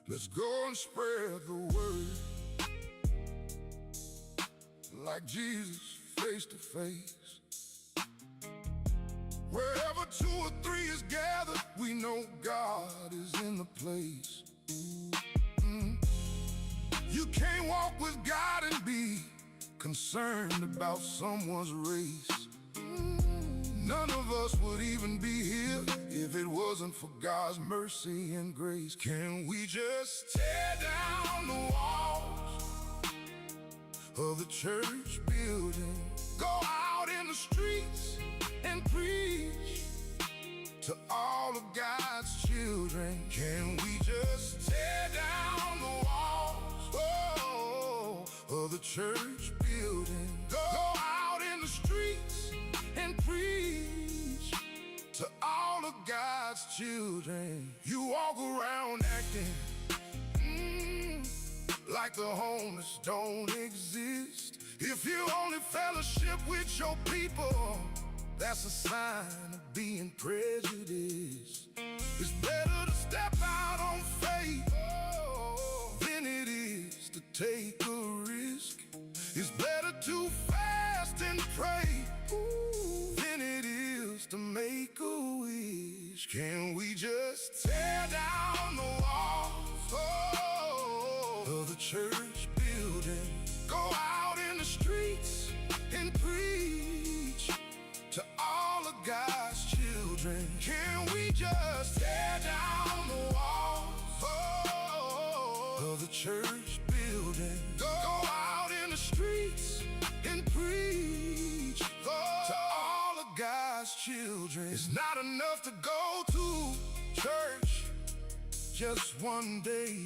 Let's go and spread the word like Jesus face to face. Wherever two or three is gathered, we know God is in the place. You can't walk with God and be concerned about someone's race. None of us would even be here if it wasn't for God's mercy and grace. Can we just tear down the walls of the church building? Go out in the streets and preach to all of God's children. Can we just tear down the walls oh, of the church building? Go out in the streets and preach to all of God's children. You walk around acting like the homeless don't exist. If you only fellowship with your people, that's a sign of being prejudiced. It's better to step out on faith oh, than it is to take a risk. It's better to fast and pray ooh, than it is to make a wish. Can we just tear down the walls oh, of the church building? Go out in the streets and preach to all of God's children. Can we just tear down the walls oh, of the church building? Go out in the streets and preach oh, to all of God's children. It's not enough to go to church just one day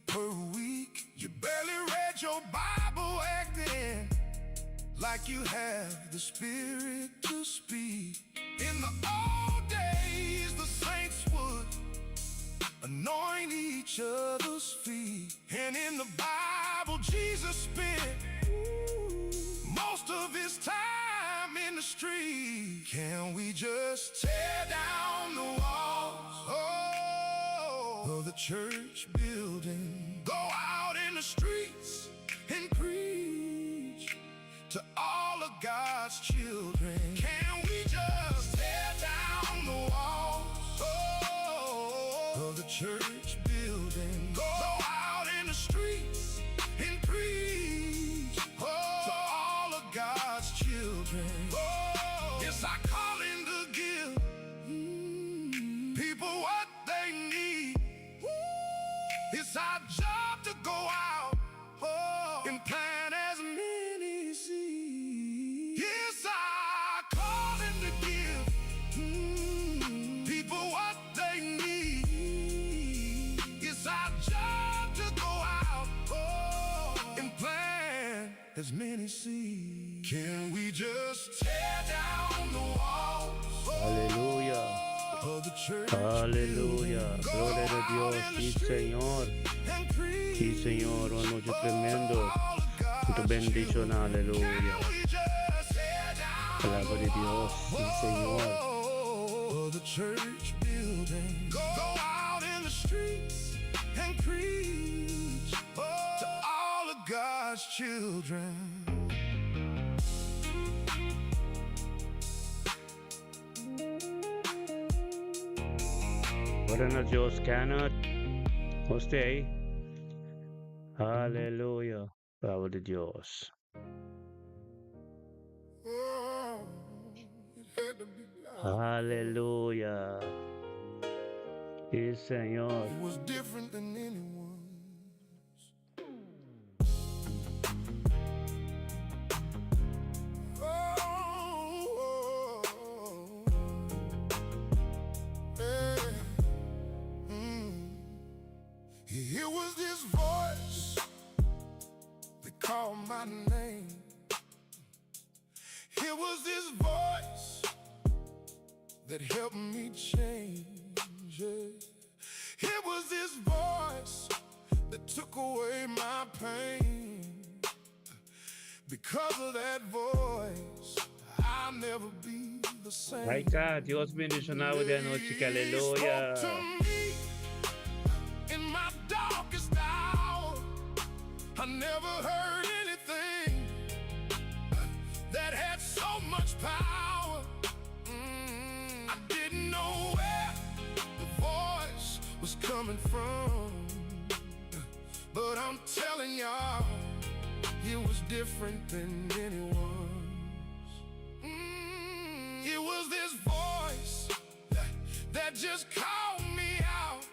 per week. You barely read your Bible acting like you have the spirit to speak. In the old days, the saints would anoint each other's feet. And in the Bible, Jesus spent most of his time in the street. Can we just tear down the walls oh, of the church building? Go out in the streets and preach to all of God's children. Can we just tear down the walls oh, of the church building? Go out in the streets and preach oh, to all of God's children. Oh, it's our calling to give people what they need. It's our job to go out oh, and plant as many seeds. It's our calling to give people what they need. It's our job to go out oh, and plant as many seeds. Can we just tear down the walls Aleluya. of the church? Aleluya. Gloria a Dios. Sí, Señor. Sí, Señor. Una noche tremendo. Tu bendición. Aleluya. Palabra de Dios. Sí, Señor. Of the church building. Go out in the streets and preach to all of God's children. Buenas noches, Kenneth. Usted. Aleluya. Palabra de Dios. Oh, it had to be God. Aleluya. Sí, Señor. It was different than anyone's. Oh, yeah. It was this voice that called my name. It was this voice that helped me change. Yeah. It was this voice that took away my pain. Because of that voice, I'll never be the same. Ahí está. Dios bendiciona de anoche. Que He aleluya. spoke to me in my darkest coming from. But I'm telling y'all, it was different than anyone's. It was this voice that just called me out.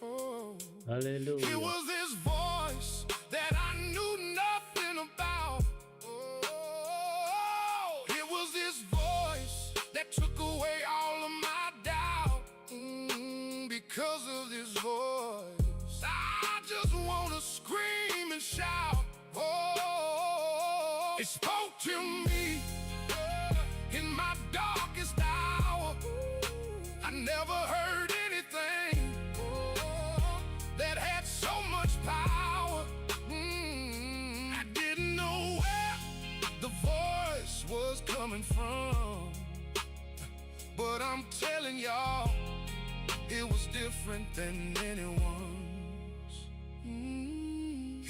Oh. It Aleluya. was this voice that I knew nothing about. Oh, it was this voice that took away all of my doubt. Because of this voice, I just want to scream and shout. Oh, it spoke to me in my darkest hour. I never heard anything that had so much power. I didn't know where the voice was coming from, but I'm telling y'all, it was different than anyone's.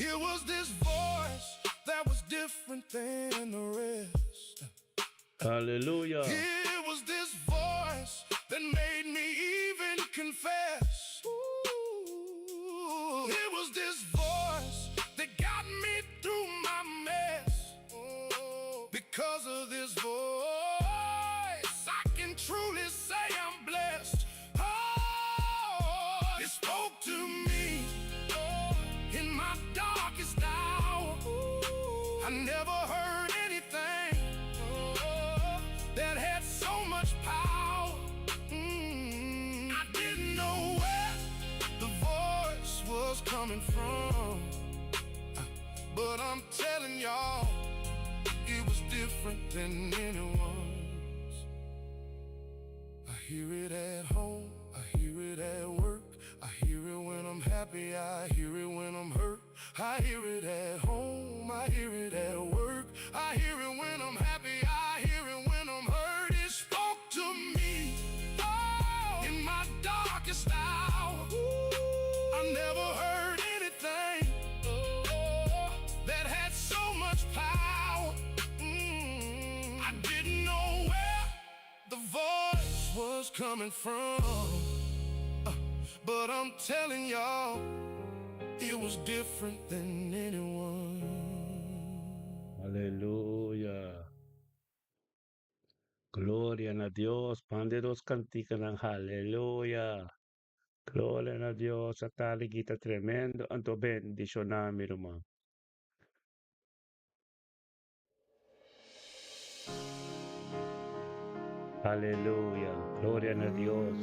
It was this voice that was different than the rest. Aleluya. It was this voice that made me even confess. Ooh, it was this voice that got me through my mess. Oh, because of this voice, I can truly say I'm blessed. Oh, it spoke to me in my darkest hour. I never heard anything that had so much power. I didn't know where the voice was coming from, but I'm telling y'all, it was different than anyone's. I hear it at home, I hear it at work. I hear it when I'm happy, I hear it when I'm hurt. I hear it at home, I hear it at work. I hear it when I'm happy, I hear it when I'm hurt. It spoke to me, oh, in my darkest hour. I never heard anything, oh, that had so much power. I didn't know where the voice was coming from. But I'm telling y'all, it was different than anyone. Aleluya. Gloria na Dios. Banda dos kantikanan. Aleluya. Gloria na Dios. Ata kita tremendo. Anto bendishoná mi ruman. Aleluya. Gloria na Dios.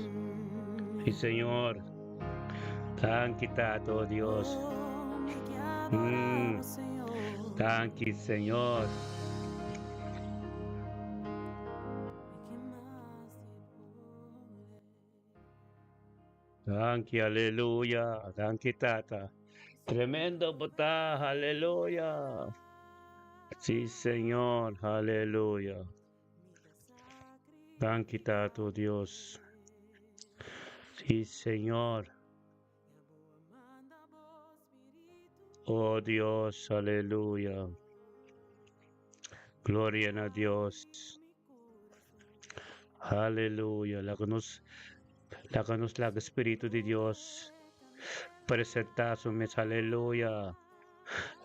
Sí, Señor. Danki Tata, Dios. Danki, Señor. Danki, aleluya. Danki, Tata. Tremendo bo ta, aleluya. Sí, Señor, aleluya. Danki, Tata, Dios. Sí, Señor. Oh Dios, aleluya. Gloria na Dios. Aleluya. Laga nos laga Spiritu di Dios presentá su mes. Aleluya.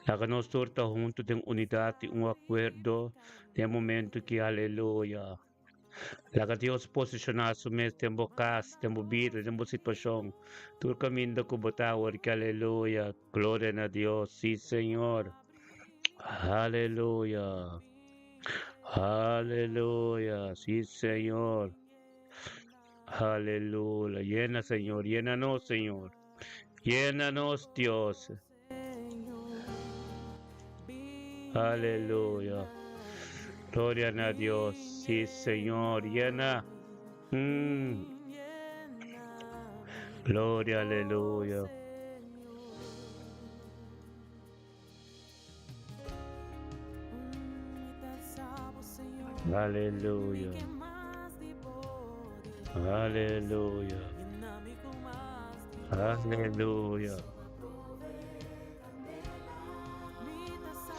Laga nos tur ta huntu den unidat i un akuerdo den momento ku, aleluya. Laga Dios posishoná su mes den bo kas, den bo bida, den bo situashon. Tur kaminda ku bo ta, aleluya. Gloria na Dios. Sí, Señor. Aleluya. Aleluya. Sí, Señor. Aleluya. Yena, Señor. Yénanos, Señor. Llénanos, Dios. Aleluya. Gloria a Dios. Sí, Señor. Llena. Gloria, aleluya. Aleluya. Aleluya. Aleluya.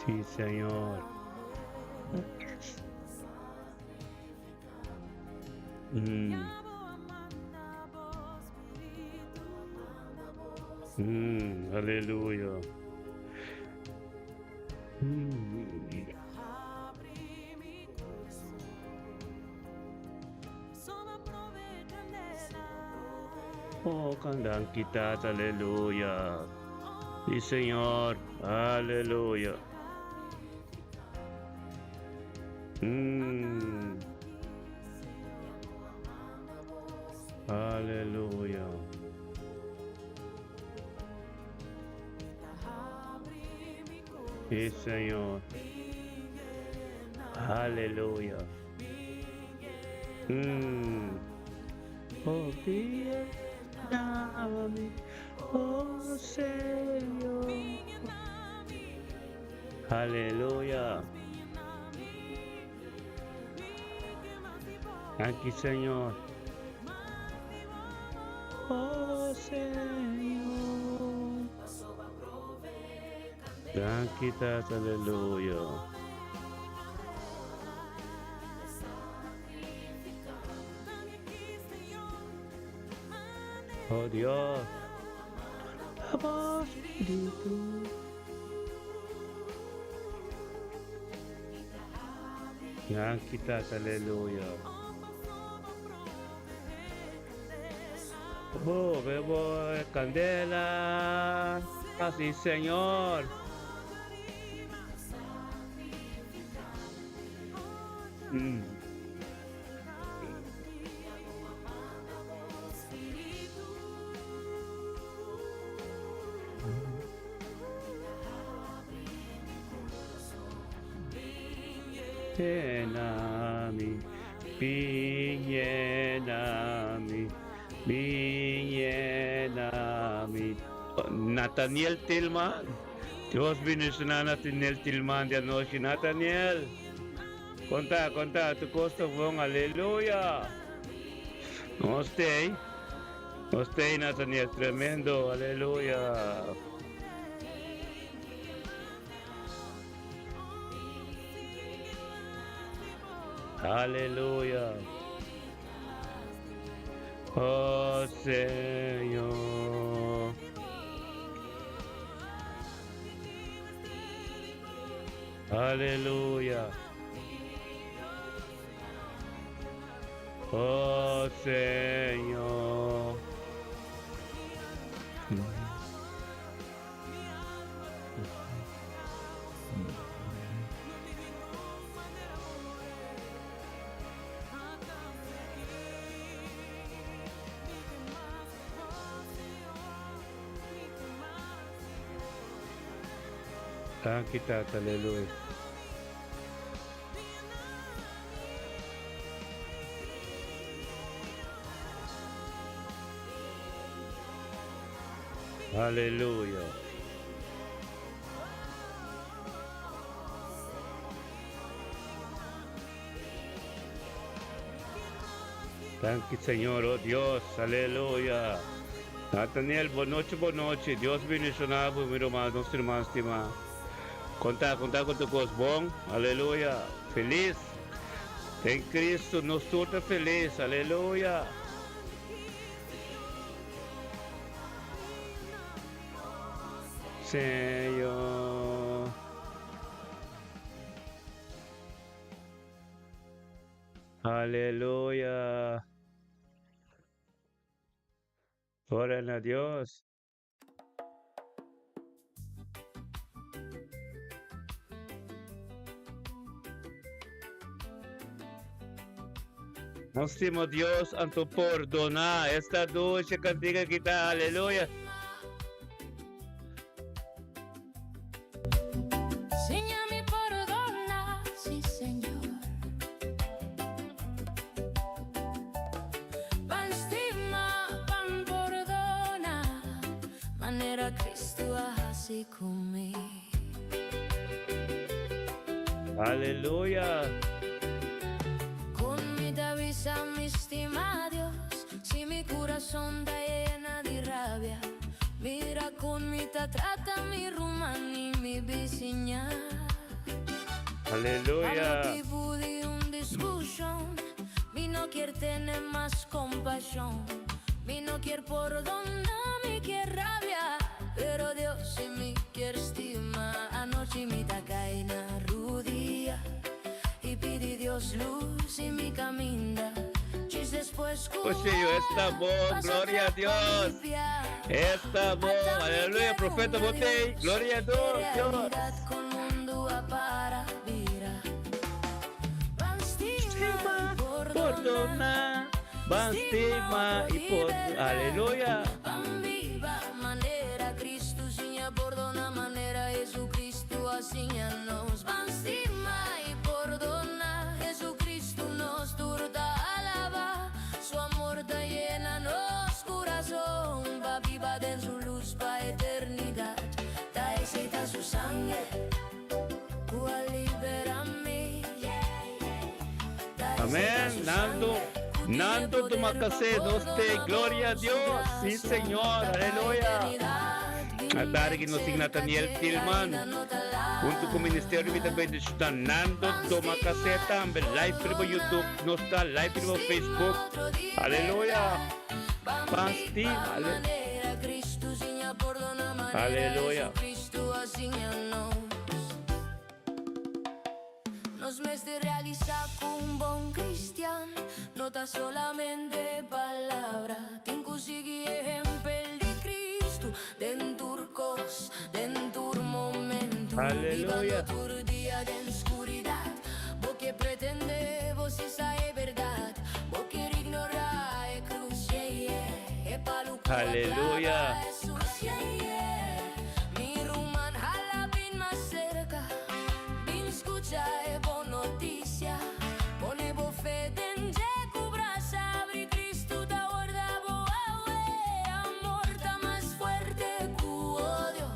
Sí, Señor. Mm, aleluya. Mm. Oh, kandan kita, aleluya. Sí, Señor, aleluya. Mm. Aleluya. Sí, Señor. Aleluya. Mm. Oh, dame, oh Señor. Aleluya. Aquí, Señor. Oh Señor. Danki, Tata, aleluya. Oh Dios. Abo Spiritu. Danki, Tata, aleluya. Oh, bebo candela. Así, Señor. Mm. Yena mi, bin yena mi, bin yena mi. Nathaniel Tillman. Dios bendiciona Nathaniel Tillman di anochi. Nathaniel. Conta, conta, tur cos ta bon, aleluya. Nos t'ey. Nos t'ey, Nathaniel, tremendo, aleluya. Aleluya. Oh Señor. Aleluya. Oh Señor. Danki Tata, aleluya. Aleluya. Danki Señor, oh Dios, aleluya. Nathaniel, bon nochi, bon nochi. Dios bendiciona bo, mi ruman, nos ruman stima. Conta, conta cu tur cos bon, aleluya. Feliz. Den Cristo nos tur ta feliz, aleluya. Señor. Aleluya. Gloria na Dios. Nos stima Dios anto pordona. Esta dulce cantica ki ta, aleluya. Siñami pordona, sí Señor. Ban stima, ban pordona, manera Cristo a hasi cu mi. Aleluya. Con mi ta bisa mi stima Dios, si mi curason ta yena di rabia. Mira con mi ta trata mi ruman y mi bisiña. Aleluya. Pa motibo di un discusion, mi no kier tene mas compasion. Mi no kier pordona, mi kier rabia. Dios lus den mi kaminda. Pues Señor, esta bon, gloria a Dios. Esta bon, aleluya, profeta bo t'ei, gloria a Dios, Dios. Stima, pordona, ban stima y por, aleluya. Ban biba manera Cristo siña pordona manera Jesucristo a siña nos. Ban stima y pordona Jesucristo nos tur ta alaba. Su amor ta yena nos curason pa biba den su luz pa eternidad. Ta esey ta su sanger cu a libera mi. Amén. Nando, Nando Domakase, nos t'ei, gloria a Dios. Sí, Señor, aleluya. Atardi cu nos tin Nathaniel Tillman, hunto cu Ministerio Mi Ta Bendiciona Nando Domakase tambe, live riba YouTube, nos ta live riba Facebook. Aleluya. Pasti, ale Aleluya. Nos mester realisa cu un bon cristian no ta solamente palabra. Tin cu sigui ehempel di Cristo den tur cos, den tur momento. Aleluya. Bibando tur dia den scuridad. Bo kier pretende, bo si sa e berdad. Bo kier ignora e cruz, yeah. E palo cu a Aleluya. clava Jesus, yeah. Mi ruman hala bin mas cerca. Bin scucha e bon noticia. Pone bo fe den dje cu brasa habri Cristo ta warda bo awe. Amor ta mas fuerte cu odio.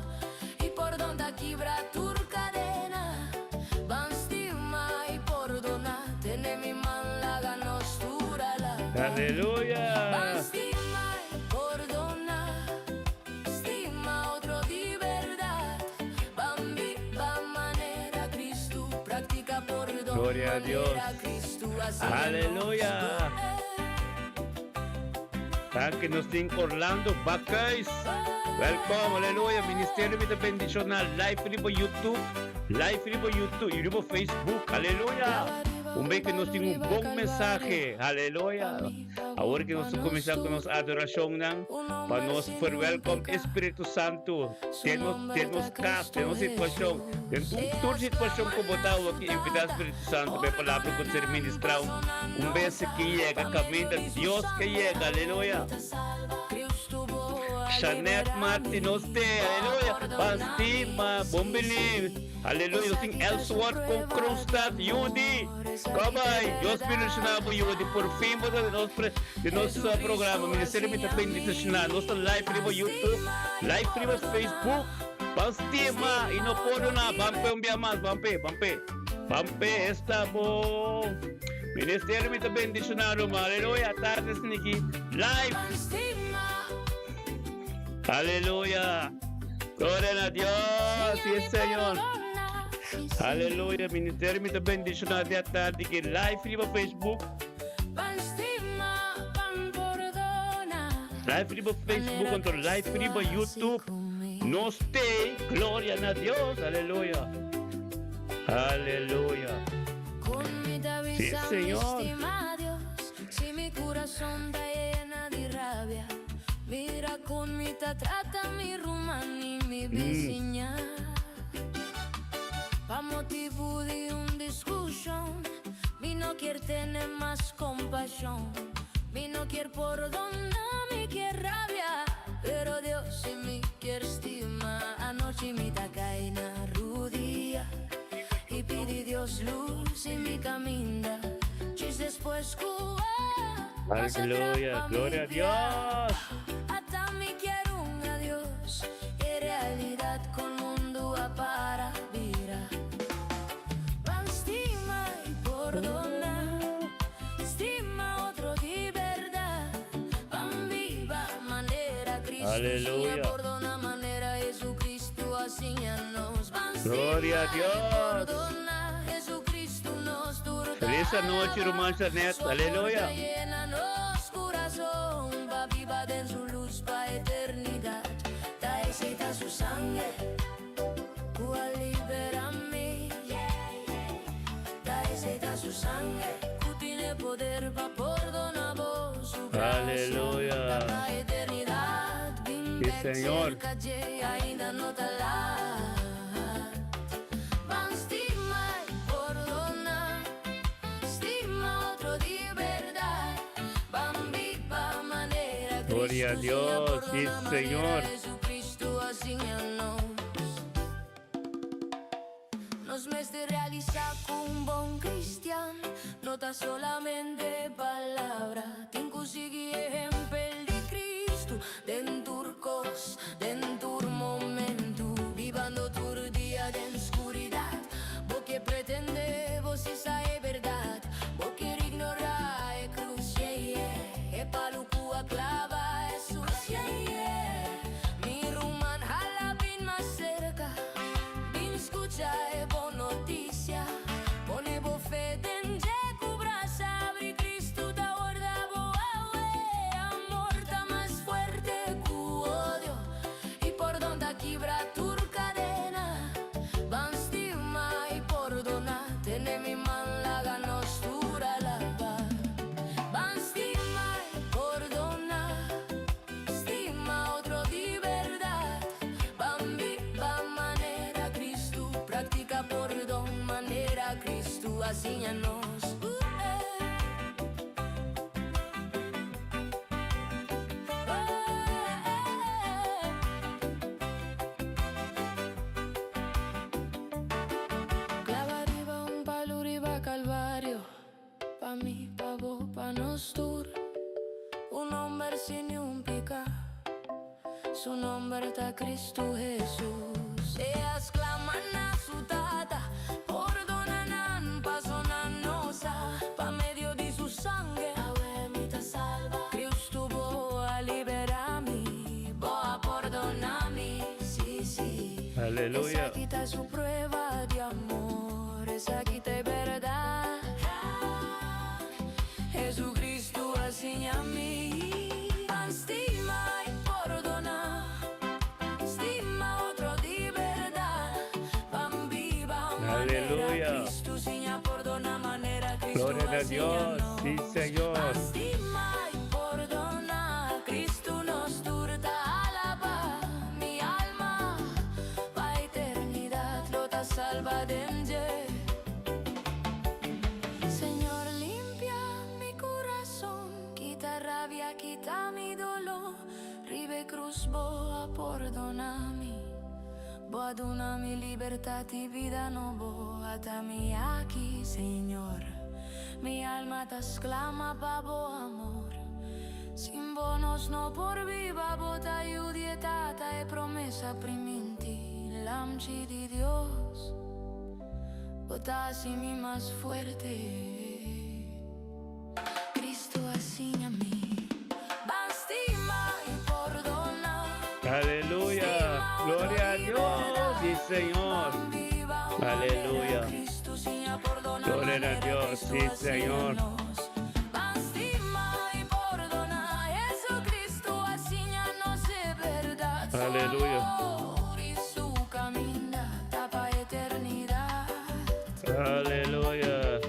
Y pordon ta kibra tur cadena. Ban stima y pordona. Tene mi man laga nos tur alaba. Aleluya. Ban stima y pordona. Stima otro di berdad. Ban biba manera Cristo. Practica pordon Gloria a Dios. manera Cristo a siña Aleluya. Danki nos tin Orlando Bakhuis. Welcome, aleluya. Ministerio Mi Ta Bendiciona live riba YouTube, live riba YouTube y riba Facebook. Aleluya. Un bes cu nos tin un bon mensahe. Aleluya. Awor cu nos cuminsa cu nos adoracionnan, pa nos verwelkom Espiritu Santo den nos, den nos cas, den nos situacion, den tur situacion cu bo ta awor aki, invita Espiritu Santo pa e palabra cu ser ministrao un bes cu yega caminda Dios ke yega. Aleluya. Shanet Martin nos te, aleluya. Ban stima, bon bini. Aleluya. Nos tin Ellsworth con Kroonstad, Judy. Kom bai, Dios bendiciona bo Judy. Por fin bo ta den nos, pre, den nos programa. Ministerio Mi Ta Bendiciona. Nos ta live riba YouTube, live riba Facebook. Ban stima y no pordona. Ban pe un bia mas, ban pe, ban pe. Ban pe, esta bo. Ministerio Mi Ta Bendiciona, ruman. Aleluya. Tarde sniki. Live. Aleluya. Gloria na Dios. Sí, Señor. Aleluya. Ministerio Mi Ta Bendiciona di atardi aki live riba Facebook. Live riba Facebook anto live riba YouTube. Nos t'ei. Gloria na Dios. Aleluya. Aleluya. Sí, Señor. Si mi curason ta yena di rabia, mira con mi ta trata mi ruman y mi bisiña. Pa motibo di un discusion, mi no kier tene mas compasion. Mi no kier pordona, mi kier rabia, pero Dios si mi kier stima. Anochi mi ta cay na rudia y pidi Dios luz den mi caminda. Djis despues cu Aleluya, gloria a Dios. Ata mi kier un adios. E realidad con mundo a para bira. Ban stima y pordona. Stima otro di berdad. Ban biba manera Cristo. Aleluya. Siña pordona manera Jesucristo a siña nos. Ban Gloria a stima y Dios. pordona. Jesucristo nos tur ta Feliz anochi, ruman Janet. Su amor Aleluya. ta yena nos curason pa biba den su luz pa eternidad. Ta esey ta su sanger cu a libera mi. Ta esey ta su sanger. poder pa pordona bo. Su gracia Aleluya. ta pa eternidad. Bin Sí, bek Señor. cerca dje, ainda no ta laat. Ban stima y pordona. Stima otro di berdad. Ban biba manera Gloria a Cristo siña Dios. Sí, pordona manera Señor. Jesucristo a siña nos. Nos mester realisa cu un bon cristian no ta solamente palabra. Tin cu sigui ehempel di Cristo den tur cos, den tur momento. Bibando tur dia den scuridad, bo kier pretende bo si sa e berdad. Bo kier ignora e cruz, yeah. E palo cu a clava Jesus, yeah. Mi ruman, hala bin mas cerca, bin scucha e bon noticia. Pone bo fe den dje cu brasa habri, Cristo ta warda bo awe. Amor ta mas fuerte cu odio y pordon ta kibra tur cadena. Ban stima y pordona, tene mi man, laga nos tur alaba. Ban stima y pordona, stima otro di berdad. Ban biba manera Cristo, practica pordon manera Cristo a siña nos. Oh. Clava riba un palo riba Calvario, pa mi, pa bo, pa nos tur. Un homber sin ni un pica, su nomber ta Cristo Jesus. El a sclama na su tata, pordona nan, paso nan no sa, pa medio di su sanger, awe mi ta salva. Cristo bo a libera mi, bo a pordona mi, si. Aleluya. Esaki ta su prueba di amor, esaki ta berdad. Jesucristo a siña mi, stima y pordona, stima otro di berdad. Ban biba manera Aleluya. Cristo siña pordona manera Cristo Gloria a Dios. Sí, Señor. Stima y pordona, Cristo nos tur ta alaba. Mi alma pa eternidad lo ta salva den dje. Señor, limpia mi corazón, quita rabia, quita mi dolor. Riba e cruz bo a pordona mi. Bo a duna mi libertad y bida nobo. Ata mi aki, Señor. Mi alma ta sclama pa bo amor. Sin bo nos no por biba, bo ta yiu di tata e promesa priminti. Lamchi di Dios, bo ta haci mi mas fuerte. Cristo a siña mi. Ban stima y pordona. Aleluya. Gloria a Dios. Sí, Señor. Aleluya. Gloria a Dios. Sí, Señor. Stima y pordona. Jesucristo a siña nos e berdad. Su Aleluya. amor y su caminda ta pa eternidad. Aleluya.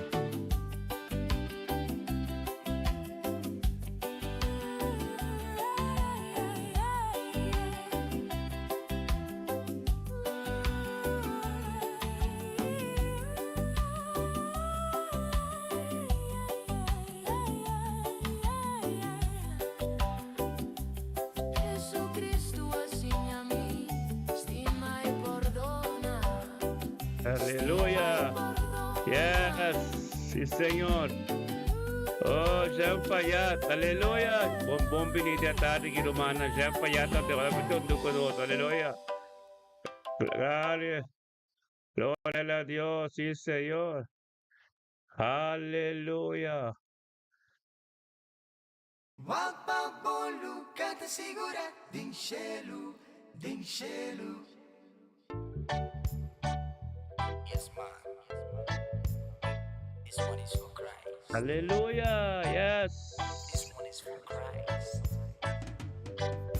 Jesucristo a siña mi, stima y pordona. Aleluya. Yes. Sí, Señor. Oh, Jean Fayat. Aleluya. Bon, bon bini atardi, ruman. Jean Fayat. Te va a meter un. Aleluya. Gloria. Gloria a Dios. Sí, Señor. Aleluya. Wak pa bo luga ta sigura, den shelu, den shelu. Yes, man. This one is for Christ. Aleluya. Yes. This one is for Christ.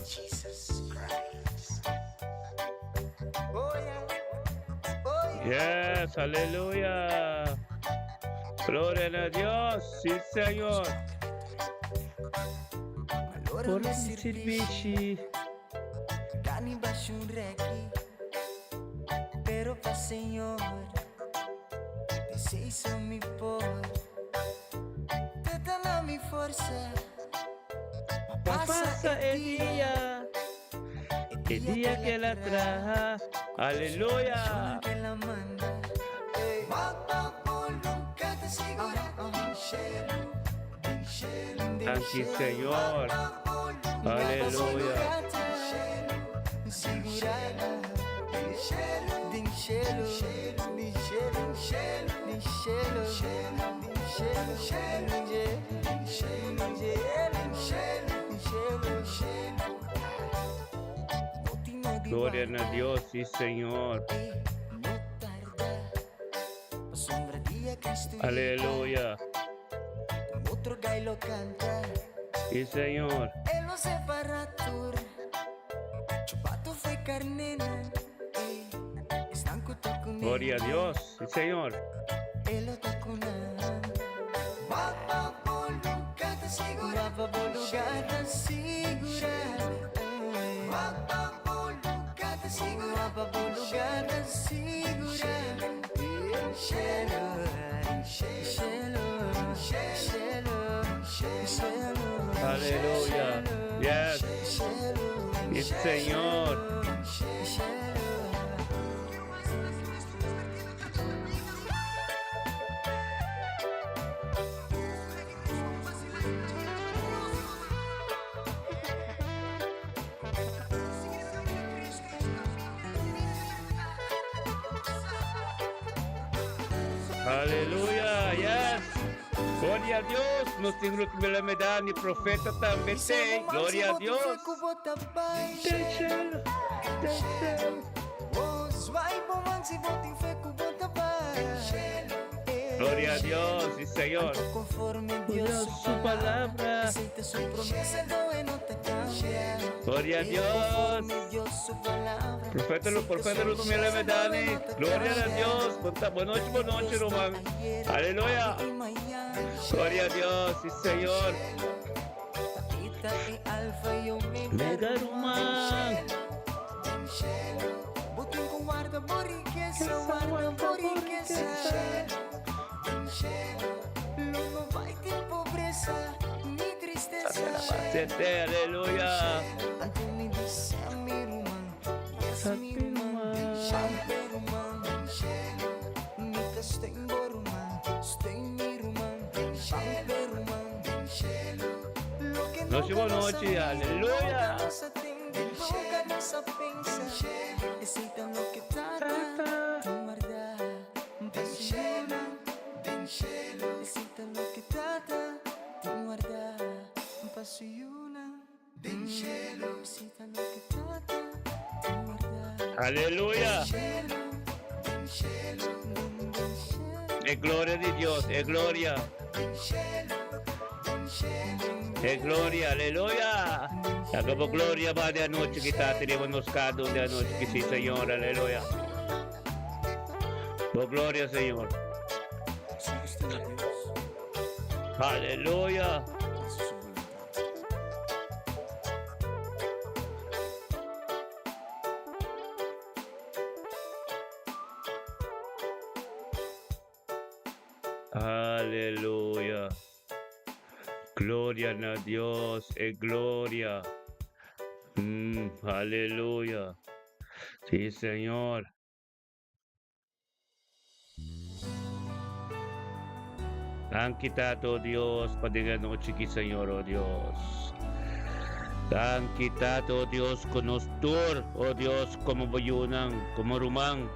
Jesus Christ. Oh yeah, oh yeah. Yes. Aleluya. Gloria na Dios, sí Señor. Por mi sirbishi. Pa pasa e dia, e dia ku el a traha. Aleluya! Danki Señor. Aleluya. Gloria na Dios, sí Señor. Aleluya. Sí Señor. Gloria a Dios, sí Señor. Aleluya. Yes. Sí Señor. Aleluya, yes. Gloria a Dios. Nos tin Ruth Melamedani, profeta tambe te. Gloria a Dios. Gloria a Dios, sí Señor. Dios su palabra. Gloria a Dios. Profeta, profeta Ruth Melamedani. Gloria a Dios. Buenas noches, buenas noches, Román. Aleluya. Gloria a Dios, sí Señor. Mega Román. Aleluya. Noche buenas noches, aleluya. Aleluya. Es gloria de Dios, es gloria. Es gloria, aleluya. Acabó gloria va de anoche que está tenemos nos cada de anoche que sí, Señor, aleluya. Por gloria, Señor. Aleluya. Aleluya. Gloria a Dios, es gloria. Aleluya. Sí, Señor. Danki Tata, oh Dios, pa den anochi aki, Señor, oh Dios. Danki Tata, oh Dios, ku nos tur, oh Dios, komo bo yunan, komo ruman,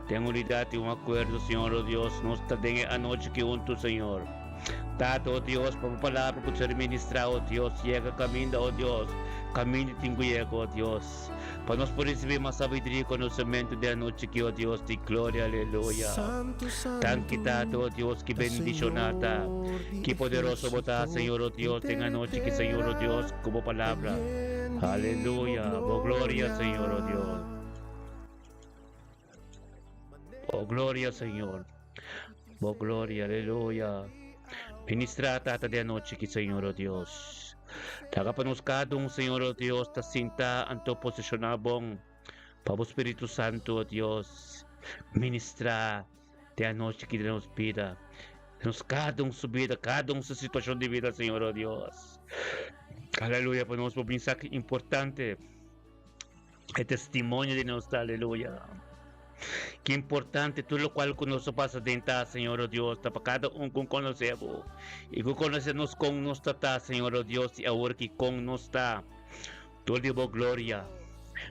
den unidat i un akuerdo, Señor, oh Dios, nos ta den e anochi aki huntu, Señor. Tata, oh Dios, pa bo palabra ku ser ministrá, oh Dios, yega kaminda, oh Dios, kaminda tin ku yega, oh Dios. Pa nos por risibí mas sabiduria i konosementu den anochi aki, oh Dios di gloria, aleluya. Danki, Tata, oh Dios, ki bendishoná ta, ki poderoso bo ta, Señor, oh Dios, den anochi aki, Señor, oh Dios, ku bo palabra. Aleluya. Bo gloria, Señor, oh Dios. Bo gloria, Señor. Bo gloria, aleluya. Ministrá, Tata, den anochi aki, Señor, o Dios. Laga pa nos kada un, Señor, o Dios, ta sinta anto posishoná bon pa bo Spiritu Santu, o Dios, ministrá den anochi aki den nos bida. Nos kada un su bida, kada un su situashon di bida, Señor, o Dios. Aleluya, pa nos por bin sa ki importante e testimonio di nos ta, aleluya. Ki importante tur locual cu nos a pasa den ta, Señor, oh Dios, ta pa cada un cu conoce bo y cu conoce nos con nos ta ta, Señor, oh Dios, y awor ki con nos ta. Tur di bo gloria,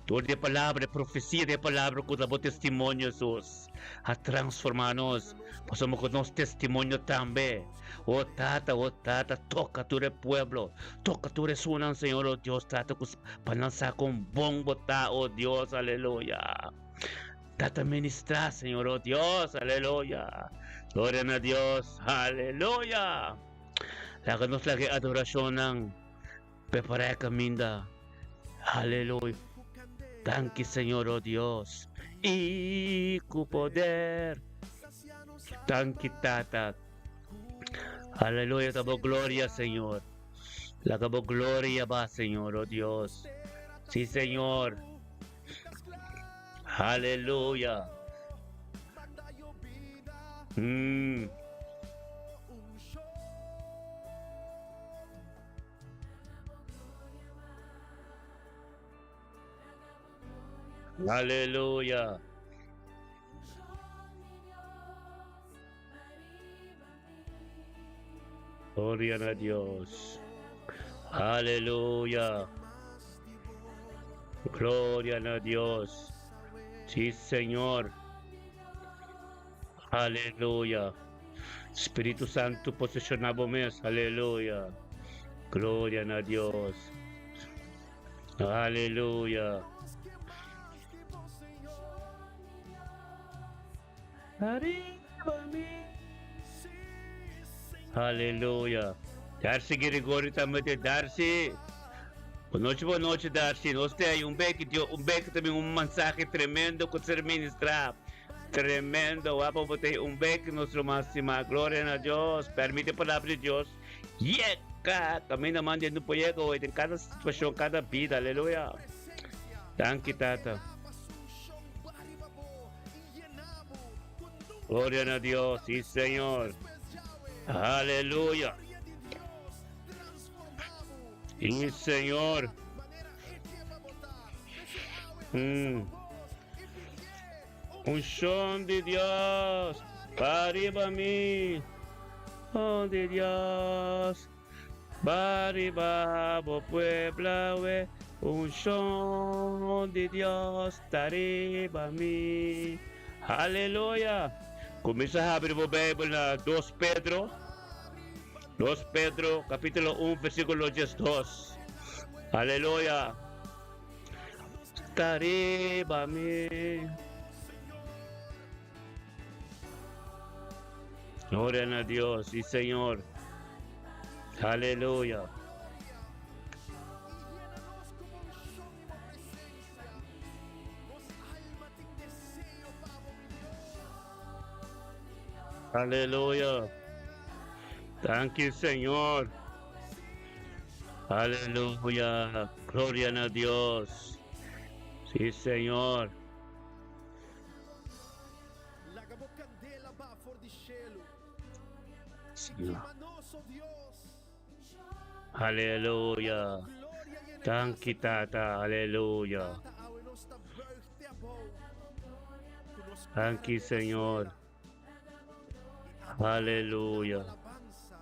tur di e palabra, e profecia di e palabra cu ta bo testimonio, Jesus, a transforma nos, pasobra cu nos testimonio tambe. O Tata, o Tata, toca tur e pueblo, toca tur esunnan, Señor, o Dios, Tata, cu pa nan sa con bon bo ta, o Dios, aleluya. Tata, ministra, Señor, o Dios, aleluya. Gloria na Dios, aleluya. Laga nos laga e adoracionnan prepara e caminda, aleluya. Danki, Señor, o Dios, y cu poder. Danki, Tata. Aleluya, ta bo gloria, Señor. Laga bo gloria ba, Señor, oh Dios. Sí, Señor. Aleluya. Aleluya. Gloria na Dios. Aleluya. Gloria na Dios. Sí, Señor. Aleluya. Spiritu Santu posesiona bo mes. Aleluya. Gloria na Dios. Aleluya. Ariba mi. Aleluya. Darcy Gregorio tambe te Darcy. Bon nochi, bon nochi Darcy. Nos te hay un bek, Dios, un bek también un mensaje tremendo ku ser ministra. Tremendo, guapo bo te un bek nuestro máxima. Gloria na Dios. Permite palabra de Dios. Yeka! Camina man de no yeka hoy en cada situación, cada vida. Aleluya. Danki Tata. Gloria na Dios, sí Señor. Aleluya. Sí Señor. Unción di Dios, pariba mi. Oh di Dios, pariba bo pueblo we. Unción di Dios, tariba mi. Aleluya. Cuminsa habri bo Bijbel na 2 Pedro. 2 Pedro, capítulo 1, versículo 12. Aleluya. Tariba mi. Gloria na Dios, sí Señor. Aleluya. Aleluya. Thank you, Señor. Aleluya. Gloria na Dios. Sí, Señor. Laga bo kandela ba for di shelu. Señor. Kima nos, o Dios. Aleluya. Gloria yena Thank you, Tata. Aleluya. Tata, awe nos ta buig te abou. Ku nos Thank you, cara den e Señor. suela. I abo Aleluya. alabansa.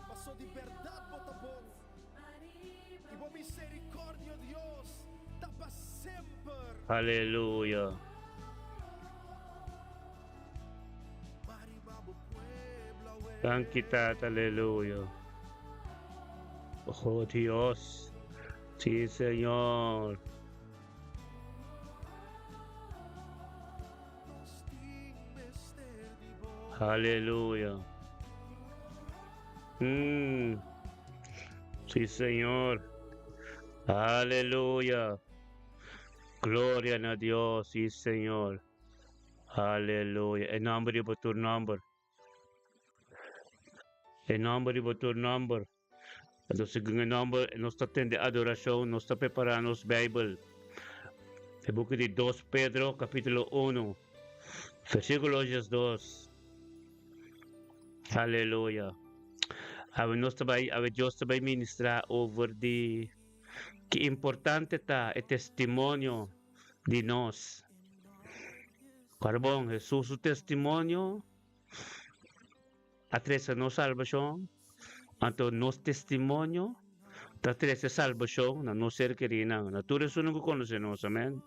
Paso di bèrdat bo ta bon. I bo misericordia, Dios, ta pa semper. Aleluya. Bariba bo pueblo awe. Thank you, Tata. Aleluya. Oh, Dios. Sí, Señor. Nos tin mester di bo. Aleluya. Sí, Señor. Aleluya. Gloria na Dios, sí, Señor. Aleluya. E nòmber di bo tur nòmber. E nòmber riba tur nòmber. Anto segun e nòmber nos ta tende adorashon, nos ta prepará nos Beibel. E buki di Dos Pedro kapítulo unu, versíkulo diesdos. Aleluya. Awe nos ta bai, awe Dios ta bai ministrá over di ki importante ta e testimonio di nos. Karbon, Hesus su testimonio a trese nos salbashon, anto nos testimonio ta trese salbashon na nos ser kerinan, na tur esunnan ku konosé nos. Amèn.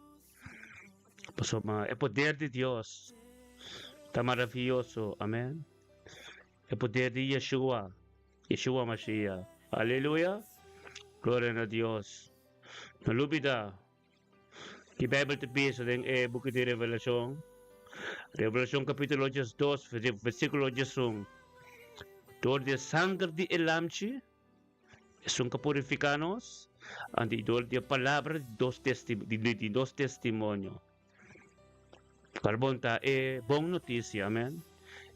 Pasobra e poder di Dios ta maravioso. Amèn. E poder di Yeshua, Yeshua Mashiach. Aleluya. Gloria na Dios. No lubida. Ki Bijbel ta bisa den e buki di Revelashon? Revelashon kapítulo diesdos, versíkulo diesun, Dor di e sanger di e Lamchi, esun ku a purifiká nos, anto i dor di e palabra di dos di nos testimonio. Karbon ta e bon notisia, amèn.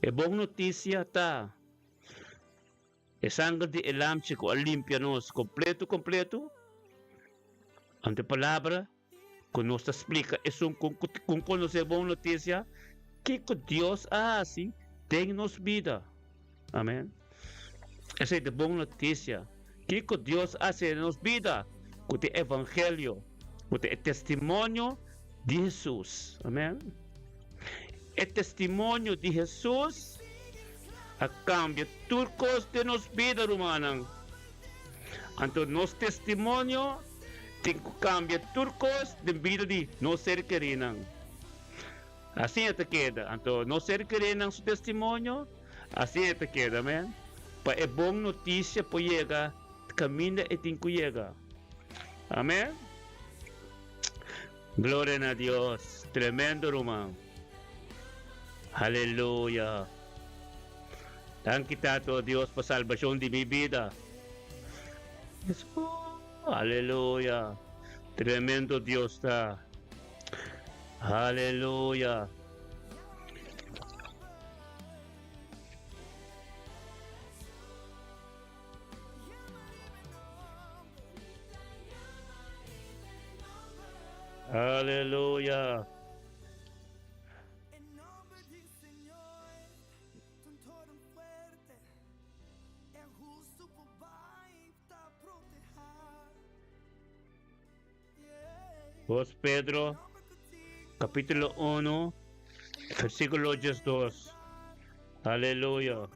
E bon notisia ta E sanger di e Lamchi ku a limpia nos kompletu kompletu, anto e palabra ku nos ta splika esun ku ku konosé bon notisia kiko Dios a hasi den nos bida. Amen. Esei ta e bon notisia. Kiko Dios a hasi den nos bida ku ta e evangelio, ku ta e testimonio di Hesus. Amen. E testimonio di Hesus a kambia tur kos den nos bida, rumannan. Anto nos testimonio tin ku kambia tur kos den bida di nos ser kerinan. Asina ta keda. Anto nos ser kerinan su testimonio, asina ta keda, amen, pa e bon notisia por yega kaminda e tin ku yega. Amen. Gloria na Dios. Tremendo ruman. Aleluya. Danki Tato Dios pa salbashon di mi bida. Aleluya. Tremendo Dios ta. Aleluya. Aleluya. Dos Pedro, capítulo 1, versículo 12. Aleluya.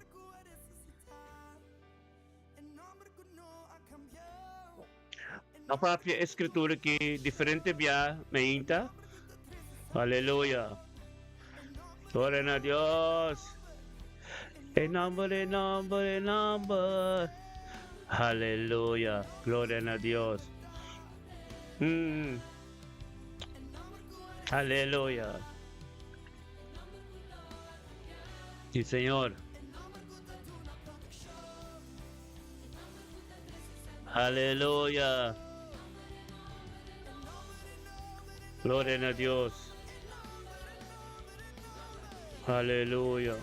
A papia e scritura ki diferente bia meinta. Aleluya. Gloria na Dios. E nomber, e nomber, e nomber. Aleluya. Gloria na Dios. Mm. Aleluya. Sí, Señor. Aleluya. Gloria a Dios. Aleluya.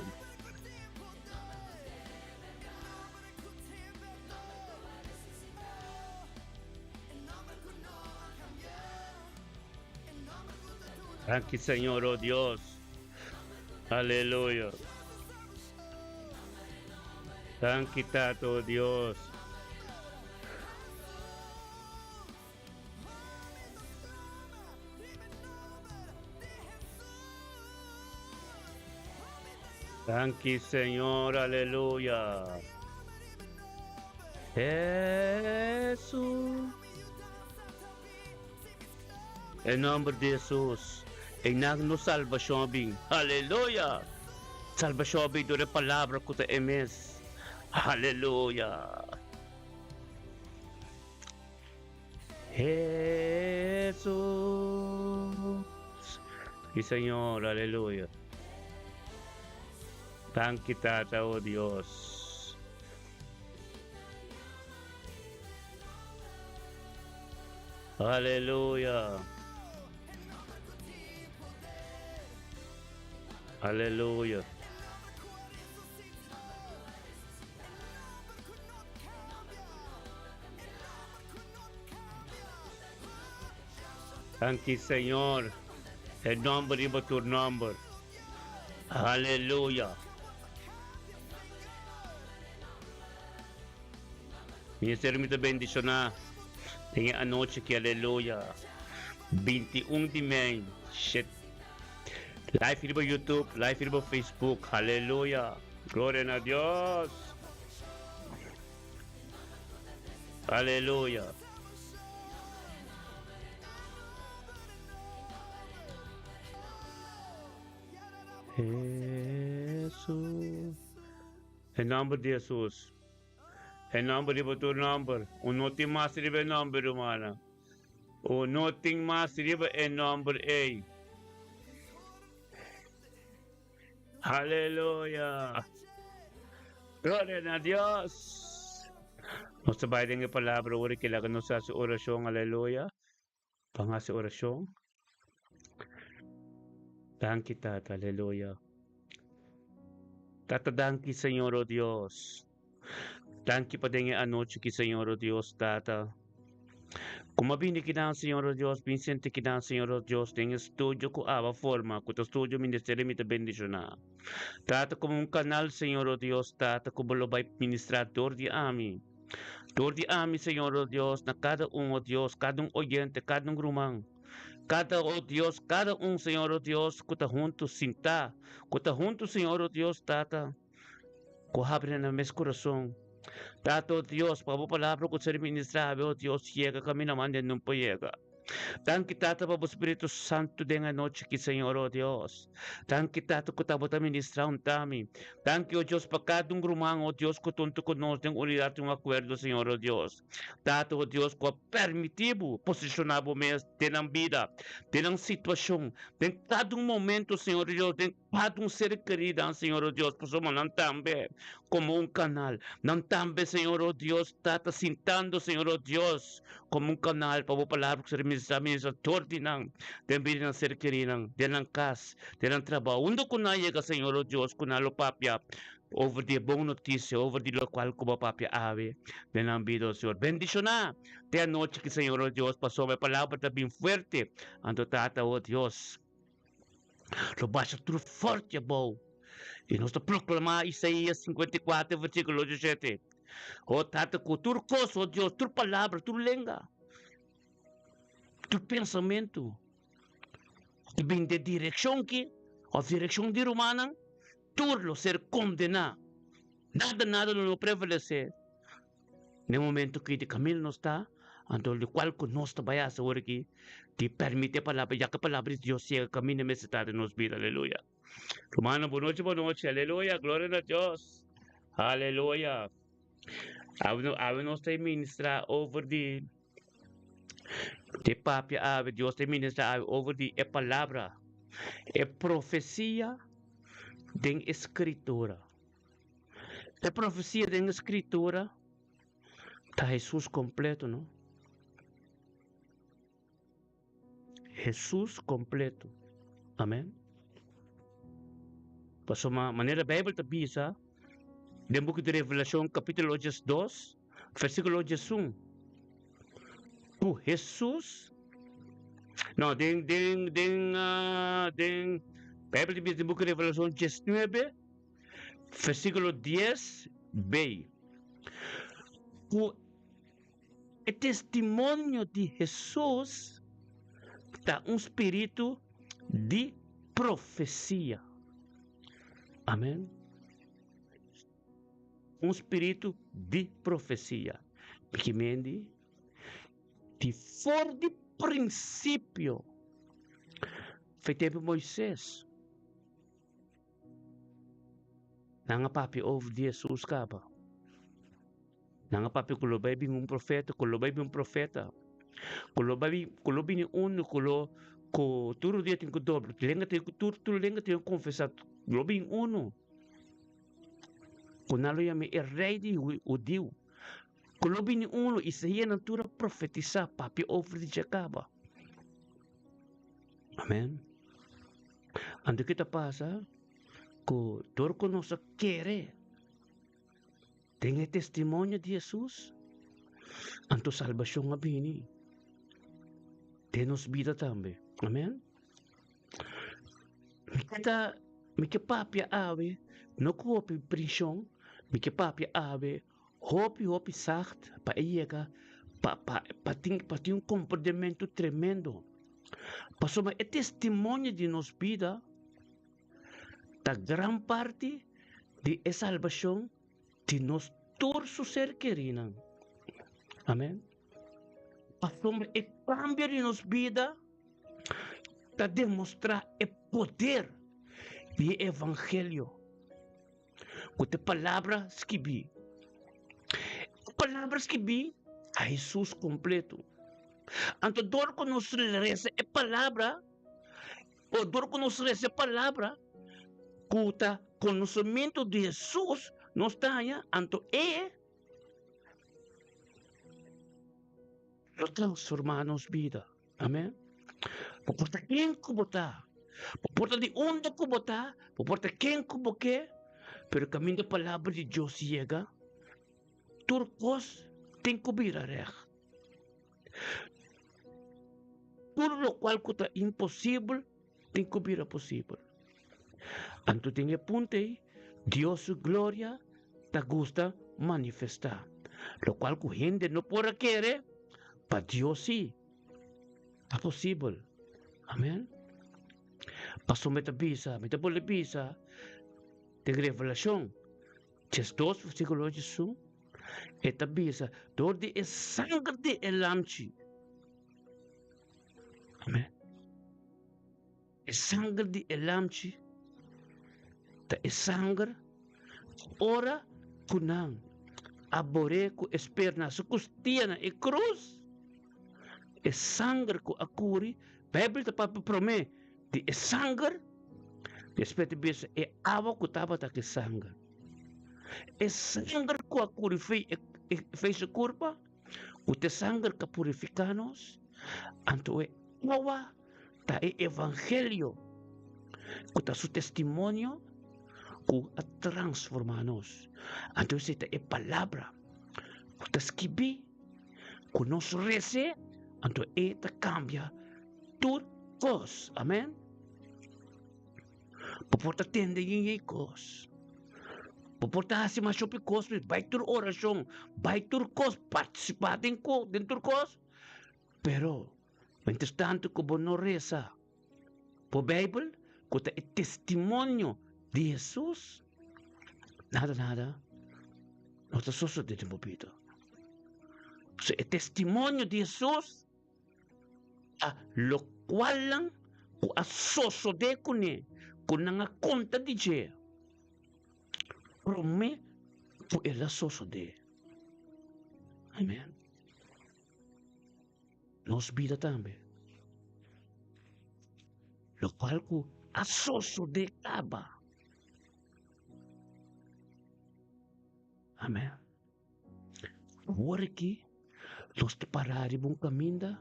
Danki Señor, oh Dios. Aleluya. Danki Tata, oh Dios. Danki Señor, aleluya. Jesús. E nomber di Hesus, einan nos salbashon a bin. Aleluya! Salbashon a bin dor e palabra ku ta e mes. Aleluya! Hesus. Si Señor, aleluya. Danki Tata, oh Dios. Aleluya. Aleluya. Danki Señor. E nomber riba tur nomber. Aleluya. Ministerio mi ta bendiciona den e anochi aki. Aleluya. 21 di mei. Shit. Live riba YouTube, live riba Facebook. Aleluya. Gloria na Dios. Aleluya. Hesus. E nomber di Hesus. E nomber riba tur nomber. Un no tin mas riba e nomber, rumannan. Un no tin mas riba e nomber ei. Aleluya! Gloria na Dios! Nos ta bai den e palabra ora ki laga nos hasi orashon. Aleluya! Ban hasi orashon. Danki Tata, aleluya. Tata danki Señor o Dios. Danki pa den e anochi ki Señor o Dios Tata. Kuma bini kinan Señor o Dios, bin senti kinan Señor o Dios den e studio ku aba forma ku ta studio ministerio mi ta bendishoná. Tata komo un kanal Señor o Dios Tata ku bo lo bai ministrá dor di ami. Dor di ami Señor o Dios na kada un o Dios, kada un oyente, kada un ruman. Kada o Dios, kada un Señor o Dios ku ta huntu sintá, ku ta huntu Señor o Dios Tata. Ku habri na mes kurason. Tata, o Dios, pa bo palabra ku ser ministrá awe, o Dios, yega kaminda manda nun por yega. Danki, Tata, pa bo Spiritu Santu den anochi aki, Señor, o Dios. Danki, Tata, ku ta bo ta ministrá un tami. Danki, o Dios, pa kada un ruman, o Dios, ku ta huntu ku nos den unidat i un akuerdo, Señor, o Dios. Tata, o Dios, ku a permití bo posishoná bo mes den nan bida, den nan situashon, den kada un momento, Señor, o Dios, den. Kada un ser kerí dan, Señor o Dios, pasobra nan tambe komo un kanal. Nan tambe, Señor o Dios, ta ta sintando, Señor o Dios, komo un kanal pa bo palabra ku ser ministrá, ministrá dor di nan den bida di nan ser kerínan, den nan kas, den nan trabou. Unda ku nan yega, Señor o Dios, ku nan lo papia over di e bon notisia, over di lokual ku bo a papia awe den nan bida, o Señor. Bendishoná te anochi aki, Señor o Dios, pasobra e palabra ta bin fuerte. Anto, Tata, o Dios. Lo basha tur forte abou. I nos ta proklamá Isaías 54, versíkulo 17. O Tata, ku tur kos, o Dios, tur palabra, tur lenga, tur pensamentu ku bin den direkshon ki òf direkshon di rumannan, tur lo ser kondená. Nada, nada lo no prevalesé. Na e momento ki di kaminda nos ta, anto lokual ku nos ta bai hasi awor aki, di permiti e palabra, ya ku e palabra di Dios yega kaminda mester ta den nos bida, aleluya. Rumannan, bon nochi, bon nochi, aleluya, gloria na Dios, aleluya. Awe, awe nos ta ministra over di, di papia awe, Dios ta ministra awe over di e palabra, e profesia den e skritura. E profesia den e Skritura ta Hesus kompleto, no? Hesus kompleto. Amen. Pasobra manera Beibel ta bisa den buki di Revelashon kapítulo diesdos versíkulo diesun ku Hesus no den den den den Beibel ta bisa den buki di Revelashon diesnuebe Versíkulo dies b, Ku e testimonio di Hesus ta un spiritu di profesia. Amèn. Un spiritu di profesia. Pikimendi di for di prinsipio, fe tempu Moises. Nan a papia over di Hesus kaba. Nan a papia ku lo bai bin un profeta, ku lo bai bin un profeta, ku lo bai ku lo bini unu ku lo ku tur dia tin ku dobla, lenga tin ku tur tur lenga tin ku konfesá, lo bin unu ku nan lo yama e rei di hudiu, ku lo bini unu, Isaías nan tur a profetisá papia over di dje kaba. Amen. Anto ke ta pasa ku tur ku nos a kere den e testimonio di Hesus, anto salbashon a bini. Den nos bida tambe. Amen. Mi ke ta, mi ke papia awe, no ku hopi prishon, mi ke papia awe hopi hopi sacht pa e yega pa pa pa tin pa tin un komprendementu tremendo. Pasobra e testimonio di nos bida ta gran parti di e salbashon di nos tur su ser kerinan. Amen. Pasobra e kambio di nos bida ta demostrá e poder di e evangelio ku ta e palabra skibí. E palabra skibí ta Hesus kompleto. Anto dor ku nos resa e palabra, o dor ku nos resa e palabra ku ta konosementu di Hesus nos ta haña, anto e Lo transformá nos bida. Amén. Bo por ta ken ku bo ta. Bo por ta di unda ku bo ta. Bo por ta ken ku bo ke. Pero kaminda palabra di Dios yega, tur kos tin ku bira règt. Tur lokual ku ta imposibel tin ku bira posibel. Anto den e punto ei, Dios su gloria ta gusta manifestá. Lokual ku hende no por a kere, pa Dios sí ta posibel. Amèn. Pasobra mi ta bisa, mi ta bolbe bisa den Revelashon 12 versíkulo 8, e ta bisa, Dor di e sanger di e Lamchi. Amèn. E sanger di e lamchi ta e sanger ora ku nan a bor'é ku e sper na su kustia na e krus. E sanger ku a kuri, Beibel ta papia promé di e sanger, despues ta bisa e awa ku tabata ku e sanger. E sanger ku a kuri fei su kurpa, ku ta e sanger ku a purifiká nos, anto e awa Ta e evangelio ku ta su testimonio ku a transformá nos. Anto esei ta e palabra ku ta skibí ku nos rese, anto e ta kambia tur kos. Amen. Bo por ta tende yin yei kos. Bo por ta hasi mas hopi kos, bai tur orashon, bai tur kos, partisipá den tur kos, pero Mientrastantu ku bo no resa bo Beibel, ku ta e testimonio di Hesus, nada nada no ta sosodé den bo bida. So e testimonio di Hesus ta lokualnan ku a sosodé kuné, ku nan a konta di dje promé ku el a sosodé. Amen. Nos bida tambe. Lokual ku a sosodé kaba. Amèn. Awor aki nos ta pará riba un kaminda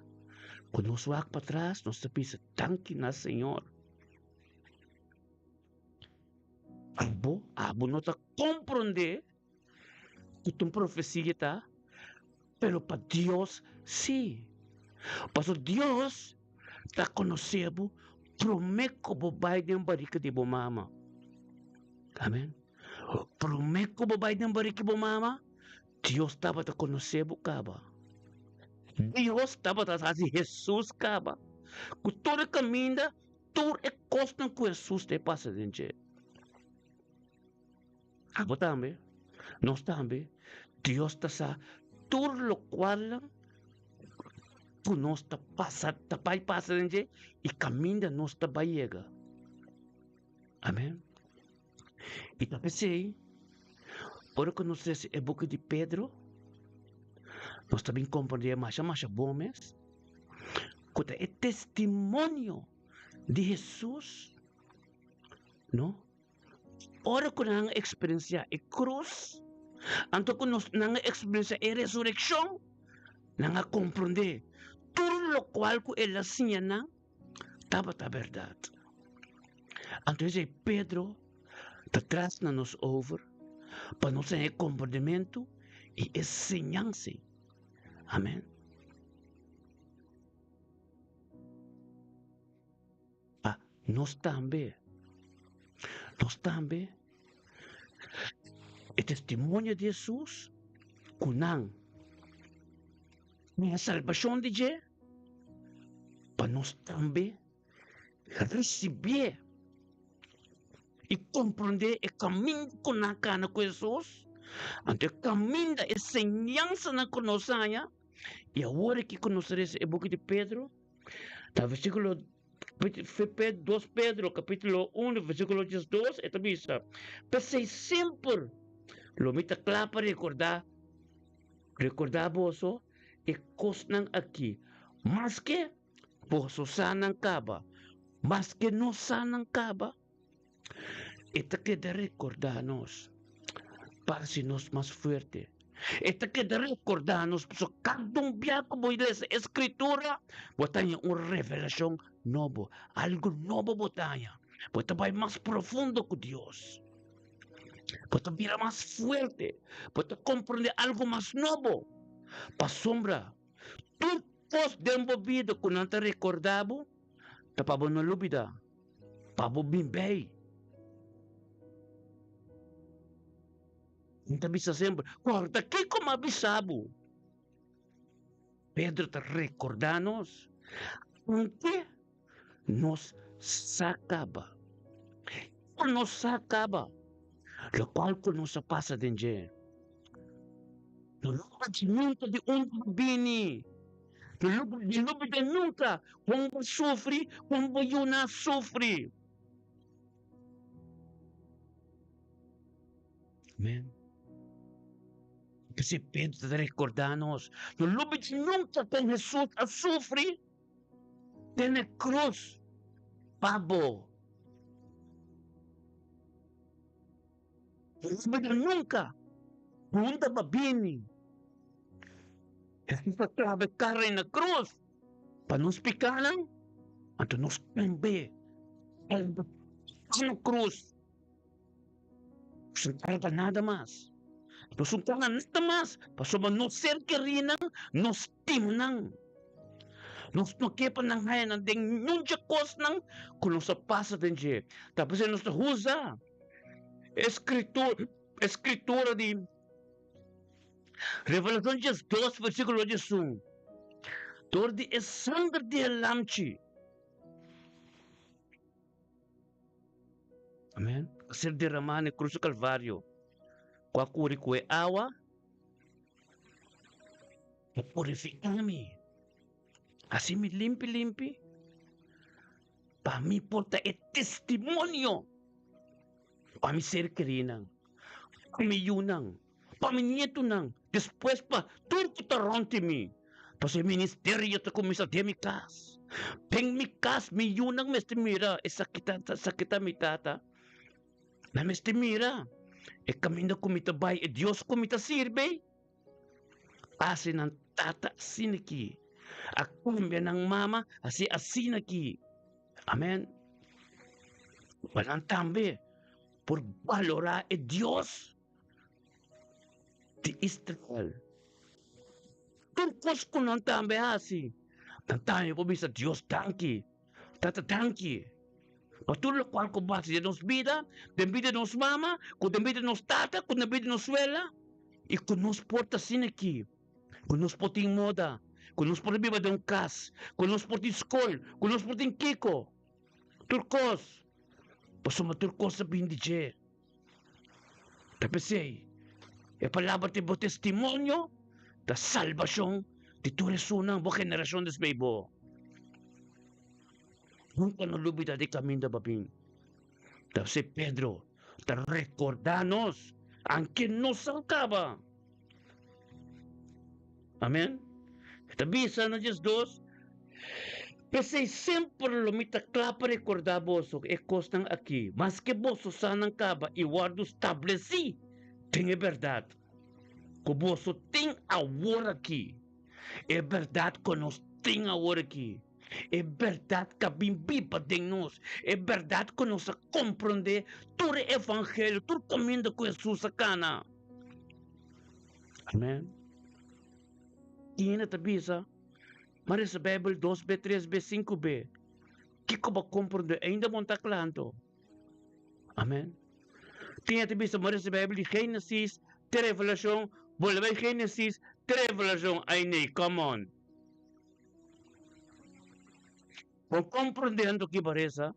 ku nos wak patras, nos ta bisa danki na Señor. Abo, abo no ta komprondé ku ta un profesia ta, pero pa Dios sí. Pasobra Dios ta konosé bo promé ku bo bai den barika di bo mama. Amèn. Promé ku bo bai den barika di bo mama, Dios tabata konosé bo kaba. Dios tabata hasi Hesus kaba. Ku tur e kaminda, tur e kosnan ku Hesus ta e pasa den dje. Abo tambe, nos tambe, Dios ta sa tur lokualnan ku nos ta pasa, ta bai pasa den dje i kaminda nos ta bai yega. Amen. I ta p'esei, ora ku nos lesa e buki di Pedro, nos ta bin komprendé masha masha bon mes ku ta e testimonio di Hesus, no? Ora ku nan a eksperensiá e krus, anto ku nos nan a eksperensiá e resurekshon, nan a komprondé tur lokual ku el a siña nan tabata bèrdat. Anto esei Pedro ta tras na nos over pa nos haña e komprondementu i e siñansa. Amèn. Nos tambe. Nos tambe. E testimonio di Hesus ku nan haña salbashon di dje, pa nos tambe risibié i komprondé e kaminda ku nan a kana ku Hesus, anto e kaminda, e señansanan ku nos haña, i awor aki ku nos ta lesa e buki di Pedro, na versíkulo Dos Pedro kapítulo 1 versíkulo 12 e ta bisa, P'esei semper lo mi ta kla pa rekordá, rekordá boso e kosnan akí, maske boso sa nan kaba, maske nos sa nan kaba. E ta keda rekordá nos pa hasi nos mas fuerte. E ta keda rekordá nos pasobra kada un bia ku bo lesa e Skritura, bo ta haña un revelashon nobo, algu nobo bo ta haña. Bo ta bai mas profundo ku Dios. Bo ta bira mas fuerte. Bo ta komprondé algu mas nobo. Pasobra tur kos den bo bida ku nan ta rekordá bo, ta pa bo no lubidá. Pa bo bin bei. Mi ta bisa semper, Kòrda kiko mi a bisa bo. Pedro ta rekordá nos, aunke nos sa kaba, ku nos sa kaba lokual ku nos a pasa den dje. No lubida nunka di unda bo bini. No lubida nunka kon bo sufri, kon bo yunan a sufri. Amen. P'esei Pedro ta rekordá nos, no lubida nunka kon Hesus a sufri den e krus pa bo. Lubida nunka unda bo bini. Hesus a klaba e kara na krus pa nos pikanan, anto nos tambe klaba na krus. Nos no karga nada mas. Nos no karga nada mas pasobra nos ser kerinan, nos stima nan. Nos no ke pa nan haña nan den nunca kosnan ku nos a pasa den dje. Ta p'esei nos ta usa e skritura, e skritura di Revelashon 12 versíkulo 11. Dor di e sanger di e Lamchi. Amen. A ser derramá na e krus di Kalvario, ku a kuri ku e awa. Bo purifiká mi, hasi mi limpi limpi, pa mi por ta e testimonio pa mi ser kerinan, pa mi yunan, pa mi nietunan, despues pa tur ku ta rònt di mi. Pasobra e ministerio ta kuminsá den mi kas. Den mi kas mi yunan mester mira esaki ta esaki ta mi tata. Nan mester mira e kaminda ku mi ta bai, e Dios ku mi ta sirbi. Hasi nan tata asina aki. A kambia nan mama hasi asina aki. Amen. Pa nan tambe por balorá e Dios di Israel. Tur kos ku nan tambe hasi, nan tambe por bisa Dios danki. Tata danki pa tur lokual ku bo hasi den nos bida, den bida di nos mama, ku den bida di nos tata, ku den bida di nos suela, i ku nos por ta asina aki, ku nos por tin moda, ku nos por biba den un kas, ku nos por tin skol, ku nos por tin kiko, tur kos, pasobra tur kos a bini di dje. Ta p'esei e palabra di bo testimonio ta salbashon di tur esunnan bo generashon despues bo. Nunka no lubida di kaminda bo a bin. Ta p'esei Pedro ta rekordá nos anke nos a kaba. Amen. E ta bisa na 12, P'esei semper lo mi ta kla pa rekordá boso e kosnan akí, maske boso sa nan kaba i wòrdu stablesí den e bèrdat ku boso tin awor akí. E bèrdat ku nos tin awor akí. E bèrdat ka bin biba den nos, e bèrdat ku nos a komprondé tur e evangelio, tur kaminda ku Hesus a kana. Amen. Tin hende ta bisa, M'a resa Beibel dos be, tres be, sinku be. Kiko bo a komprondé? Ainda bo no ta kla anto. Amen. Tin hende ta bisa, Bo a resa Bijbel di Génesis te Revelashon, bolbe bai Génesis te Revelashon. Ai nee, come on. Bo komprondé anto ki bo a resa?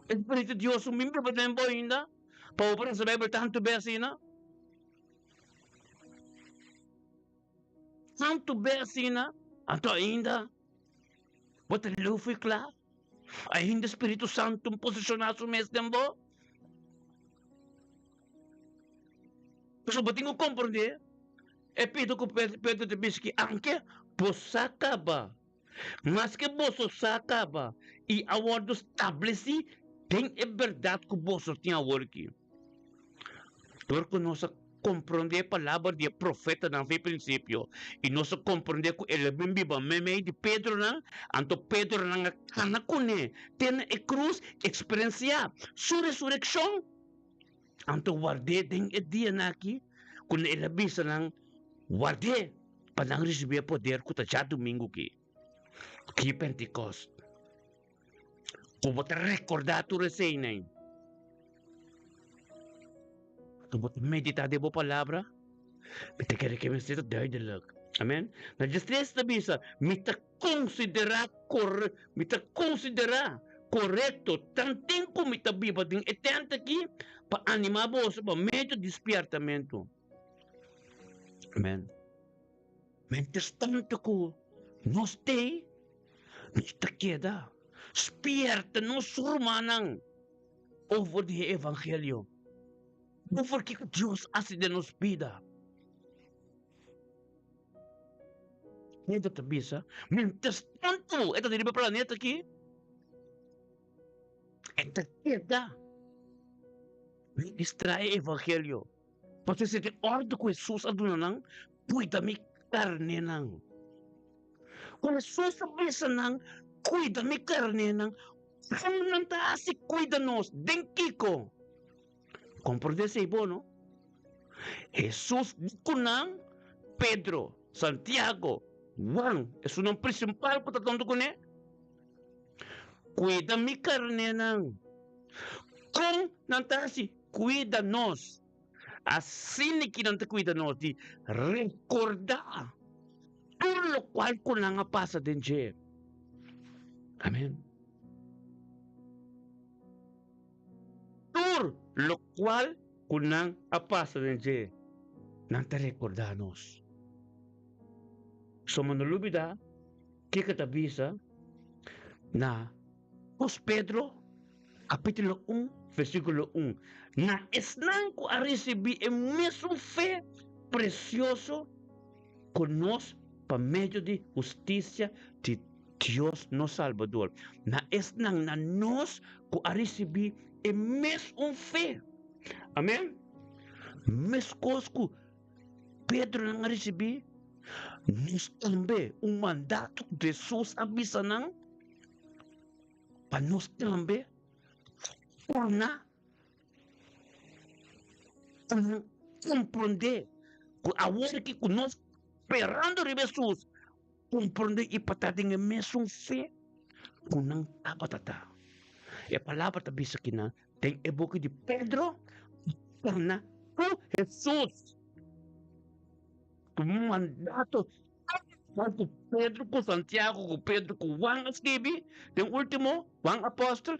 E Spiritu di Dios un bin biba den bo ainda pa bo por resa Bijbel tantu be asina? Tantu be asina, anto ainda bo ta leu fo'i kla? Ainda Spiritu Santu un posishoná su mes den bo? Pasobra bo tin ku komprondé e pida ku Pedro ta bisa ki anke bo sa kaba. Maske boso sa kaba i a wòrdu stablesí den e bèrdat ku boso tin aworki. Dor ku nos a komprondé e palabra di e profetanan for e prinsipio i nos a komprondé ku el a bin biba meimei di Pedronan, anto Pedronan a kana kuné te na e krus, eksperensiá su resurekshon, anto ward'é den e dianan aki ku el a bisa nan, Ward'é pa nan risibí e poder ku ta djadumingu ki, ki Pentikòst. Ku bo ta rekordá tur eseinan. Ku bo ta meditá den bo palabra. Mi ta kere ke mester ta duidelik. Amen. Na diestres ta bisa, mi ta konsiderá kor, mi ta konsiderá korekto tanten ku mi ta biba den e tènt aki pa animá boso pa medio di spièrtamentu. Amen. Mientras tanto ku nos t'ei, nos ta keda spierta nos rumannan over di e evangelio, over kiko Dios hasi den nos bida. Pedro ta bisa, mientras tanto e ta riba e planeta aki, e ta keda ministra e evangelio. Pasobra esei ta e òrdu ku Hesus a duna nan, Kuida mi karnénan. Ku Hesus a bisa nan, Kuida mi karnénan, kon nan ta hasi kuida nos? Den kiko? Komprondé esei bo, no? Hesus di ku nan, Pedro, Santiago, Juan, esunnan prinsipal ku ta tonto kuné, Kuida mi karnénan. Kon nan ta hasi kuida nos? Asina ki nan ta kuida nos di rekordá tur lokual ku nan a pasa den dje. Amen. Tur lokual ku nan a pasa den dje, nan ta rekordá nos. Somo no lubidá kiko ta bisa na Dos Pedro kapítulo un versíkulo un, Na esnan ku a risibí e mesun fe presioso ku nos pa medio di hustisia di Dios nos Salbador, na esnan, na nos ku a risibí e mesun fe. Amèn. Meskos ku Pedronan a risibí, nos tambe un mandato ku Hesus a bisa nan pa nos tambe torna pa nan komprondé ku awor ki ku nos sperando riba Hesus komprondé i pa ta den e mesun fe ku nan tabata ta. E palabra ta bisa kinan den e boki di Pedro torna ku Hesus ku mandato Tantu Pedro ku Santiago ku Pedro ku Juan a skibi, den último, Juan apòstel,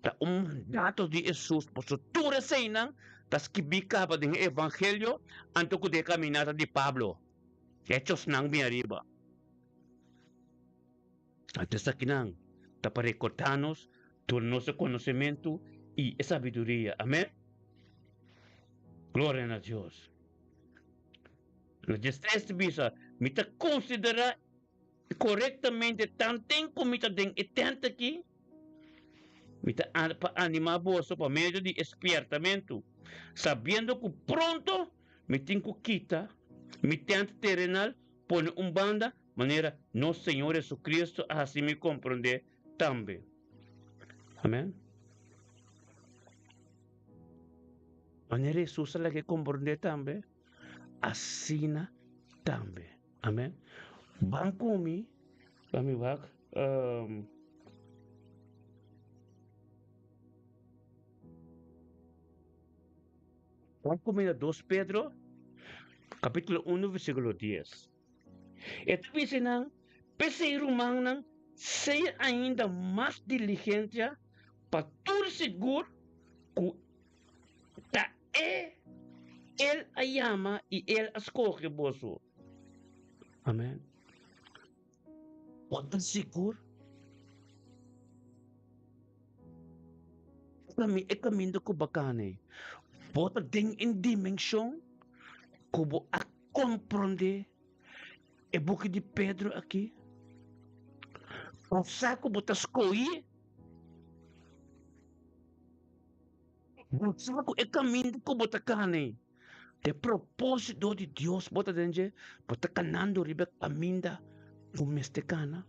ta un mandato di Hesus. Pasobra tur eseinan ta skibí kaba den e Evangelio anto ku den e kaminata di Pablo. Hechosnan bin ariba. Anto esakinan ta pa rekordá nos tur nos e konosementu i e sabiduria. Amèn. Gloria na Dios. Na diestres ta bisa, Mi ta konsiderá korektamente tanten ku mi ta den e tènt akí, mi ta pa animá boso pa medio di e spièrtamentu, sabiendo ku pronto mi tin ku kita mi tènt terenal pone un banda, manera nos Señor Jesucristo a hasi mi komprondé tambe. Amèn. Manera Hesus a laga e komprondé tambe, asina tambe. Amèn. Ban ku mi, ban mi wak. Ban kuminda 2 Pedro, kapítulo 1, versíkulo 10. E ta bisa nan, P'esei, rumannan, sea ainda mas diligensia pa tur sigur ku ta e El a yama i El a skohe boso. Amèn. Bo ta sigur? E kaminda ku bo kana ei, bo ta den un dimenshon ku bo a komprondé e buki di Pedro aki? Bo sa ku bo ta skohí? Bo sa ku e kaminda ku bo ta kana ei, ta e propósito di Dios bo ta den dje? Bo ta kanando riba e kaminda ku mester kana?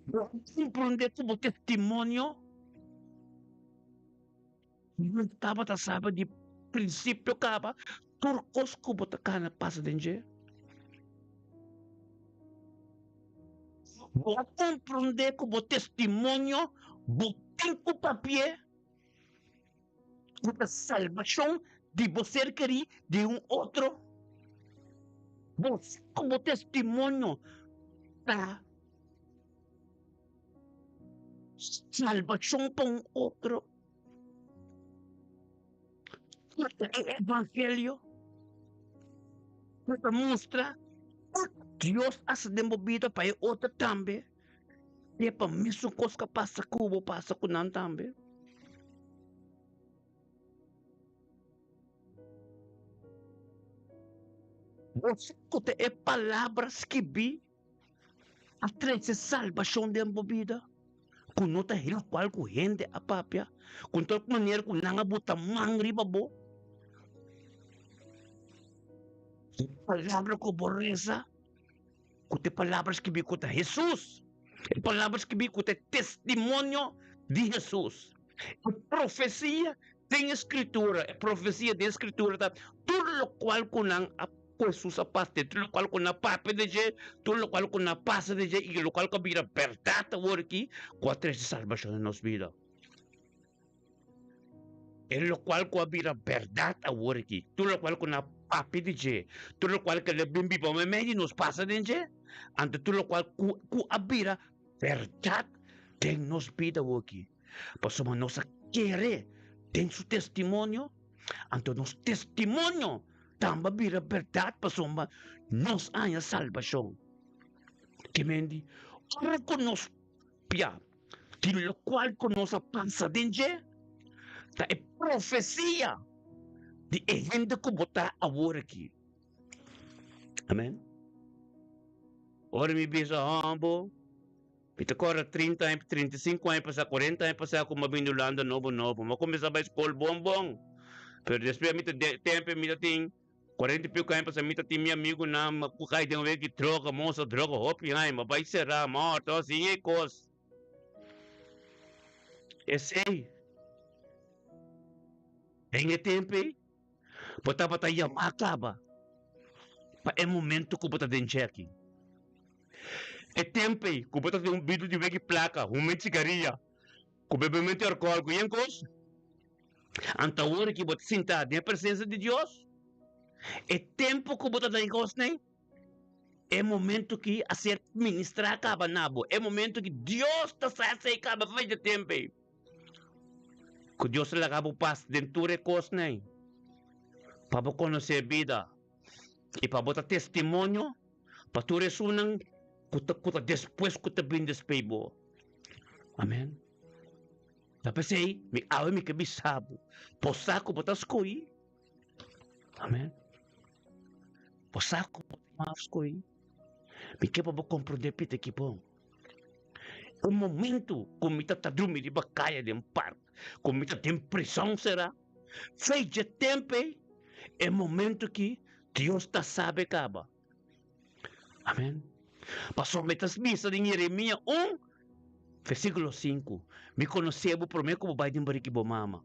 Bo a komprondé ku bo testimonio no tabata sabi di prinsipio kaba tur kos ku bo ta kana pasa den dje? Bo a komprondé ku bo testimonio bo tin ku papi'é ku ta salbashon di bo ser kerí di un otro? Bo sa ku bo testimonio ta salbashon pa un otro? Ku ta e evangelio ku ta mustra ku Dios hasi den bo bida pa e otro tambe, i pa mesun kos ku a pasa ku bo pasa ku nan tambe. Bo sa ku ta e palabra skibí a trese salbashon den bo bida, ku no ta lokual ku hende a papia, ku no ta manera ku nan a bota man riba bo. E palabra ku bo resa, ku ta e palabra skibí ku ta Hesus, e palabra skibí ku ta e testimonio di Hesus. E profesia den e Skritura, e profesia den e Skritura ta tur lokual ku nan a ku Hesus a pasa den, tur lokual ku nan a papia den dje, tur lokual ku nan a pasa den dje i lokual ku a bira bèrdat awor aki ku a trese salbashon den nos bida. E lokual ku a bira bèrdat awor aki, tur lokual ku nan a papia di dje, tur lokual ku el a bin biba meimei di nos pasa den dje, anto tur lokual ku ku a bira bèrdat den nos bida awor aki. Pasobra nos a kere den su testimonio, anto nos testimonio tambe a bira bèrdat pasobra nos a haña salbashon. Ke men di, ora ku nos papia di lokual ku nos a pasa den dje, ta e profesia di e hende ku bo ta awor aki. Amen. Ora mi bisa hòmber. Mi ta kòrda trinta aña, trinta i sinku aña pasá, kuarenta aña pasá ku mi a bini Hulanda nobo nobo. Mi a kuminsá bai skol bon bon. Pero despues mi ta tempu mi ta tin kuarenta i piko aña pasá mi ta tin mi amigunan mi a kai den weki droga, mi a usa droga hopi aña, mi a bai será, mi a hòrta asina e kos. Esei den e tempu ei bo tabata yamá kaba pa e momento ku bo ta den djeki. E tempu ei ku bo ta tin un bidu di weki plaka, hume sigaria, ku bebementu di alkohòl, ku yen kos. Anto awor ki bo ta sintá den e presensia di Dios, e tempu ku bo ta den e kosnan ei, e momentu ki a ser ministrá kaba na bo, e momentu ki Dios ta sa esei kaba for di e tempu ei. Ku Dios ta laga bo pas den tur e kosnan ei, pa bo konosé bida i pa bo ta testimonio. Pa tur esunnan ku ta ku ta despues ku ta bin despei bo. Amen. Ta p'esei mi awe mi ke bisa bo, bo sa ku bo ta skohi. Amen. Bo sa ku bo ta skohi. Mi ke pa bo komprondé pita ki bon. E momento ku mi ta ta drumi riba kaya den park, ku mi ta den prison sera, fei dje tempu ei, e momento ki Dios ta sabe kaba. Amen. Pasobra mi ta bisa den Jeremia un, versíkulo sinku, Mi konosé bo promé ku bo bai den bariki bo mama.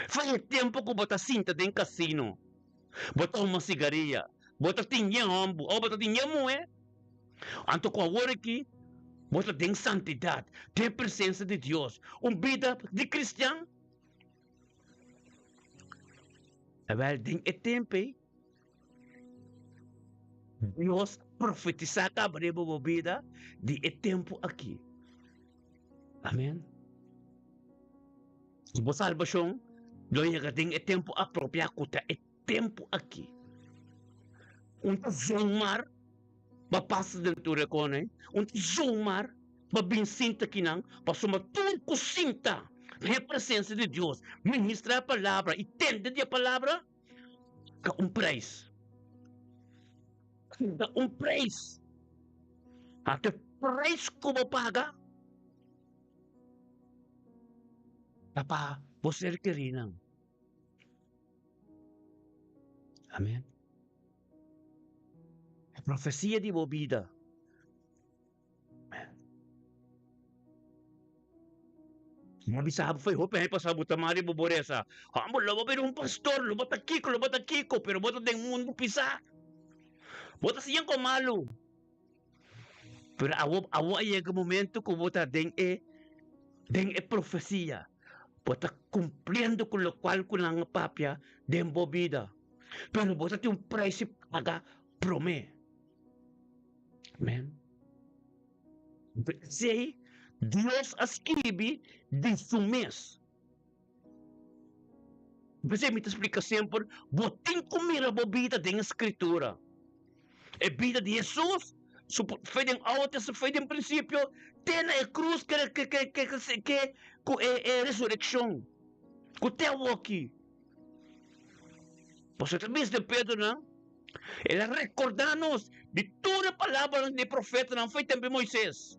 Fei e tempu ku bo ta sinta den kasino, bo ta huma sigaria, bo ta tin yen hòmber òf bo ta tin yen muhé. Anto ku awor aki bo ta den santidat, den presensia di Dios, un bida di kristian. Awel, den e tempu ei, Dios a profetisá kaba riba bo bida di e tempu aki. Amen. I bo salbashon lo yega den e tempu apropiá ku ta e tempu aki. Un ta zomar ba pasa den tur e kona ei, un ta zomar ba bin sinta kinan, pasobra tur ku sinta den e presensia di Dios, ministra e palabra i tende di e palabra, ta un prijs. Ta un prijs. Anto e prijs ku bo paga ta pa bo ser kerinan. Amen. E profesia di bo bida. Mi a bisa bo fai hopi aña pasá bo ta mari bo boresa. Homber, lo bo bira un pastor, lo bo ta kiko, lo bo ta kiko, pero bo ta den mundu pisá. Bo ta siña kon malu. Pero awo, awo a yega momento ku bo ta den e, den e profesia. Bo ta kumpliendo ku lokual ku nan a papia den bo bida. Pero bo ta tin un preis di paga promé. Amen. P'esei Dios a skibi di su mes. P'esei mi ta splika semper, bo tin ku mira bo bida den e Skritura. E bida di Hesus, su fe den Oude Testament, fe den prinsipio, te na e krus ke ku e resurekshon, ku te awoki. Pasobra ta bisa den Pedronan, El a rekordá nos di tur e palabranan di e profetanan for e tempu di Moises,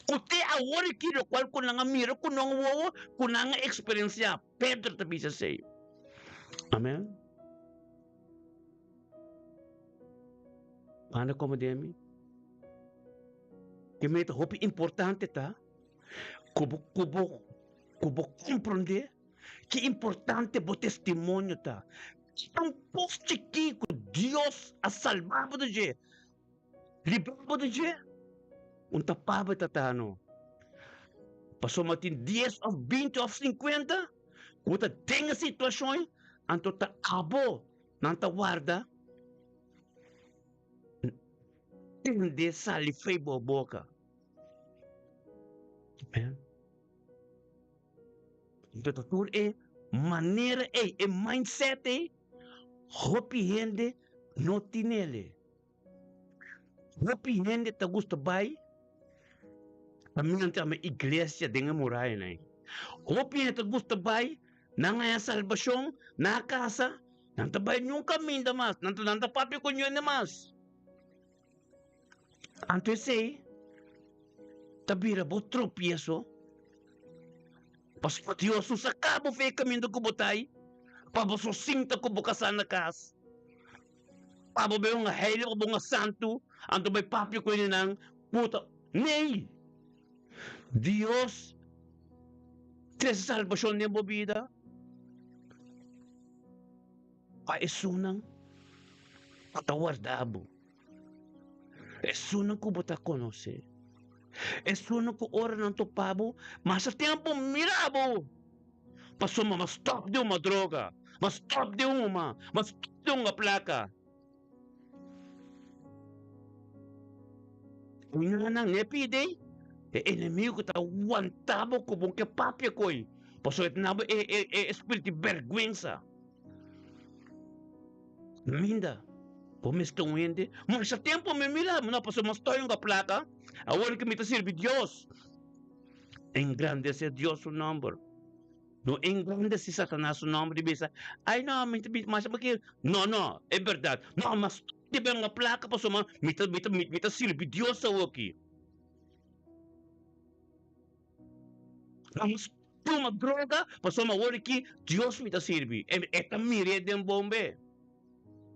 ku te awor aki lokual ku nan a mira ku nan wowo, ku nan a eksperensiá. Pedro ta bisa esei. Amen. Banda komo den mi, ke meta hopi importante ta ku bo ku bo ku bo komprondé Ki importante bo testimonio ta! Ta un pos chikí ku Dios a salba bo di dje, libra bo di dje. Un ta pabia ta ta no. Pasobra tin dies òf binti òf sinkuenta ku ta den e situashon ei, anto ta abo nan ta warda tende sali fei bo boka. Amen. Anto ta tur e manera ei, e mindset ei, hopi hende no tinele. Hopi hende ta gusta bai pa miente ama iglesia den e murayanan ei. Hopi hende ta gusta bai, nan haña salbashon, nan a kasa, nan ta bai niun kaminda mas, nan ta nan ta papia ku niun hende mas. Anto esei ta bira bo tropieso, pasobra Dios no saka bo for e kaminda ku bo ta ei pa bo so sinta ku bo kasá na kas, pa bo bai un heilig, pa bo un santu, anto bai papia ku hendenan ku ta. Nee! Dios trese salbashon den bo bida pa esunnan ku ta warda bo. Esunnan ku bo ta konosé. Esunnan ku ora nan topa bo, masha tempu mira bo. Pasobra m'a stòp di huma droga, m'a stòp di huma, m'a stòp di hunga plaka. Nan e pidi e enemigu ta wanta bo ku bo ke papia ku ei, pasobra e ta na bo e spiritu di bèrgwensa. Minda, bo mester un hende. Masha tempu mi mira, no, pasobra mi a stoy un plaka, awor ku mi ta sirbi Dios. Engrandesé Dios su nòmber. No engrandesé Satanas su nòmber di bisa, ai no, mi ta masha pakiko. No, no, e bèrdat. No, mi a stoy di benga plaka pasobra mi ta, mi ta, mi ta sirbi Dios awoki. Nos tuma droga pasobra awor aki Dios mi ta sirbi. E ta mir'é den bombe.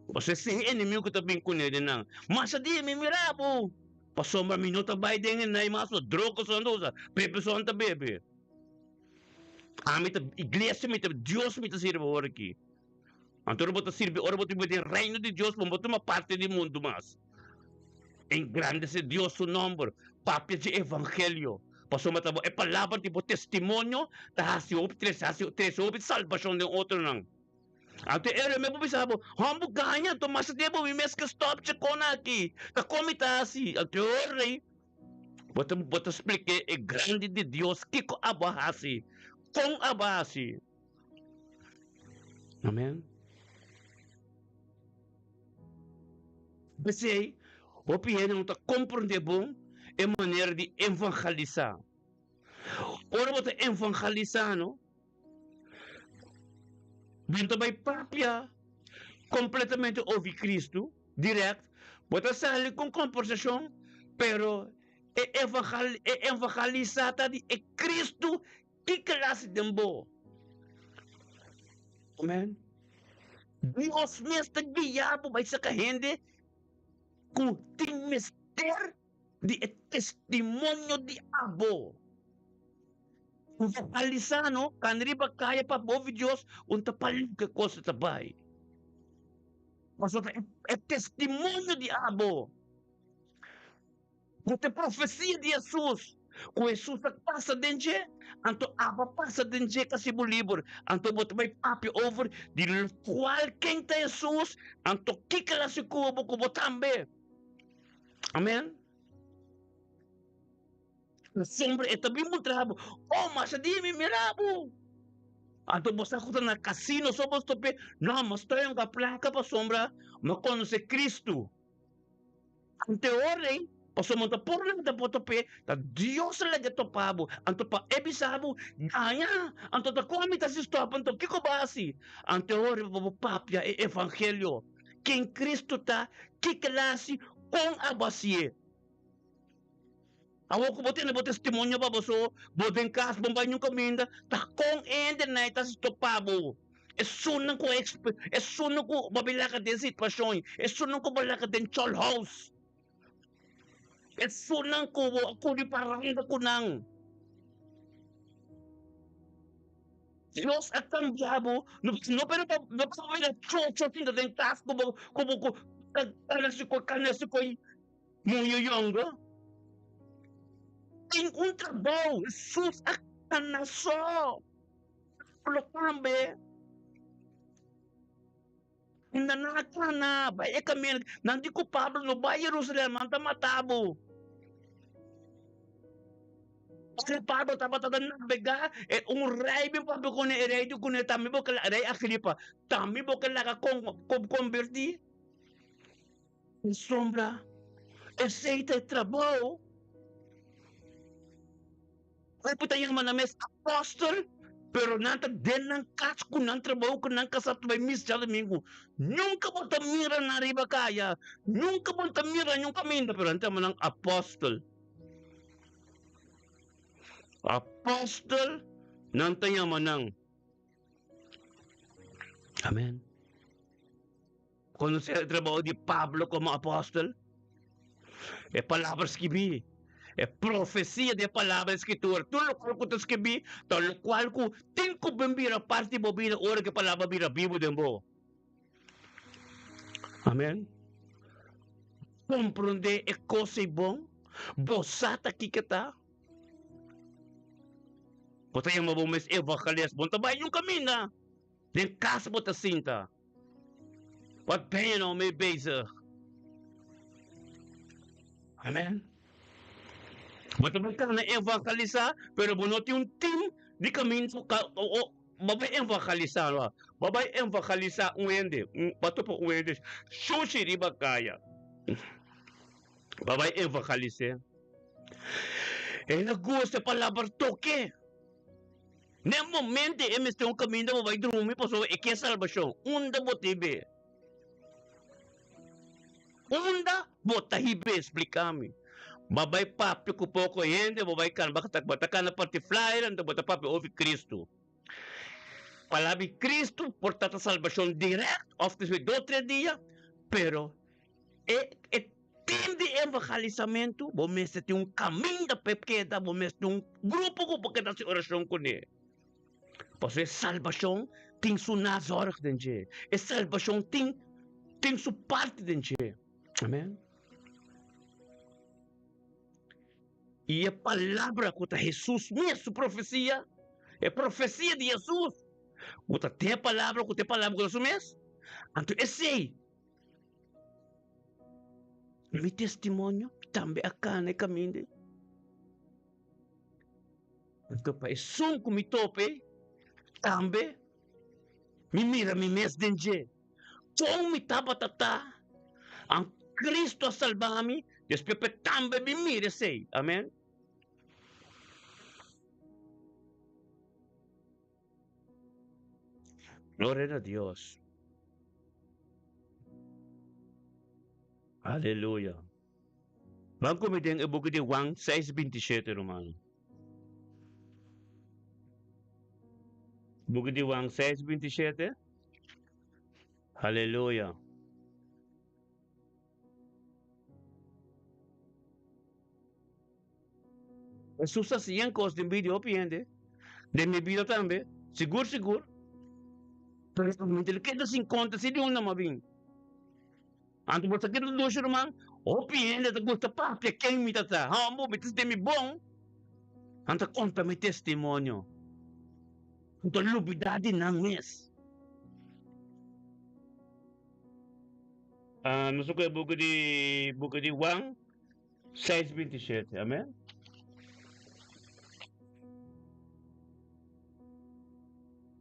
Pasobra esei e enemigu ku ta bin kuné den nan. Masha dia mi mira bo pasobra mi no ta bai den e nai mas droga so nan ta usa, bebe so nan ta bebe. Ami ta iglesia mi ta Dios mi ta sirbi awor aki. Anto ora bo ta sirbi, ora bo ta biba den reino di Dios, bo no tuma parti di mundu mas. Engrandece Dios su nomber, papia dje evangelio, pasobra ta bo e palabra di bo testimonio ta hasi hopi trese, hasi trese hopi salbashon den otronan. Anto e ora mi por bisa bo, Hòmber gaña, anto mas tempu mi mes ke stòp chekon aki. Ta kon mi ta hasi? Anto e ora ei bo ta bo ta splik'é e grandi di Dios kiko abo a hasi, kon abo a hasi. Amen. P'esei, hopi hende no ta komprondé bon e manera di evangelisá. Ora bo ta evangelisá no, bo no ta bai papia kompletamente over Kristu dirèkt, bo ta sali ku un kombersashon, pero e evangelisá ta di e Kristu Ki klase den bo? Amen. Dios mes ta guia bo bai saka hende ku tin mester di e testimonio di abo. Vocalisa no, kan riba kaya pa bovi Dios, un ta pa loke kos ta bai. Pasobra e testimonio di abo. Ku ta e profesia di Hesus, ku Hesus ta pasa den dje, anto abo a pasa den dje kasi bo liber, anto bo ta bai papia over di lokual ken ta Hesus, anto kiko el hasi ku bo, ku bo tambe. Amen. Pasobra e ta bin muntra bo, Oh, masha dia mi mira bo. Anto bo sa ku ta na kasino so bo stop'é, No, mi a stoy un plaka pasobra mi a konosé Kristu. Ante ora ei, pasobra bo ta por lanta bo top'é, ta Dios a laga topa bo. Anto pa e bisa bo, Gaña! Anto ta kon mi ta hasi stòp? Anto kiko bo a hasi? Ante ora ei pa bo papia e evangelio, ken Cristo ta, kiko el a hasi, kon abo a hasié. Awor ku bo tene bo testimonio pa bo so, bo den kas, bo bai niun kaminda, ta kon hende ta hasi topa bo? Esunnan ku esunnan ku bo bin laga den situashon, esunnan ku bo laga den chol house, esunnan ku bo a kuri paranda ku nan. Dios a kambia bo, no no pero no pa bo bira chocho sinta den kas ku bo ku bo ku kana si koi kana si koi muyu yongo. Tin un trabou, Hesus a kana so. Lo tambe Nan a kana bai e kaminda. Nan di ku Pablo, No bai Jerusalem, nan ta mata bo. Ora Pablo tabata ta nabegá, e un rei bin papia kuné, e rei di kuné, Tambe bo ke rei Agripa, tambe bo ke laga kombertí? Pasobra esei ta e trabou. Hopi ta yama nan mes apòstel, pero nan ta den nan kas ku nan trabou, ku nan kasá ta bai misa djadumingu. Nunka bo ta mira nan riba kaya, nunka bo ta mira nan kaminda, pero nan ta yama nan apòstel. Apòstel nan ta yama nan. Amèn. Konosé e trabou di Pablo komo apòstel? E palabra skibí, e profesia di e palabra di Skritura, tur lokual ku ta skibí ta lokual ku tin ku bin bira parti di bo bida ora ku e palabra bira bibu den bo. Amèn. Komprondé e kos ei bon? Bo sa ta kiko ta? Bo ta yama bo mes evangelista, bo no ta bai niun kaminda. Den kas bo ta sinta. Wat ben je nou mee bezig? Amen. Bo ta busca na evangelisa, pero bo no tin un team di caminda cu ka o bo bai evangelisa no. Bo bai evangelisa un hende, bo topa un hende shushi riba caya. Bo bai evangelise. E na gusta e palabra toke. N'e momento e mester un kaminda pa bai drumi pasobra e ke salbashon. Unda bo ta hib'é? Unda bo ta hib'é? Splika mi. Bo bai papia ku poko hende, bo bai kana, bo ta kana parti flyer, anto bo ta papia over Kristu. Palabra di Kristu por ta ta salbashon dirèkt òf despues di dos tres dia, pero E e tim di evangelisamentu, bo mester tin un kaminda pa e keda, bo mester tin un grupo ku por keda hasi orashon kuné. Pasobra e salbashon tin su nazorg den dje. E salbashon tin tin su parti den dje. Amen. I e palabra ku ta Hesus mes su profesia, e profesia di Hesus. Ku ta den e palabra, ku ta e palabra ku ta su mes. Anto esei, mi testimonio tambe a kana e kaminda ei. Anto pa esun ku mi tope, tambe mi mira mi mes den dje. Kon mi tabata ta, an Cristo a salba mi, despues pa e tambe mi mira esei. Amen. Gloria na Dios. Aleluya. Ban ku mi den e buki di Juan 6:27, rumannan. Buki di Juan 6:27. Aleluya. Hesus a siña kos den bida di hopi hende, den mi bida tambe, sigur sigur. Pero mi ta keda sin konta si di unda mi a bin. Anto bo sa keda dushi ruman, hopi hende ta gusta papia ken mi ta ta. Hombo, mi ta sinti mi bon. Nan ta konta mi testimonio. Mi ta lubida di nan mes. Nos a kohe buki di buki di Juan 6:27. Amen.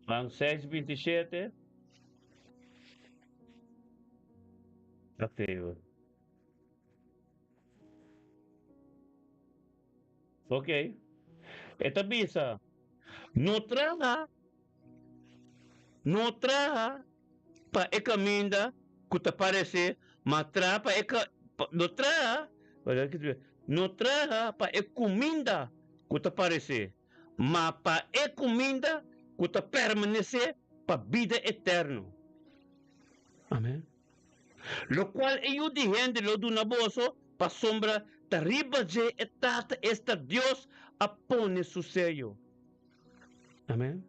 Juan 6:27. Mateo. Ok. E ta bisa, no traha, no traha pa e kaminda ku ta paresé, ma traha pa e ka, no traha, no traha pa e kuminda ku ta paresé, ma pa e kuminda ku ta permanesé pa bida eterno. Amèn. Lokual e Yu di hende lo duna boso, pasobra ta riba dje e Tata, esta Dios, a pone su seyo. Amèn.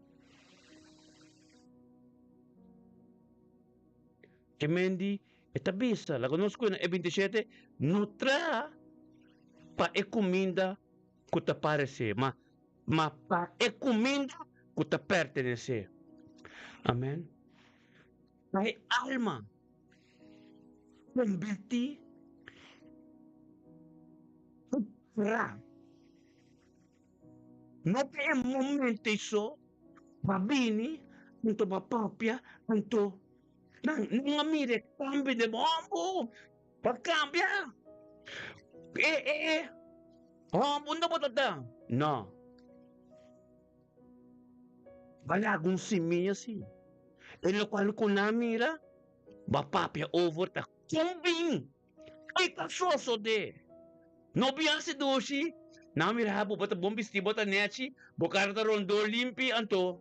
Ke men di e ta bisa, laga nos kuina e 27, no traha pa e kuminda ku ta paresé, ma ma pa e kuminda ku ta pertenesé. Amèn. Pa e alma kombertí ku tra. No pa e momento ei so, pa bini, anto pa papia, anto nan nan a mira e kambio den bo hombo, pa kambia. E e e hombo no bo ta ta. No. Ba laga un simia si. E lokual ku nan mira, ba papia over ta kon bin. Ki ta sosodé? No bin hasi dushi, nan mira bo, bo ta bon bistí, bo ta nèchi, bo kara ta rondó limpi, anto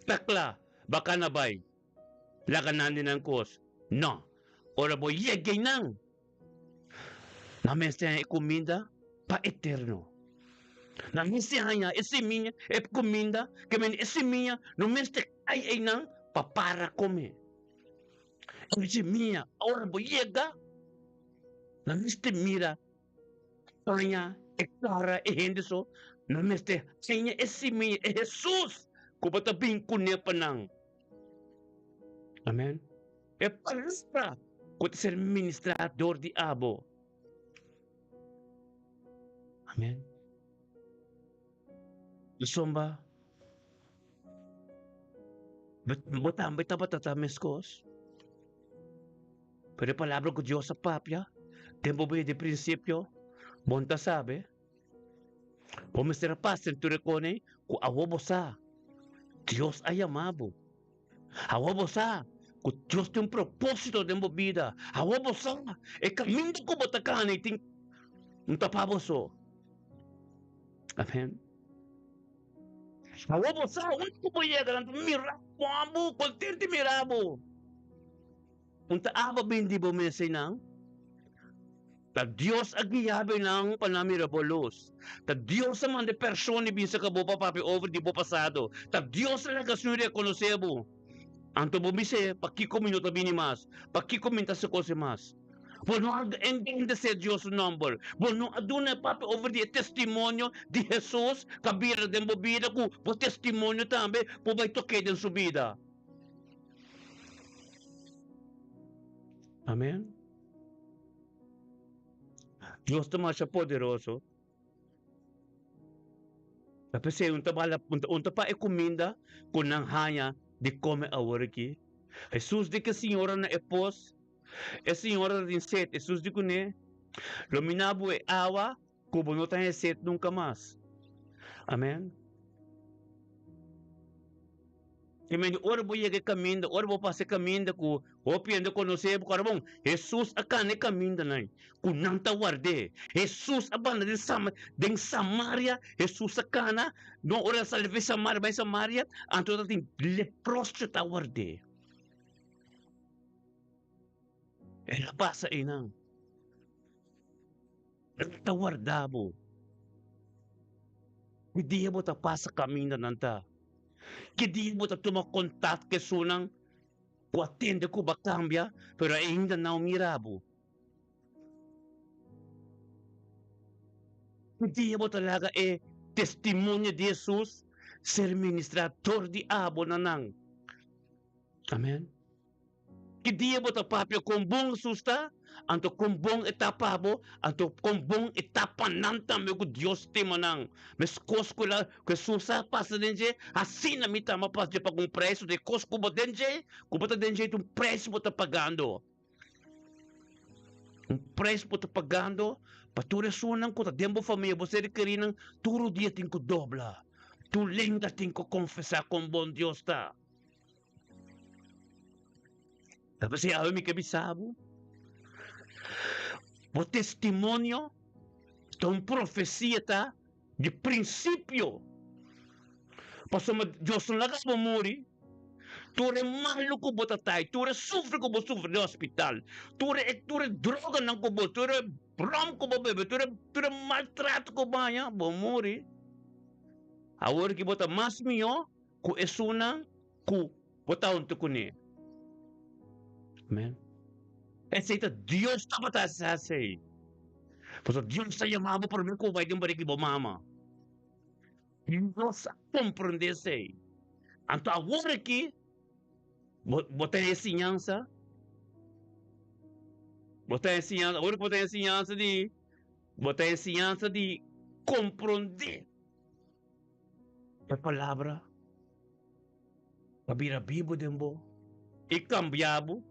ta kla, ba kana bai laga nan di nan kos. No, ora bo yega einan, nan mester haña e kuminda pa eterno. Nan mester haña e simia, e kuminda, ke men e simia no mester kai einan pa para kome. E simia, ora bo yega, nan mester mira, paña e kara e hende so, nan mester haña e simia, e Hesus ku bo ta bin kuné pa nan. Amen. E palabra ku ta ser ministrá dor di abo. Amen. Pasobra bo tambe tabata ta meskos. Pero e palabra ku Dios a papia den bo bida di prinsipio, bo no ta sabe. Bo mester a pasa den tur e kosnan ku awor bo sa Dios a yama bo. Awor bo sa ku Dios tin un propósito den bo bida. Awor bo sa e kaminda ku bo ta kana i tin un tapa bo so. Amen. Awor bo sa unda ku bo yega nan ta mira bo amo kontenti mira bo. Un ta aba bin di bo mes einan? Ta Dios a guia bo einan pa nan mira bo lus. Ta Dios a manda e persona bin saka bo pa papia over di bo pasado. Ta Dios a laga su rekonosé bo. Anto bo bis'é, Pakiko mi no ta bini mas? Pakiko mi no ta hasi kos mas? Bo no a engrandesé Dios su nòmber. Bo no a duna e papia over di e testimonio di Hesus ku a bira den bo bida ku bo testimonio tambe por bai tok'é den su bida. Amen. Dios ta masha poderoso. Ta p'esei un ta bala un ta pa e kuminda ku nan haña di kome awor aki. Hesus di ku e siñora na e pos, E siñora ta tin set. Hesus di kuné, Lo mi na bo e awa ku bo no ta haña set nunka mas. Amen. I mende ora bo yega e kaminda, ora bo pasa e kaminda ku hopi hende konosé bo, kòrda bon, Hesus a kana e kamindanan ku nan ta ward'é. Hesus a banda den Sama, den Samaria, Hesus a kana, no ora el a sali for Samaria bai Samaria, anto tabatin leprosio ta ward'é. El a pasa einan. El ta warda bo. Ki dia bo ta pasa kaminda nan ta? Ki dia bo ta tuma kontak ku esunnan ku a tende ku bo a kambia pero ainda nan a mira bo? Ki dia bo ta laga e testimonio di Hesus ser ministrá dor di abo na nan? Amen. Ki dia bo ta papia kon bon Hesus ta, anto kon bon e ta pa bo, anto kon bon e ta pa nan tambe ku Dios stima nan. Meskos ku el a, ku Hesus a pasa den dje, asina mi tambe a pasa dje paga un preis di e kos ku bo den dje, ku bo ta den dje ta un preis bo ta pagando. Un preis bo ta pagando pa tur esunnan ku ta den bo famia, bo ser kerinan, tur dia tin ku dobla, tur lenga tin ku konfesá kon bon Dios ta. Ta p'esei awe mi ke bisa bo, bo testimonio ta un profesia ta di prinsipio. Pasobra Dios no laga bo muri. Tur e malu ku bo ta tai, tur e sufri ku bo sufri den hospital, tur e tur e droganan ku bo, tur e rom ku bo bebe, tur e tur e maltrato ku bo haña, bo muri. Awor ki bo ta mas mihó ku esunnan ku bo ta huntu kuné. Amen. Esei ta Dios tabata hasi esei. Pasobra Dios ta yama bo promé ku bo bai den barika di bo mama. Dios a komprondé esei. Anto awor aki bo bo ta e siñansa, bo ta e siñansa, awor ku bo ta e siñansa di, bo ta e siñansa di komprondé. E palabra ta bira bibu den bo i kambia bo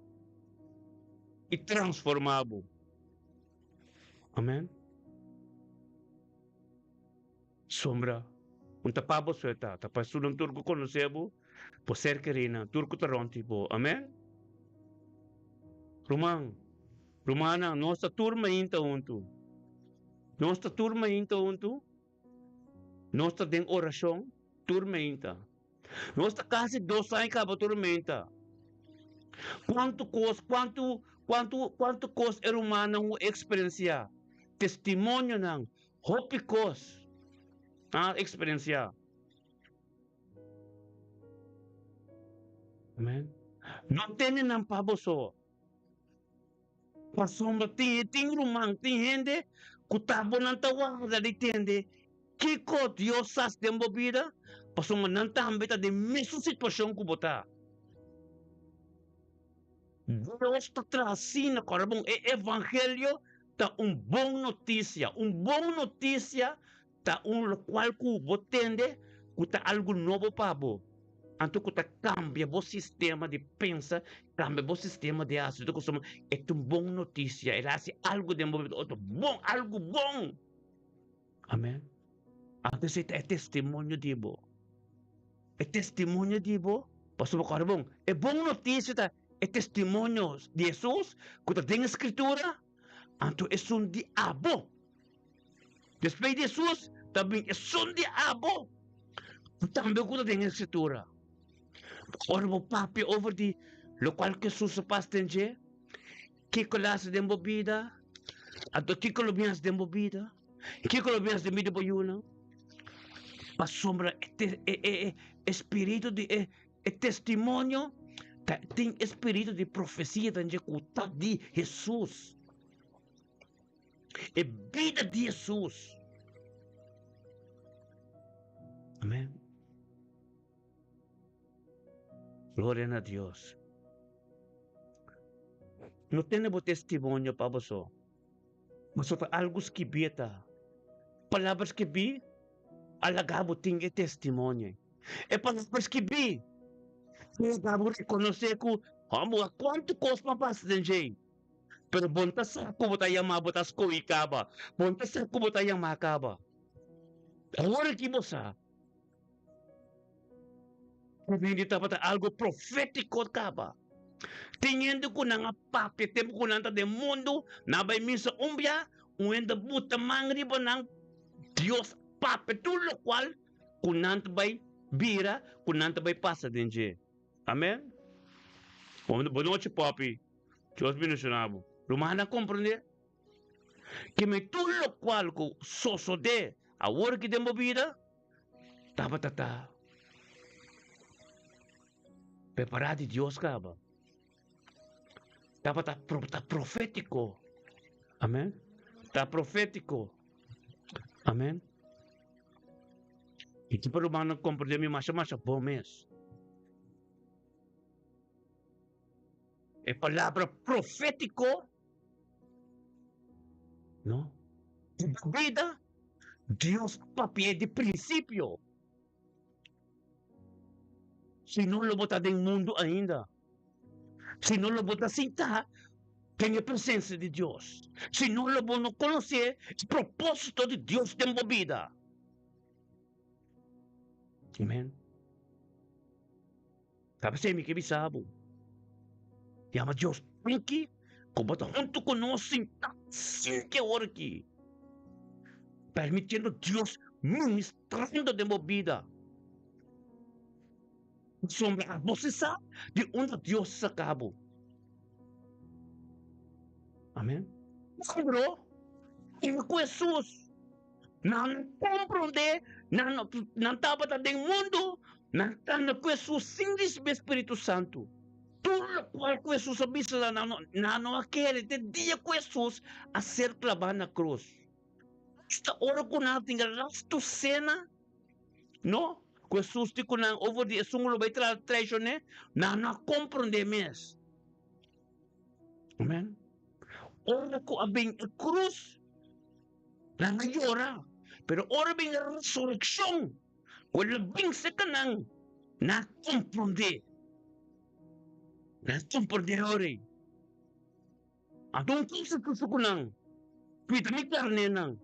i transforma bo. Amen. Sombra, un ta pa bo so e ta, ta pa esunnan tur ku konosé bo, bo ser kerinan, tur ku ta rònt di bo. Amen. Ruman, rumannan, nos ta tur mainta huntu. Nos ta tur mainta huntu. Nos ta den orashon tur meinta. Nos ta kasi dos aña kaba tur meinta. Kuantu kos, kuantu, kuantu, kuantu kos e rumannan hu eksperensiá. Testimonionan, hopi kos nan a eksperensiá. Amen. No tene nan pa boso. Pasobra tin tin ruman, tin hende ku ta bo nan ta warda di tende kiko Dios hasi den bo bida, pasobra nan tambe ta den mesun situashon ku bo ta. Dios ta traha asina, kòrda bon, e evangelio ta un bon notisia, un bon notisia Ta un lokual ku bo tende ku ta algu nobo pa bo, anto ku ta kambia bo sistema di pensa, kambia bo sistema di hasi. Ta kusuma e ta un bon notisia, el a hasi algu den bo bida, otro bon, algu bon. Amen. Anto esei ta e testimonio di bo. E testimonio di bo, pasobra kòrda bon, e bon notisia ta e testimonio di Hesus ku ta den e Skritura, anto esun di abo. Despues di Hesus ta bin esun di abo ku tambe ku ta den e Skritura. Ora bo papia over di lokual ku Hesus a pasa den dje, kiko el a hasi den bo bida, anto kiko lo bin hasi den bo bida, kiko lo bin hasi den bida di bo yunan. Pasobra e e spiritu di e e testimonio ta tin e spiritu di profesia den dje ku ta di Hesus. E bida di Hesus. Amen. Gloria na Dios. No tene bo testimonio pa boso. Boso ta algu skibí ta. Palabra skibí a laga bo tin e testimonio. E palabra skibí a laga bo rekonosé ku, Hòmber, wak kuantu kos pa pasa den dje. Pero bo no ta sa ku bo ta yamá, bo ta skohí kaba. Bo no ta sa ku bo ta yamá kaba. Awor aki bo sa. Hende tabata algu profétiko kaba. Tin hende ku nan a papia tempu ku nan ta den mundu, nan a bai misa un bia, un hende a buta man riba nan, Dios a papia tur lokual ku nan ta bai bira, ku nan ta bai pasa den dje. Amen. Bon nochi Poppy. Dios bendiciona bo. Rumannan a comprende ke me tur locual cu sosode awor aki den bo bida tabata ta prepara di Dios caba. Tabata ta profetico. Amen. Ta profetico. Amen. I ki pa rumannan comprende mi masha masha bon mes. E palabra profétiko, no, di bo bida, Dios papi'é di prinsipio. Si no lo bo ta den mundu ainda. Si no lo bo ta sintá den e presensia di Dios. Si no lo bo no konosé e propósito di Dios den bo bida. Amen. Ta p'esei mi ke bisa bo, yama Dios danki ku bo ta huntu ku nos sintá sinti awor aki, permitiendo Dios ministrando den bo bida. Pasobra abo si sa di unda Dios a saka bo. Amen. Pedro i ku Hesus Nan no komprondé, nan no, nan tabata den mundu, nan ta ku Hesus sin risibí Spiritu Santu. Tur lokual ku Hesus a bisa nan, nan no, nan no a kere te dia ku Hesus a ser klabá na krus. Asta ora ku nan a tin lastu sena, no, ku Hesus di ku nan over di esun ku lo bai traishoné, nan no a komprondé mes. Amen. Ora ku a bin e krus, Nan a yora, pero ora bin e resurekshon, ku el a bin serka nan, nan a komprondé. Nan a komprondé ora ei. Anto un kos a kusa ku nan, Kuida mi karnénan.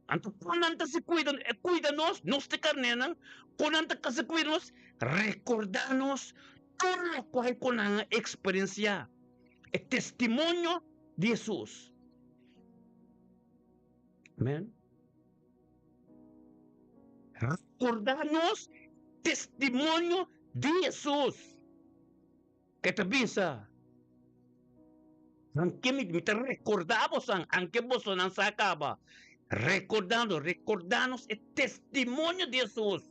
Anto kon nan ta si kuida, e kuida nos, nos ta e karnénan, kon nan ta kasa kuida nos? Rekordá nos tur lokual ku nan a eksperensiá, e testimonio di Hesus. Amen. Rekordá nos testimonio di Hesus. Ke ta bisa, Anke mi, mi ta rekordá bosan, anke bosonan sa kaba. Rekordando, rekordá nos e testimonio di Hesus.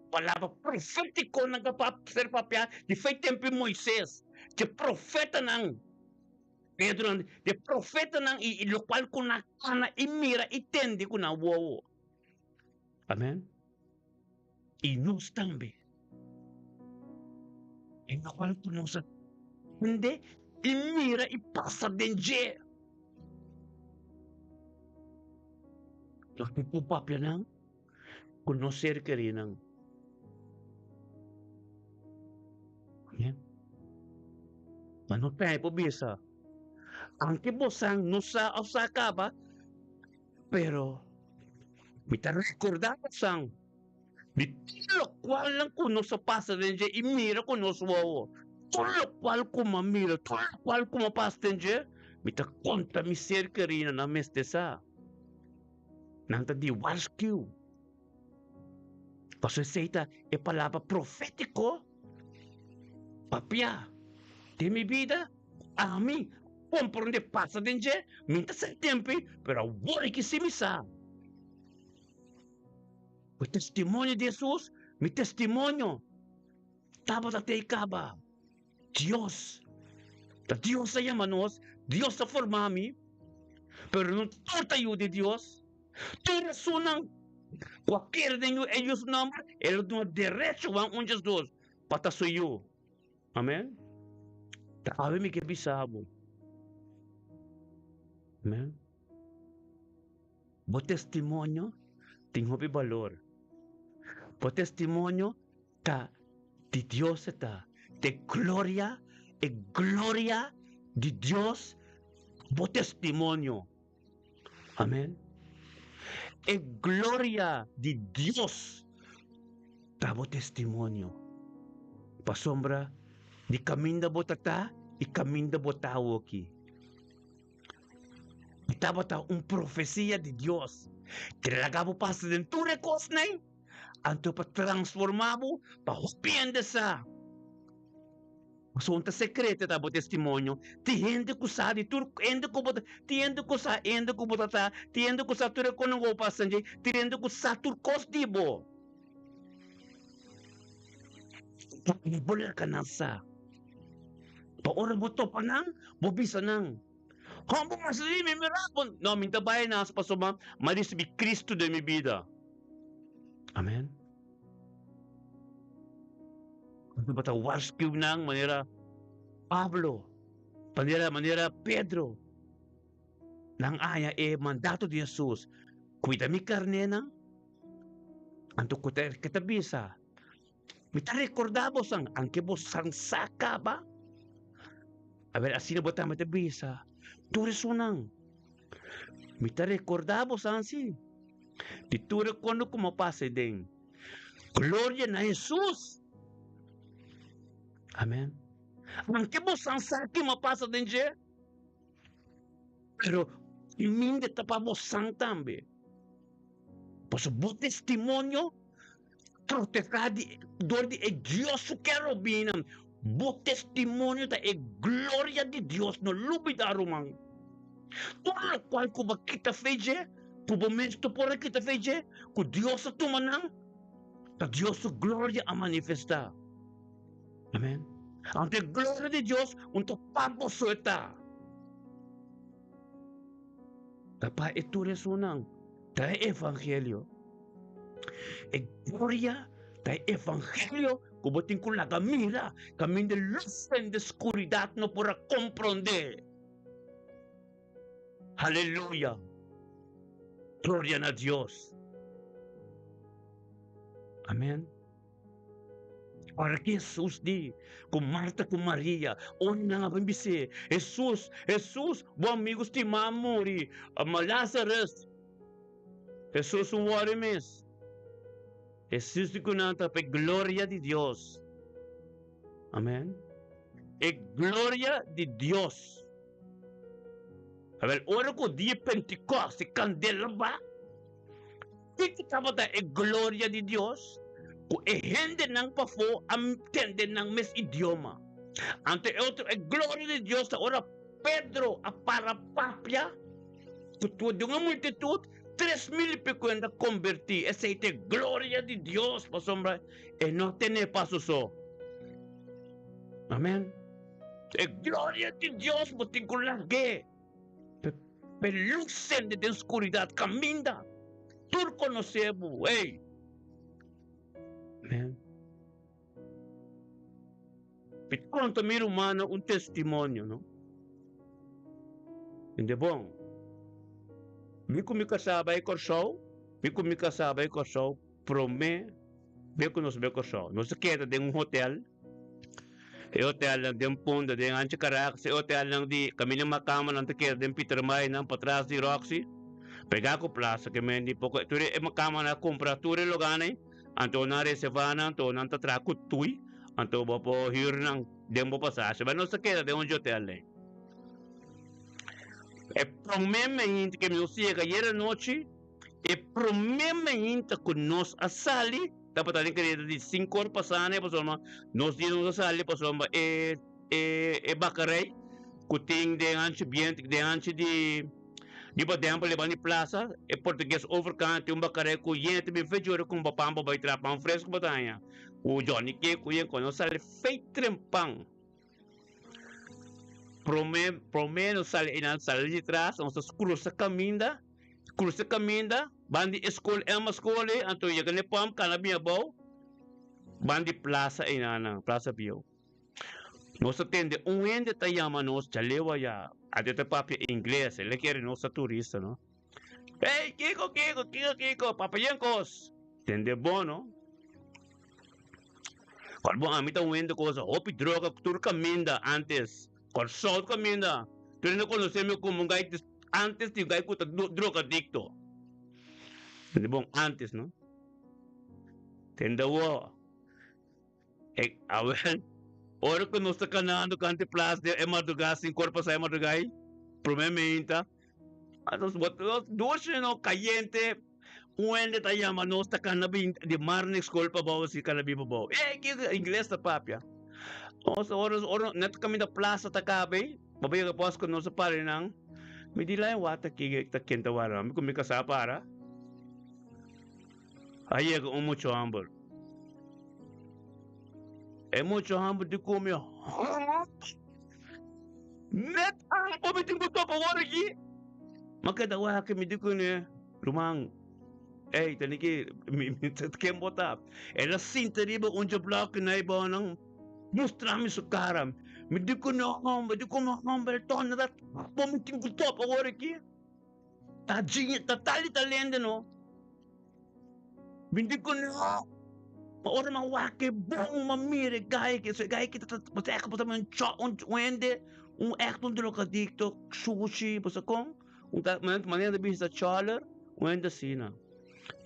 Palabra profétikonan ku a ser papiá di fe tempu di Moises, dje profetanan, Pedro, dje profetanan i lokual ku nan kana i mira i tende ku nan wowo. Amen. I nos tambe. E lokual ku nos a tende i mira i pasa den dje. Nos tin ku papia nan. Ku nos ser kerinan. Amén. Ma no ta por bisa, aunke bosan no sa of sa kaba, pero mi ta rekordá bosan di tur lokualnan ku nos a pasa den dje i mira ku nos wowo. Tur lokual ku mi a mira, tur lokual ku mi a pasa den dje, mi ta konta mi ser kerinan, nan mester sa. Nan ta di warskiu. Pasobra esei ta e palabra profétiko papiá den mi bida. Ami komprondé pasa den dje, mi ta sa tempu, pero awor aki sí mi sa. Ku e testimonio di Hesus, mi testimonio tabata te i kaba. Dios. Ta Dios a yama nos, Dios a forma mi, pero no tur ta yu di Dios. Tur esunnan ku a kere den e yu su nòmber, el a duna derecho Juan un djesdos pa ta su yu. Amen. Ta awe mi ke bisa bo. Amen. Bo testimonio tin hopi balor. Bo testimonio ta di Dios e ta. Te gloria, e gloria di Dios bo testimonio. Amen. E gloria di Dios ta bo testimonio. Pasobra di kaminda bo ta ta i kaminda bo ta awoki. I tabata un profesia di Dios. Ke laga bo pasa den tur e kosnan, anto pa transformá bo pa hopi hende sa. Pasobra ta sekreto ta bo testimonio. Tin hende ku sa di tur hende ku bo ta, tin hende ku sa hende ku bo ta ta, tin hende ku sa tur e konan ku bo pasa dje, tin hende ku sa tur kos di bo. Bo laga nan sa. Pa ora bo topa nan, bo bisa nan, Kon bo mas di mi mira bo? No, mi ta bai nas pasobra mi a risibi Kristu den mi bida. Amen. Anto bo ta warskiu nan manera Pablo, manera manera Pedro. Nan haña e mandato di Hesus, Kuida mi karnénan. Anto ku ta ke ta bisa, Mi ta rekordá bosan, anke bosan sa kaba. Awel asina bo tambe ta bisa tur esunnan, Mi ta rekordá bosan si, di tur e kono ku mi a pasa den. Gloria na Hesus! Amen. Anke bosan sa ki mi a pasa den dje, pero mi ta pa bosan tambe. Pasobra bo testimonio Protehá di dor di e Dios su kerubinnan. Bo testimonio ta e gloria di Dios. No lubidá, ruman. Tur lokual ku bo a kita fe dje, ku bo mes no por a kita fe dje, ku Dios a tuma nan, ta Dios su gloria a manifestá. Amèn. Anto e gloria di Dios un ta pa boso e ta. Ta pa e tur esunnan. Ta e evangelio. E gloria ta e evangelio ku bo tin ku laga mira kaminda lus den de skuridat no por a komprondé. Aleluya! Gloria na Dios! Amen. Ora ku Hesus di ku Marta ku Maria, ora nan a bin bis'é, Hesus, Hesus, bo amigu stimá a muri, ma Lázarus. Hesus un wòri mes. Hesus di ku nan ta pa e gloria di Dios. Amen. E gloria di Dios. Awel, ora ku dia Pentikòst e kandela ba, Kiko tabata e gloria di Dios? Ku e hendenan pafó a tende nan mes idioma. Anto e otro, e gloria di Dios ta ora Pedro a para papia ku tur di un multitut, 3000 i pico hende a kombertí. Esei ta e gloria di Dios, pasobra e no a tene paso so. Amen. E gloria di Dios bo tin ku lag'é. Pe lus sende den skuridat kaminda tur konosé bo, ey. Amen. Mi ta konta mi rumannan un testimonio, no? Tende bon. Mi ku mi kasá bai Kòrsou, mi ku mi kasá bai Kòrsou promé be ku nos bai Kòrsou. Nos a keda den un hotel. E hotelnan den Punda, den Anchi Caracas, e hotelnan di kaminda Makamba nan ta keda den Pietermaai nan patras di Roxy, pegá ku plaza ke men di poko tur e Makamba nan a kumpra tur e lugánan ei, anto nan reservá nan, anto nan ta traha ku tui, anto bo por hür nan den bo pasashi. Bai nos ta keda den un hotel ei. E promé meinti ke nos yega ayer anochi, e promé meinta ku nos a sali, Tabata den kereda di sinkor pasá ne pasobra nos dia nos a sali pasobra e e e bakarei ku tin den hanchi bienti den hanchi di di Badempo leban di plasa e portugues overkant tin un bakarei ku yen ta bin fechura kumpa pan pa bai traha pan fresku bo ta haña ku johnny cake ku yen ku nos sali fei tren pan. Promé promé nos sali einan sali di tras nos ta krusa kaminda krusa kaminda ban di e skol Emma skol ei anto yega na e pòmp kana bin abou ban di plasa einanan plasa bieu. Nos ta tende un hende ta yama nos djaleu aya anto e ta papia ingles el a kere nos ta turista no. Hey kiko kiko kiko kiko papia yen kos tende bon no. Kòr bon ami ta wende kosa hopi droga tur kaminda antes Kòrsou kaminda tur hende konosé mi komo un gai antes di gai ku ta drogadikto tende bon antes no tende awor e awel ora ku nos ta kanando kante plas den e mardugá sinkor pasá e mardugá ei promé meinta Nos dushi no kayente un hende ta yama nos ta kana bin di Marnix school pa bou si kana bin pa bou. Ey kiko ingles ta papia. Nos ora ora net kaminda plaza ta kaba ey pa yega pos ku nos a para nan mi di lai wak ta ki ta ken ta wara mi ku mi kasá para a yega un mucha hòmber e mucha hòmber di ku mi Net abo mi tin ku topa awor aki. M'a keda wak mi di kuné, Ruman, ey, tene ki mi mi ta ken bo ta. El a sinta riba un dje blòki na e bounan, mustra mi su kara. Mi di kuné, Hòmber, di komo hòmber el torna ta abo mi tin ku topa awor aki. Ta djiña, ta tal i tal hende no. Mi di ku no. Ma ora mi a wak e bon, mi a mira e gai aki, e gai aki ta bo ta bo ta un cho un hende, un ègt un drogadikto, sushi, bo sa kon? Un ta manera ta bisa chòler, un hende asina.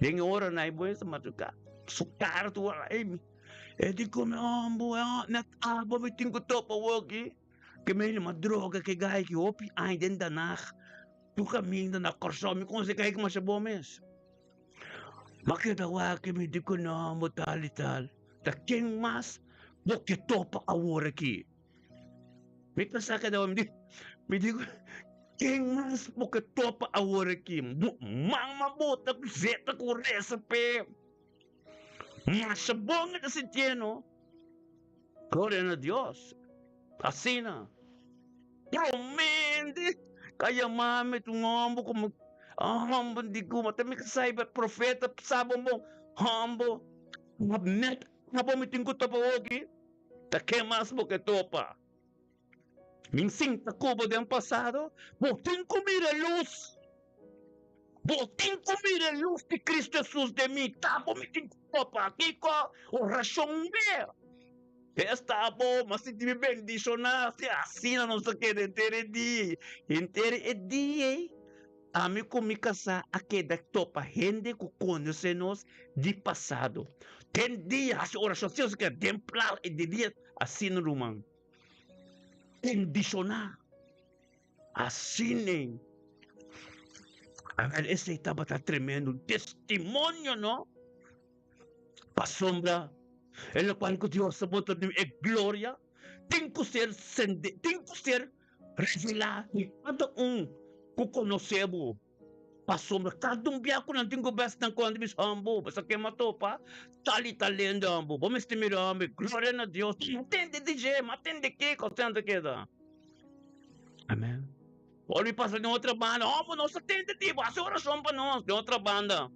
Den e oranan ei bo hende ta madrugá, su kara tur ora ei, e di ku mi homber, net abo mi tin ku topa awoki, ke mi hende madroga ku e gai aki hopi aña den danag. Tur kaminda na Kòrsou mi konse kai ku masha bon mes. Ma keda wak mi di ku no bo tal i tal. Ta ken mas bo ke topa awor aki? Mi pensa keda wak mi di mi di ku ken mas bo ke topa awor aki? Mama bo ta ku zeta ku resa p'e. Masha bon mi ta sintié no. Gloria na Dios. Asina. Promende ka yama mi un homber como un homber di kuma ta mi ka sai profeta sa bon bon homber net abo mi tin ku topa hoki ta ke mas bo ke topa mi sinta ku bo den pasado bo tin ku mira lus bo tin ku mira lus di Cristo Jesus den mi ta bo mi tin ku topa kiko orashon be. Esta bo, m'a sinti mi bendishoná. Si asina nos ta keda henter e dia ei. Henter e dia ei, ami ku mi kasá a keda topa hende ku konosé nos di pasado. Den dia hasi orashon, si nos a keda den plas e di dia asina ruman. Bendishoná. Asina ei. Awèl esei tabata tremendo testimonio, no? Pasobra e lokual ku Dios ta bota den e gloria tin ku ser sende, tin ku ser revelá di kada un ku konosé bo. Pasobra kada un bia ku nan tin ku bes nan konta bis hòmber, bo sa kema topa tal i tal hende hòmber, bo mester mira hòmber, gloria na Dios, ma tende di dje, ma tende kiko, asina ta keda. Amen. Ora mi pasa den otro banda, hòmber nos ta tende di bo, hasi orashon pa nos den otro banda.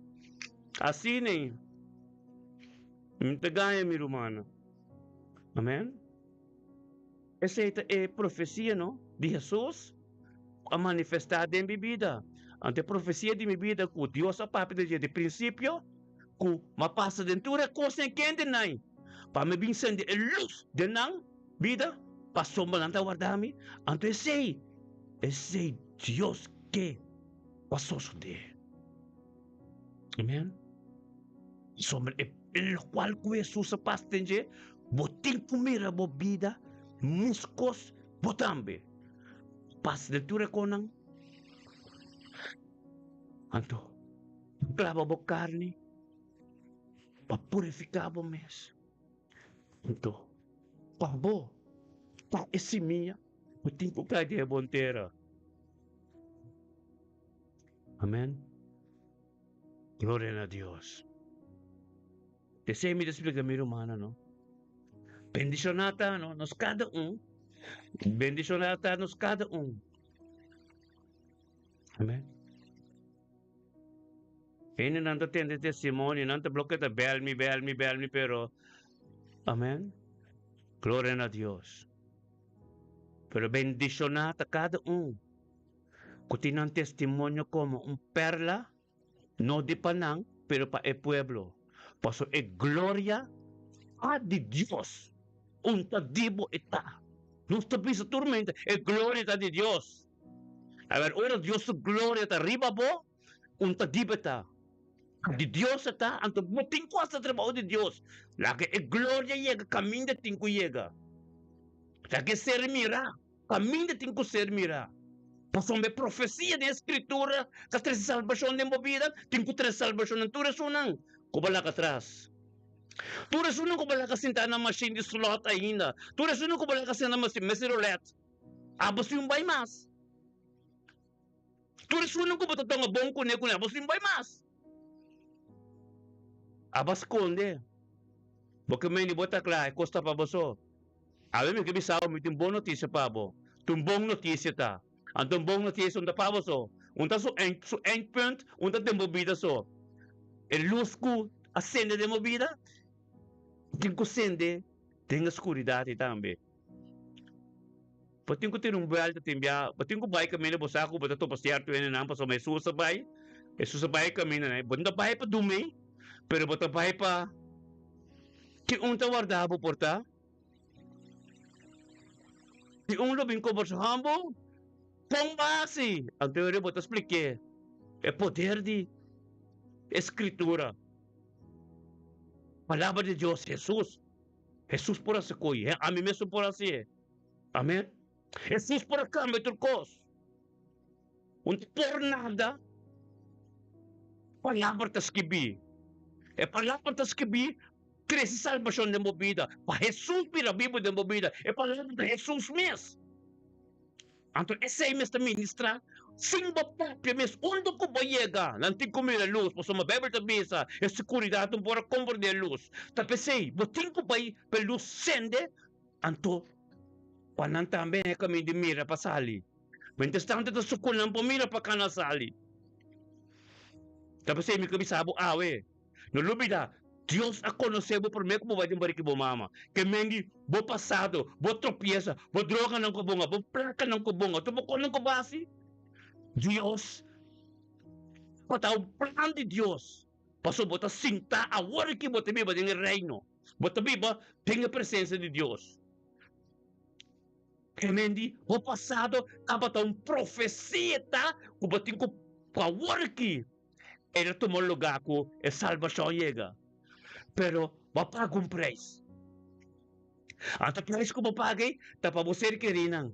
Asina ei, mi ta gaña mi rumannan. Amen. Esei ta e profesia, no, di Hesus ku a manifestá den mi bida. Anto e profesia di mi bida ku Dios a papia di dje di prinsipio, ku m'a pasa den tur e kosnan kende nan, pa mi bin sende e lus den nan bida, pasobra nan ta warda mi. Anto esei, esei Dios ke pa sosodé. Amen. Sombra e lokual ku Hesus a pasa den dje, bo tin ku mira bo bida meskos bo tambe. Pasa den tur e konan. Anto, klaba bo karni pa purifiká bo mes. Anto, pa bo ta e simia, bo tin ku kai den e bon tera. Amen. Gloria na Dios. Esei mi ta splika mi rumannan, no? Bendishoná ta, no? Nos kada un. Bendishoná ta nos kada un. Amen. Hendenan ta tende testimonio, nan ta bloke ta bel mi, bel mi, bel mi, pero amen. Gloria na Dios. Pero bendishoná ta kada un ku tin nan testimonio komo un perla, no di pa nan, pero pa e pueblo. Pasobra e gloria ta di Dios. Un ta di bo e ta. Nos ta bisa tur mente, e gloria ta di Dios. Awor, ora Dios su gloria ta riba bo, un ta di bo e ta. Di Dios e ta, anto bo tin ku hasi trabou di Dios. Laga e gloria yega kaminda e tin ku yega. Laga e ser mirá kaminda e tin ku ser mirá. Pasobra e profesia den e Skritura ta trese salbashon den bo bida, tin ku trese salbashon den tur esunnan ku bo laga atras. Tur esunnan ku bo laga sintá na mashin di slot ainda, tur esunnan ku bo laga sintá na mashin mesa di roulette, abo sin bai mas. Tur esunnan ku bo ta toma bon kuné kuné, abo sin bai mas. Abo a skonde. Bo ke meni bo ta kla, e kos ta pa bo so. Awe mi ke bisa bo, mi tin bon notisia pa bo. Tin bon notisia ta. Anto bon notisia un ta pa bo so. Un ta su eind, su eindpunt, un ta den bo bida so. E lus ku a sende den bo bida, tin ku sende den e skuridat ei tambe. Bo tin ku tene un buelta tin bia, bo tin ku bai kaminda bo sa ku bo ta topa sierto hendenan pasobra Hesus a bai, Hesus a bai e kamindanan ei. Bo no ta bai pa dumei, pero bo ta bai pa ki un ta warda bo por ta. Si un lo bin kombersa humble, kon bo a hasi? Anto e bo ta splik'é e poder di e Skritura, Palabra di Dios, Hesus. Hesus por hasi ko'i, ami mesun por hasié. Amen. Hesus por a kambia tur kos. Un ta por nada palabra ta skibí. E palabra ta skibí trese salbashon den bo bida, pa Hesus bira bibu den bo bida. E palabra ta Hesus mes. Anto esei mes ta ministrá sin bo papia mes. Unda ku bo yega, nan tin ku mira lus, pasobra Beibel ta bisa e skuridat no por a komprendé lus. Ta p'esei bo tin ku bai pa e lus sende, anto pa nan tambe e kaminda di mira pa sali. Mientrastanto ta suku nan por mira pa kana sali. Ta p'esei mi ke bisa bo awe, no lubida, Dios a konosé bo promé ku bo bai den bariki bo mama. Ke men di bo pasado, bo tropiesa, bo droganan ku bonga, bo plakanan ku bonga, tur bo kosnan ku bo hasi, Dios tabata un plan di Dios. Pasobra bo ta sintá awor aki bo ta biba den e reino, bo ta biba den e presensia di Dios. Kemen di bo pasado tabata un profesia ta ku bo tin ku awor aki el a tuma lugá ku e salbashon yega. Pero bo a paga un preis. Anto e preis ku bo paga ei ta pa bo ser kerinan.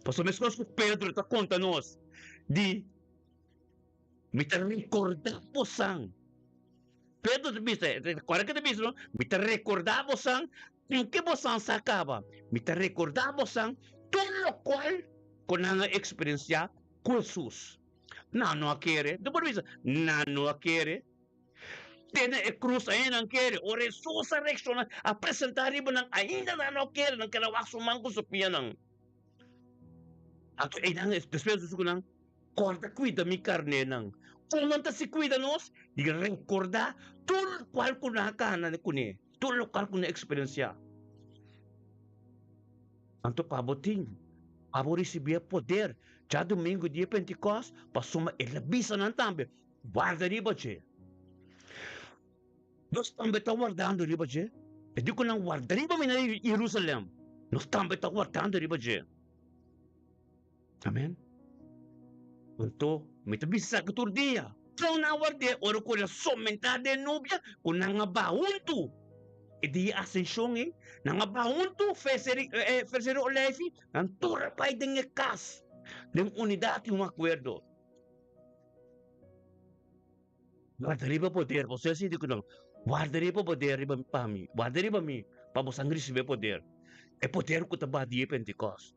Pasobra meskos ku Pedro ta konta nos di Mi ta rekordá bosan. Pedro ta bisa, kòrda ke ta bisa no? Mi ta rekordá bosan Ku bosan sa kaba, mi ta rekordá bosan tur lokual ku nan a eksperensiá ku Hesus. Nan no a kere. Bo por bisa, Nan no a kere. Te na e krus ainda nan kere. Ora Hesus a reakshoná, a presentá riba nan, ainda nan no a kere. Nan keda wak su man ku su pianan. Anto einan despues Hesus ku nan, Kòrda kuida mi karnénan. Kon nan ta si kuida nos? Di rekordá tur lokual ku nan a kana kuné. Tur lokual ku nan eksperensiá. Anto pa bo tin, pa bo risibí e poder djadumingu dia Pentikòst, pasobra el a bisa nan tambe, Warda riba dje. Nos tambe ta wardando riba dje. E di ku nan warda riba mi na Yerusalèm, nos tambe ta wardando riba dje. Amen. Anto, mi ta bisa esaki tur dia. Kon nan ward'é ora ku el a somentá den nubia ku nan a baha huntu? E dia Asenshon ei, nan a baha huntu Ferseri Oleifi, nan tur a bai den e kas den unidat i un akuerdo. Warda riba poder, boso a sinti ku nan, warda riba poder riba pa mi, warda riba mi, pa boso risibí e poder, e poder ku ta baha dia Pentikòst.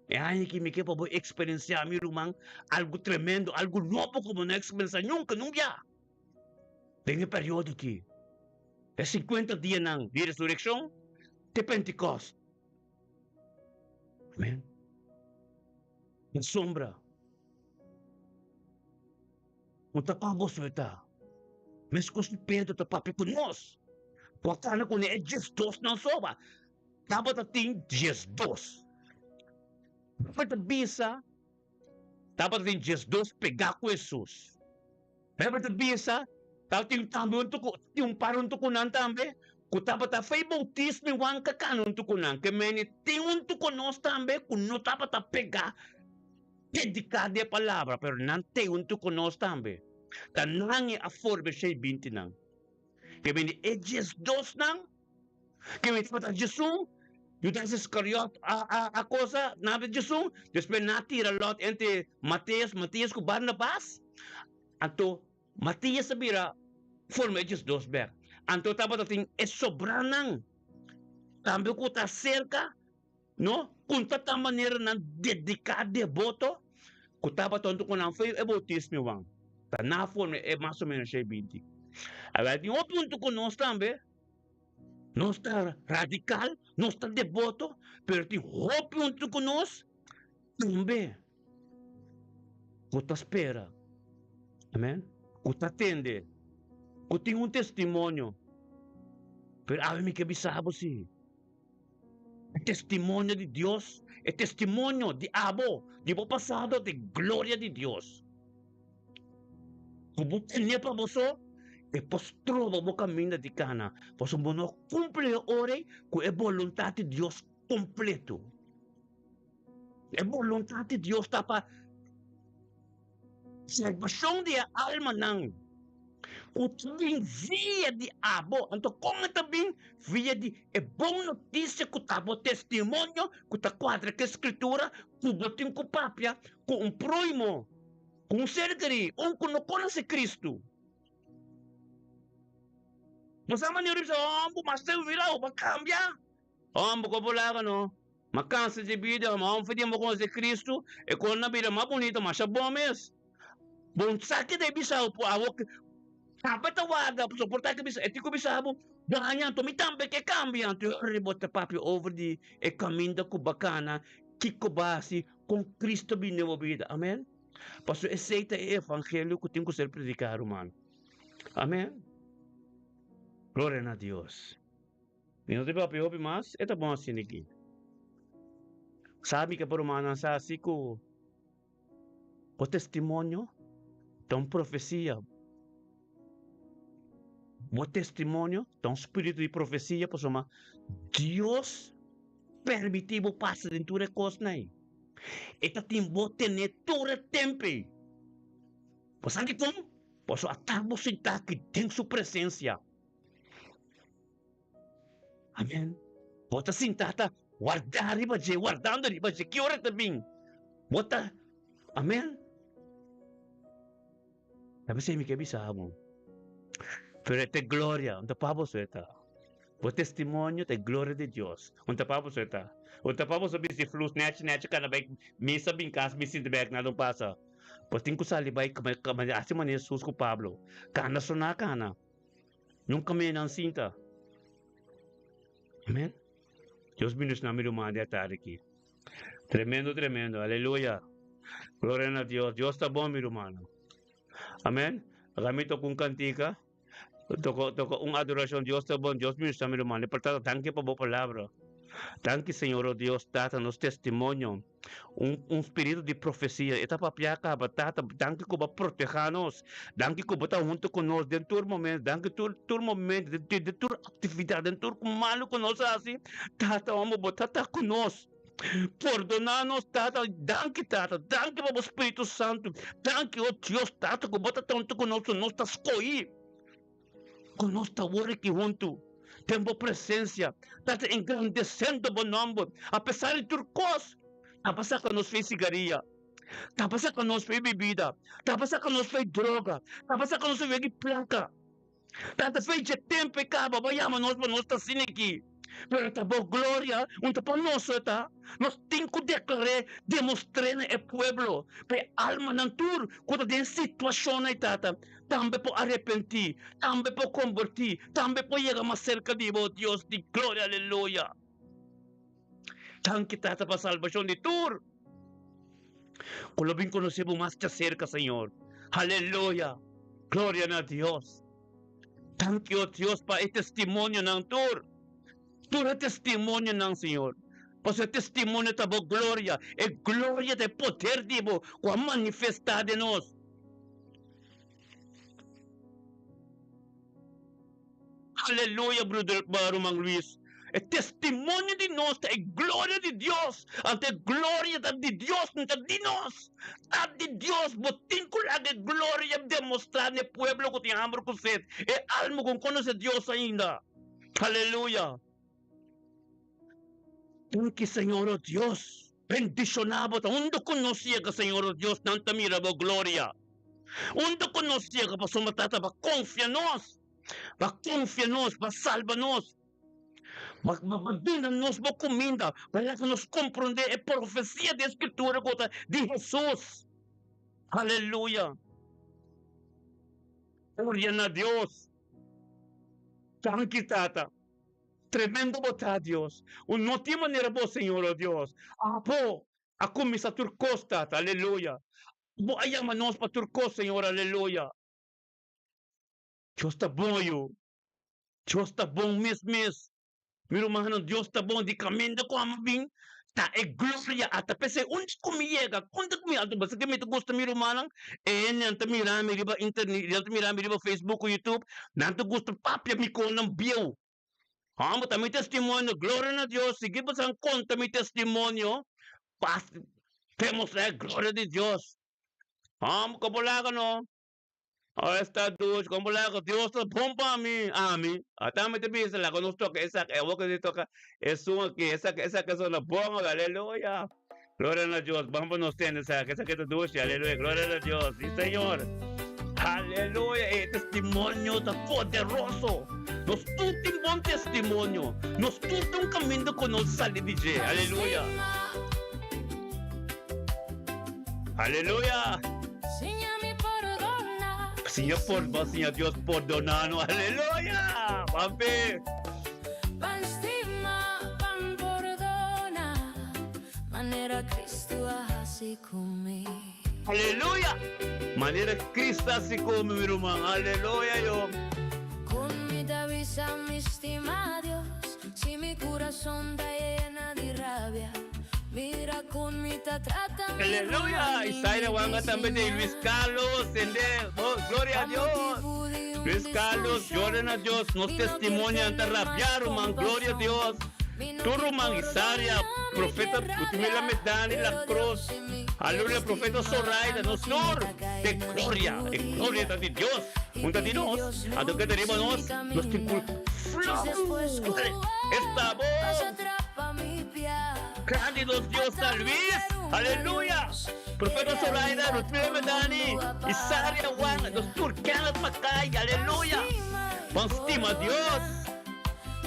E aña aki mi ke pa bo eksperensiá, mi ruman, algu tremendo, algu nobo ku bo no a eksperensiá nunka, nun bia. Den e periodo aki, e sinkuenta dianan di resurekshon te Pentikòst. Amen. Pasobra no ta pa boso e ta. Meskos ku Pedro ta papia ku nos, ku a kana kuné e diesdosnan soba, tabata tin 12. Bijbel ta bisa tabata tin 12 pegá ku Hesus. Bijbel ta bisa tabatin tambe huntu ku tin un par huntu ku nan tambe ku tabata fe boutismo i Juan ka kana huntu ku nan. Ke meni tin huntu ku nos tambe ku no tabata pegá dediká di e palabra, pero nan te huntu ku nos tambe. Ta nan e a forma e shei bintinan. Ke meni e diesdosnan Ke mi tabata djesun, Judas Iskariot a a a kosa nan ta djesun, despues nan a tira lòt entre Mateus, Matias ku Barnabas, anto Matias a bira forma e 12 bèk. Anto tabata tin e sobranan tambe ku ta serka. No con ta ta manera nan dedica deboto cu tabata hunto cu nan fe e bautismo Juan. Ta na forma e mas o menos shei 20. Awel tin otro hunto cu nos tambe. Nos ta radical, nos ta deboto, pero tin hopi hunto cu nos tambe cu ta spera. Amen. Cu ta tende, cu tin un testimonio. Pero awe mi ke bisa bo si. E testimonio di Dios, e testimonio di abo, di bo pasado, ta e gloria di Dios. Ku bo tene pa bo so, e por stroba bo kaminda di kana, pasobra bo no kumpli e ora ei ku e boluntat di Dios kompleto. E boluntat di Dios ta pa Salbashon di e almanan ku ta bin via di abo. Anto kon e ta bin? Via di e bon notisia ku ta bo testimonio, ku ta kuadra ku e Skritura, ku bo tin ku papia ku un proimo, ku un ser kerí, un ku no konosé Kristu. Bo sa manera di bisa, Homber, mas te wira, bo a kambia. Homber, ko bo laga no. Ma kansa di bida, ma homber di bo konosé Kristu, e kos na bida mas bunita, masha bon mes. Bo no sa ke ta e bisa bo awo kaba ta warda, pasobra por ta ke bisa, e tin ku bisa bo, bo haña anto mi tambe ke kambia. Anto e ora bo ta papia over di e kaminda ku bo a kana, kiko bo a hasi, kon Kristu a bini den bo bida. Amen. Pasobra esei ta e evangelio ku tin ku ser prediká, ruman. Amen. Gloria na Dios. Mi no ta papia hopi mas, e ta bon asina aki. Sabi ke por rumannan sa si ku bo testimonio ta un profesia. Bo testimonio ta un spiritu di profesia pasobra Dios permití bo pasa den tur e kosnan ei. E ta tin bo tene tur e tempu ei. Bo sa dikon? Pasobra ata bo sintá aki den su presensia. Amen. Bo ta sinta ta warda riba dje, wardando riba dje. Ki ora e ta bin? Bo ta, amen. Ta p'esei mi ke bisa bo. Pero e ta e gloria, un ta pa boso e ta. Bo testimonio ta e gloria di Dios. Un ta pa boso e ta. Un ta pa boso bisti flus nechi nechi kana bai misa bin kas bin sinti bek nada no pasa. Bo tin ku sali bai hasi manera Jesus ku Pablo. Kana so na kana. Nunka mi nan sinta. Amen. Dios bendiciona mi ruman di atardi aki. Tremendo, tremendo. Aleluya. Gloria na Dios. Dios ta bon, mi rumannan. Amen. Aga mi toka un kantika. Toka, toka un adoracion. Dios ta bon. Dios bendiciona mi ruman. Por tata, danki pa bo palabra. Danki, Señor, oh Dios, Tata, nos testimonio. Un, un spiritu di profesia. E ta papia kaba, Tata, danki ku bo a protehá nos. Danki ku bo ta huntu ku nos den tur momento. Danki tur, tur momento, den, den tur aktividat, den tur malu ku nos hasi. Tata, amo, bo ta ta ku nos. Pordoná nos, Tata. Danki, Tata. Danki pa bo Spiritu Santu. Danki, oh Dios, Tata, ku bo ta ta huntu ku nos, ku nos ta skohí. Ku nos ta wor aki huntu den bo presensia, ta ta engrandesendo bo nòmber apesar di tur kos. Ta pa saka nos fei sigaria, ta pa saka nos fei bibida, ta pa saka nos fei droga, ta pa saka nos fei wega di plaka. Ta ta fei dje tempu e kaba, bo a yama nos pa nos ta asina aki. Pero ta bo gloria, un ta pa nos so ta. Nos tin ku deklar'é, demostr'é na e pueblo, pa e almanan tur ku ta den situashonnan ei, Tata, tambe por arepentí, tambe por kombertí, tambe por yega mas serka di bo, Dios di gloria, aleluya. Danki Tata pa salbashon di tur ku lo bin konosé bo mas djaserka, Señor. Aleluya! Gloria na Dios! Danki, o Dios, pa e testimonionan tur. Tur e testimonionan, Señor. Pasobra e testimonio ta bo gloria. E gloria ta e poder di bo ku a manifestá den nos. Aleluya, bruder, ruman Luis. E testimonio di nos ta e gloria di Dios. Anto e gloria ta di Dios, no ta di nos. Ta di Dios. Bo tin ku laga e gloria demostrá na e pueblo ku tin hamber ku set, e alma ku no konosé Dios ainda. Aleluya. Danki, Señor, o Dios. Bendishoná bo ta unda ku nos yega, Señor, o Dios, nan ta mira bo gloria. Unda ku nos yega, pasobra Tata bo a konfia nos. Bo a konfia nos, bo a salba nos. Bo a duna nos bo kuminda, bo a laga nos komprondé e profesia di e Skritura ku ta di Hesus. Aleluya! Gloria na Dios! Danki Tata! Tremendo bo ta, Dios! Un no tin manera bo, Señor, o Dios. Abo a kuminsá tur kos, Tata. Aleluya! Bo a yama nos pa tur kos, Señor. Aleluya! Dios ta bon, yu. Dios ta bon mes mes. Mi rumannan, Dios ta bon. Di kaminda ku amo bin, ta e gloria ata. P'esei, unda ku mi yega, unda ku mi anda, bo sa ke mi ta gusta mi rumannan? E nan ta mira mi riba internet, nan ta mira mi riba Facebook ku YouTube, nan ta gusta papia mi konan bieu. Homber, ta mi testimonio, gloria na Dios, sigui boso konta mi testimonio pa demostra e gloria di Dios. Homber, komo laga no? Ora esta dushi, komo laga Dios ta bon pa mi, ami. Ata mi ta bisa, laga nos toka esaki, e awor ku nos toka esun aki, esaki, esaki a sona bon, aleluya. Gloria na Dios, ban pa nos tende esaki, esaki ta dushi, aleluya, gloria na Dios, si Señor. Aleluya, e testimonio ta poderoso. Nos tur tin bon testimonio, nos tur ta un kaminda ku nos sali di dje, aleluya. Aleluya. Siña por, siña Dios pordona nos, aleluya. Papi. Aleluya! Manera Cristo a hasi ku mi, mi ruman. Aleluya, yo. Kon mi ta bisa mi stima Dios si mi kurason ta yena di rabia? Mira kon mi ta trata mi Aleluya! ruman i Isaira mi wanga tambe den bisiña. Luis Carlos, tende. Oh, gloria Pa a Dios. motibu di un Luis Carlos, gloria diskushon na Dios. Nos mi no kier testimonionan ta tene mas rabia, ruman. Gloria a kompashon. Dios. Mi no Tur kier ruman Isaria, pordona, mi profeta kier Gutimela rabia. Medani La Pero Dios Cruz, si mi kier aleluya, profeta stima, Zoraida, nos anochi mi tur ta de kai na gloria, e gloria rudia. ta di Dios, I un ta di pidi nos, Dios anto ke ta lus riba mi nos, nos tin ku kaminda. Djis despues ku flow, esta a pasa bon, trapa mi pia. grandi nos Dios Ata ta mi Luis, kier un aleluya, adios. profeta E Zoraida, realidad Rutmila ku Medani, mundu a para Isaria Juan, bira. nos tur Kenneth Mackay, Pan aleluya, stima i ban stima Dios. pordona.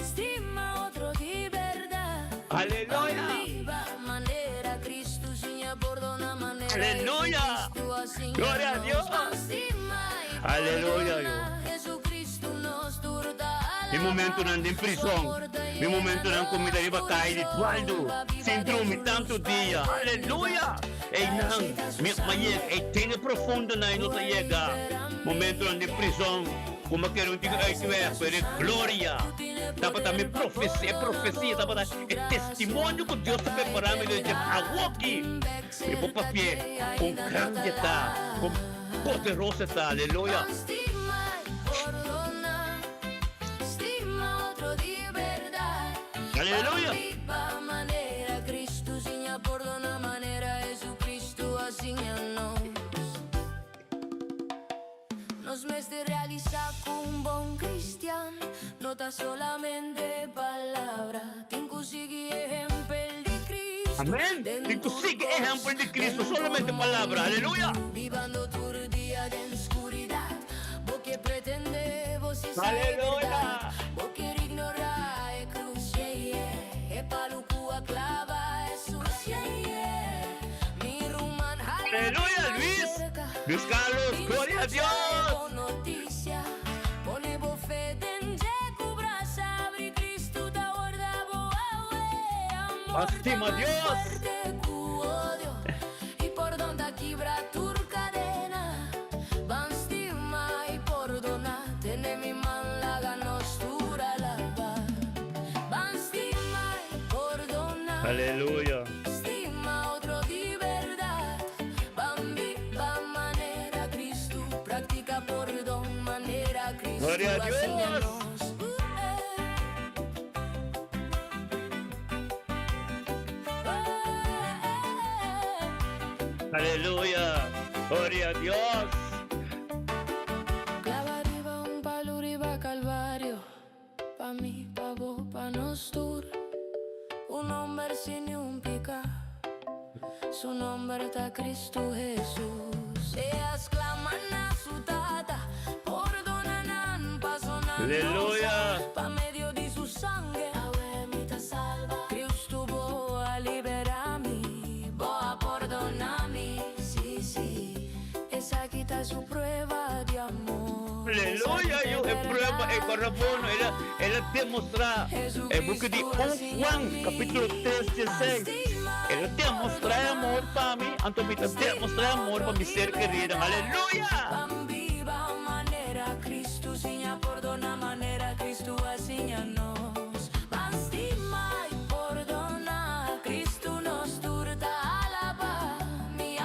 Stima otro di berdad. Pan Aleluya! biba manera Cristo siña pordona manera Aleluya! Jesucristo a siña Gloria a nos. Dios! Pan stima i Aleluya, pordona. yo. Jesucristo nos tur ta Mi alaba. momentonan den Su prison, amor ta mi yena momentonan ku mi ta nos riba kai di corazón dualdu, pa biba sin den drumi su tantu luz pa dia. Aleluya! eternidad. Einan, Ta esei ta mi su a yega, sangre ei tene profundonan ei no ku ta a yega. libera mi Momentonan den prison. Kuma kere un tiki uitweg, pero e gloria tabata mi profesia, e profesia tabata e testimonio ku Dios ta prepará mi den dje awoki. Mi por papi'é kon grandi e ta, kon poderoso e ta, aleluya. Aleluya! Nos mester realisá ku un bon kristian no ta solamente palabra. Tin ku sigui ehèmpel di Kristu Amén! den Tin ku tur sigui kos, ehèmpel di Kristu, den solamente tur palabra. mundu. Aleluya! Bibando tur dia den skuridat, bo ke pretendé bo si sa e Aleluya! bèrdat. Bo kier ignorá e krus, yeah, yeah, e palu ku a klaba Hesus, yeah, yeah. Mi ruman hala bin Aleluya, mas Luis! serka. Luis Carlos, gloria a Dios! A stima Dios. Aleluya. Gloria a Dios. Aleluya. Gloria a Dios. Clava riba un palu riba Calvario Pa mi, pa bo, pa nos tur Un homber sin niun pica Su nomber ta Cristo Jesus E a sclama na su Tata Pordona nan, paso nan no sa Aleluya. Pa medio di su sangre Awe mi ta salba Cristo bo a libera mi Bo a pordona mi Si, si Esaki ta su prueba di amor Aleluya, Esaki yu, ta e prueba e berdad kòrabon, el a, el a demostrá. E buki di 1 Juan, kapítulo 3, 16. El a demostrá e amor pa mi, anto mi ta demostrá e amor pa mi ser kerido. Aleluya! Ban biba manera Cristo siña pordona manera Cristo a siña nos Ban stima y pordona Cristo nos tur ta alaba Mi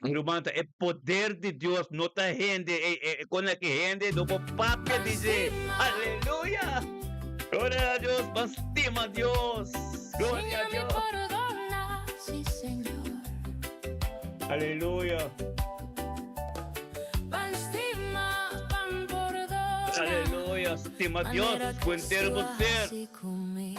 Mi ruman ta e poder di Dios no ta hende e e con aki hende no por papia di dje aleluya gloria a Dios ban stima Dios gloria a Siña mi Dios pordona si Señor aleluya Ban stima ban pordona aleluya stima Dios Manera cu entero Cristo bo a ser. haci cu mi.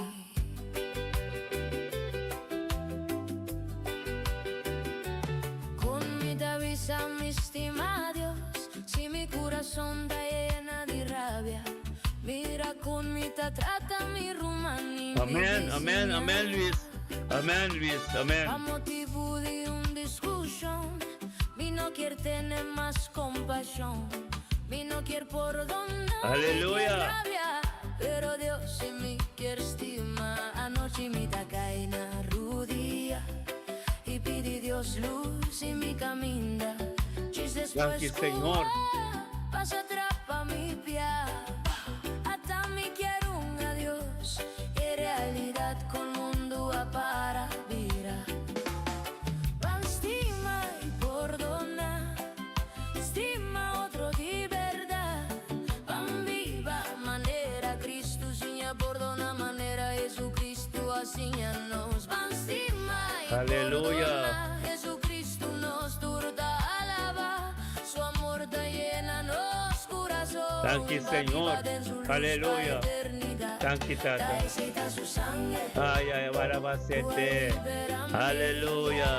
Con mi ta bisa mi stima Dios Si mi curason ta yena di rabia Mira con mi ta trata mi ruman y mi Amen, amen, bisiña amen Luis. Amen Luis, amen. Pa motibu di un discusion Mi no kier tene mas compasion Mi no kier pordona mi kier Aleluya. rabia Pero Dios si mi kier stima Anochi mi ta cay na rudia Y pidi Dios luz y mi caminda Djis Danki despues cu Señor. a pasa trapa mi pia Ata mi kier un adios E realidad con mundo a para bira Ban stima y pordona Stima otro di berdad Ban biba manera Cristo siña pordona manera Jesucristo a siña nos Ban stima y Aleluya. pordona Jesucristo nos tur ta alaba Su amor ta yena nos curazon Danki Pa Señor. biba den su luz pa Aleluya. eternidad Danki Ta Tata. esey ta su sangre Ay ay Cu a barabasete. libera mi Aleluya.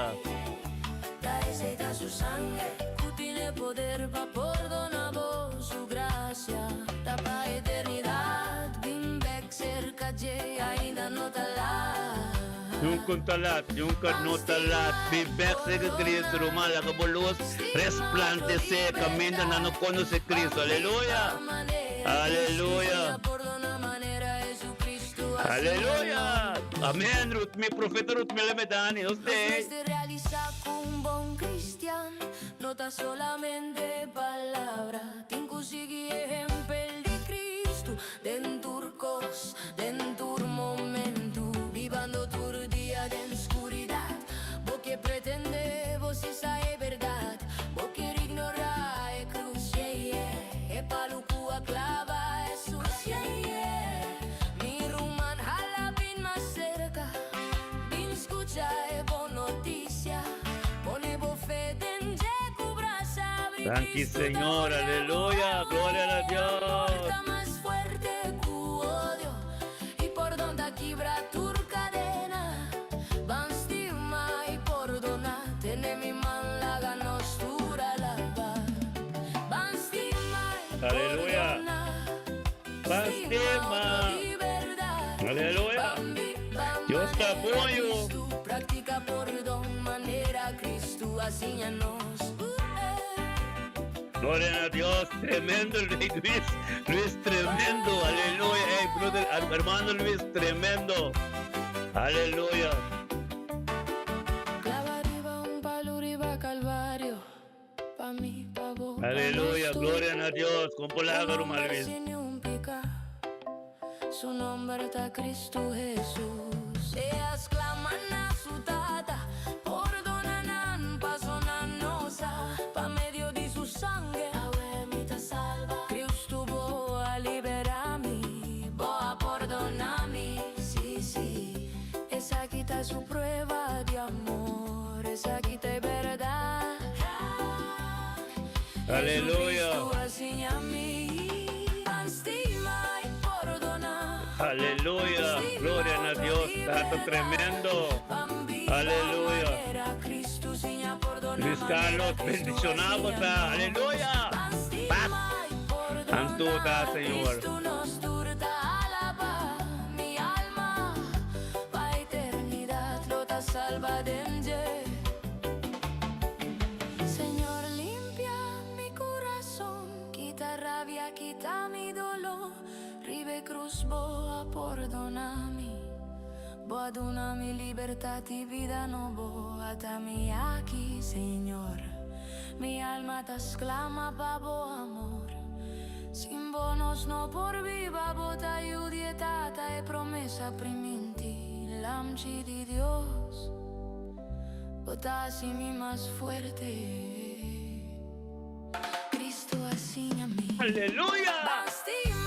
Ta esey ta su sangre Cu tine poder pa pordona bo Su gracia ta pa eternidad Bin bek cerca dje ainda no ta laat Nunca no ta laat, nunca no ta laat. Bin bek serka Cristo, ruman, laga bo luz resplandece caminda nan no conoce Cristo. Aleluya! Aleluya! Aleluya! Amen, Ruth, mi profeta Ruth Melamedani, nos Nos te. mester realisa cu un bon cristian no ta solamente palabra, tin cu sigui ehempel di Cristo den tur cos, den tur momento, bibando tur dia den scuridad. Bo kier pretende bo si sa e berdad, bo kier ignora e cruz, yeah, yeah, e palu cu a clava Jesus, yeah, yeah. Mi ruman hala bin mas cerca, bin scucha e bon noticia, pone bo fe den dje cu brasa abri Danki Cristo ta Señor, ora bo aleluya, gloria na awe, Dios. amor ta mas fuerte cu odio y pordon ta kibra tur cadena, ban stima y pordona, tene mi man laga nos tur alaba, ban stima y Aleluya. pordona, Ban stima stima. otro di berdad, Aleluya. ban biba Dios ta manera bon yu. Cristo, practica pordon manera Cristo a siña nos. Gloria na Dios, tremendo Luis, Luis tremendo, aleluya, hey brother, hermano Luis, tremendo, aleluya. Aleluya, gloria na Dios. Kon por laga ruman Luis. Su nomber ta Cristo Jesús. E a sclama na su Tata, Pordona nan, paso nan no sa. Pa medio di su sangre, awe mi ta salba. Cristo bo a libera mi, bo a pordona mi, sí, sí. Esaki ta su prueba di amor, esaki ta e berdad. Aleluya. Jesucristo a siña mi ban stima y pordona. Aleluya. Gloria na Dios. Tata tremendo. Aleluya. Luis Carlos, bendiciona bo ta. Aleluya. Paz. Anto ta, Señor. Señor limpia mi corazón, kita rabia, kita mi dolor. Riba e cruz bo a pordona mi, bo a duna mi libertad y bida nobo. Ata mi aki, Señor, mi alma ta sclama pa bo amor. Sin bo nos no por biba, bo ta yu di e Tata, e promesa priminti, Lamchi di Dios. Bo ta hasi mi mas fuerte. Cristo a siña mi. Aleluya!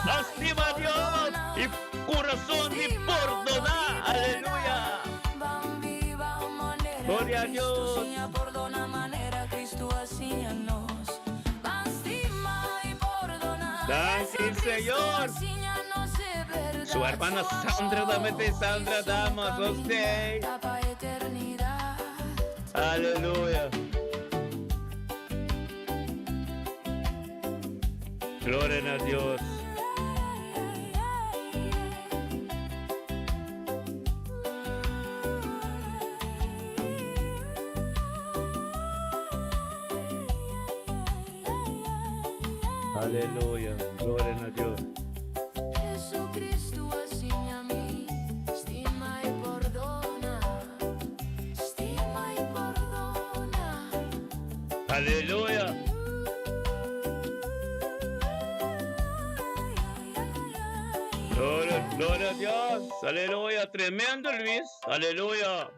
Ban stima a Dios i kurason di pordoná. Aleluya! Gloria a Dios! Danki Señor! Su hermana Sandra tambe ta Sandra Damas, ok. Aleluya. Gloria a Dios. Aleluya. Gloria na Dios. Jesucristo a siña mi, stima y pordona, stima y pordona. Aleluya. Gloria, gloria a Dios. Aleluya. Tremendo, Luis. Aleluya.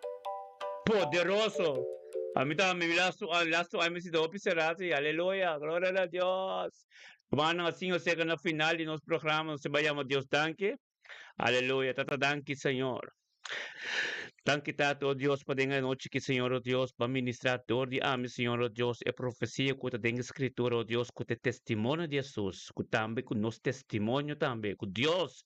Poderoso. Ami ta mi lastu lastu ami si hopi será si. Aleluya. Gloria a Dios. Hermano, asina nos yega na final di nos programa. Nos ta bai yama Dios danki. Aleluya. Tata danki, Señor. Danki Tata, oh Dios, pa den e nochi aki, Señor, oh Dios, pa ministra dor di ami, Señor, oh Dios, e profesia ku ta den e Skritura, oh Dios, ku ta e testimonio di Hesus, ku tambe ku nos testimonio tambe, ku Dios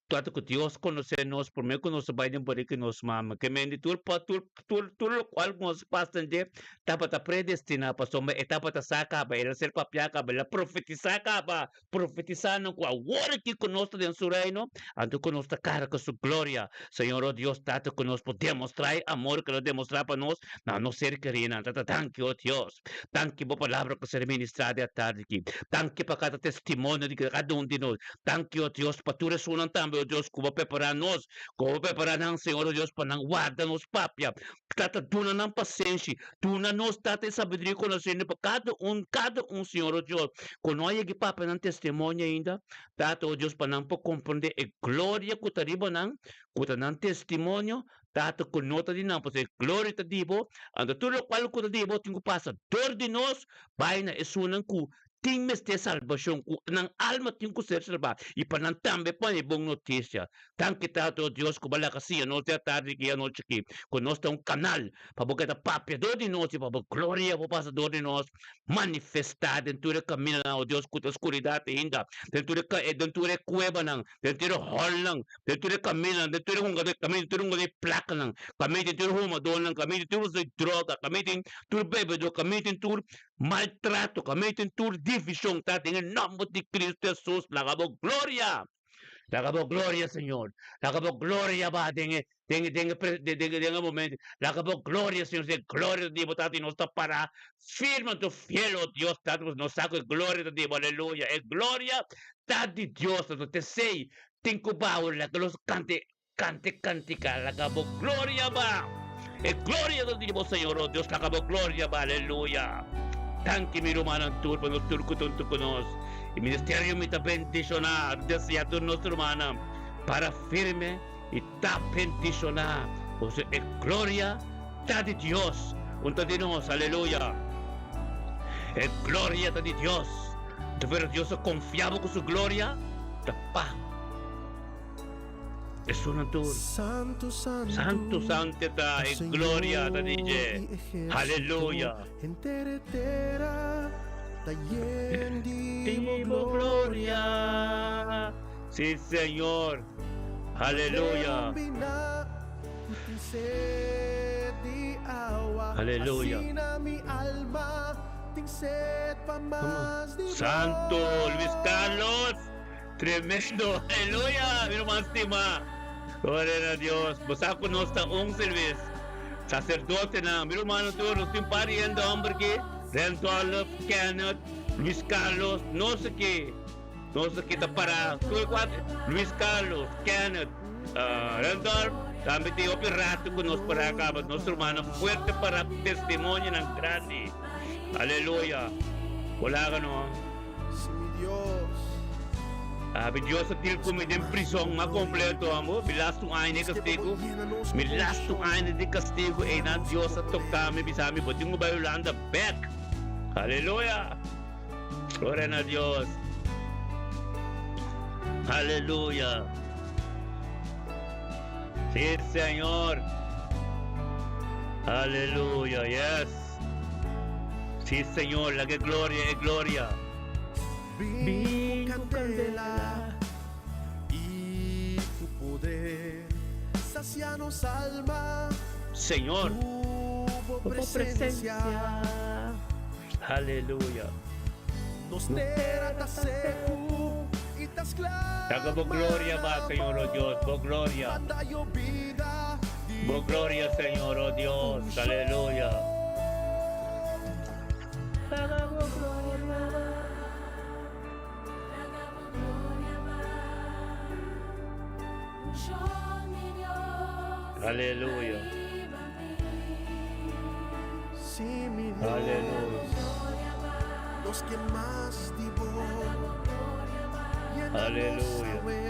Tata ku Dios konosé nos promé ku nos a bai den barika di nos mama. Ke mende tur pa tur tur tur lokual ku nos pasa den dje tabata predestiná pasobra e tabata sa kaba, el a ser papiá kaba, el a profetisá kaba, profetisá nan ku awor aki ku nos ta den su reino, anto ku nos ta karga su gloria. Señor, o Dios Tata, ku nos por demostrá e amor ku el a demostrá pa nos na nos ser kerínan. Tata, danki, o Dios. Danki bo palabra ku ser ministrá di atardi aki. Danki pa kada testimonio di kada un di nos. Danki, o Dios, pa tur esunnan tambe, o Dios, ku bo prepará nos, ku bo prepará nan, Señor, o Dios, pa nan warda nos papia. Tata, duna nan pasenshi. Duna nos, Tata, e sabiduria i konosementu pa kada un, kada un, Señor, o Dios, ku no a yega papia nan testimonio ainda, Tata, o Dios, pa nan por komprondé e gloria ku ta riba nan, ku ta nan testimonio, Tata, ku no ta di nan, pasobra e gloria ta di bo. Anto tur lokual ku ta di bo tin ku pasa dor di nos bai na esunnan ku tin mester salbashon, ku nan alma tin ku ser salbá, i pa nan tambe pone e bon notisia. Danki Tata, o Dios, ku bo a laga siña nos den atardi aki i anochi aki, ku nos ta un kanal pa bo keda papia dor di nos i pa bo gloria por pasa dor di nos, manifestá den tur e kamindanan, o Dios, ku ta skuridat ainda, den tur e den tur e kuebanan, den tur e hòlnan, den tur e kamindanan, den tur e hungadó, kaminda tur hungadó di plakanan, kaminda tin tur humadónan, kaminda tin tur usa di droga, kaminda tin tur bebedó, kaminda tin tur maltrato, kaminda tin tur divishon, ta den e nòmber di Cristo Hesus, laga bo gloria, laga bo gloria Señor, laga bo gloria baha den e den e den e pre den e den e momento, laga bo gloria Señor, si e gloria ta di bo Tata i nos ta pará firme anto fiel, o Dios Tata, pasobra nos sa ku e gloria ta di bo, aleluya, e gloria ta di Dios, anto t'esei tin ku baho laga nos kanta e kanta e kantika, laga bo gloria ba, e gloria ta di bo Señor, o Dios, laga bo gloria ba, aleluya. Danki mi rumannan tur pa nos tur ku ta huntu ku nos. E ministerio mi ta bendishoná. Desea tur nos rumannan para firme i ta bendishoná. Pasobra e gloria ta di Dios, un ta di nos. Aleluya! E gloria ta di Dios. Pero Dios a konfia bo ku su gloria ta pa. Esunnan tur. Santu, santu, Santu, santu ta ta e gloria ta Señor di dje. di ejército. Haleluya. Henter e tera ta yen di Di bo bo gloria. gloria. Sí, Señor. Haleluya. Un biná ku tin sed di awa. Haleluya. Asina mi alma tin sed pa mas di bo. Santu Luis Carlos. Tremendo! Aleluya! Mi ruman stimá! Gloria na Dios! Bo sa ku nos ta un sirvis. Saserdotenan, mi rumannan tur, nos tin par di hende hòmber aki, Randolph, Kenneth, Luis Carlos, nos aki, nos aki ta pará, tur e kuater, Luis Carlos, Kenneth, Randolph, tambe tin hopi ratu ku nos pará kaba, nos rumannan fuerte pará ku testimonionan grandi. Aleluya! Bo laga no. Si mi Dios. Abi Dios a til ku mi den prison mas kompleto amo. Mi lastu aña di kastigu. Mi lastu aña di kastigu einan Dios a toka mi bisa mi bo tin ku bai Hulanda bek. Aleluya! Gloria na Dios. Aleluya! Si Señor. Aleluya, yes. Sí, Señor, laga e gloria, e gloria. Bin ku kandela i ku poder, sasia nos alma Señor. ku bo presensia. Aleluya. Nos tera ta seku i ta sklama Laga bo gloria ba, Señor, oh Dios, bo gloria. Manda yobida di Bo gloria, Señor, oh Dios. Aleluya. Laga bo gloria ba. Laga bo gloria ba. Unshon di Dios. Aleluya. Ariba mi. Si mi Dios. Aleluya. Gloria ba. Nos ke mas di bo. Laga bo gloria ba. Yena nos Aleluya. awe.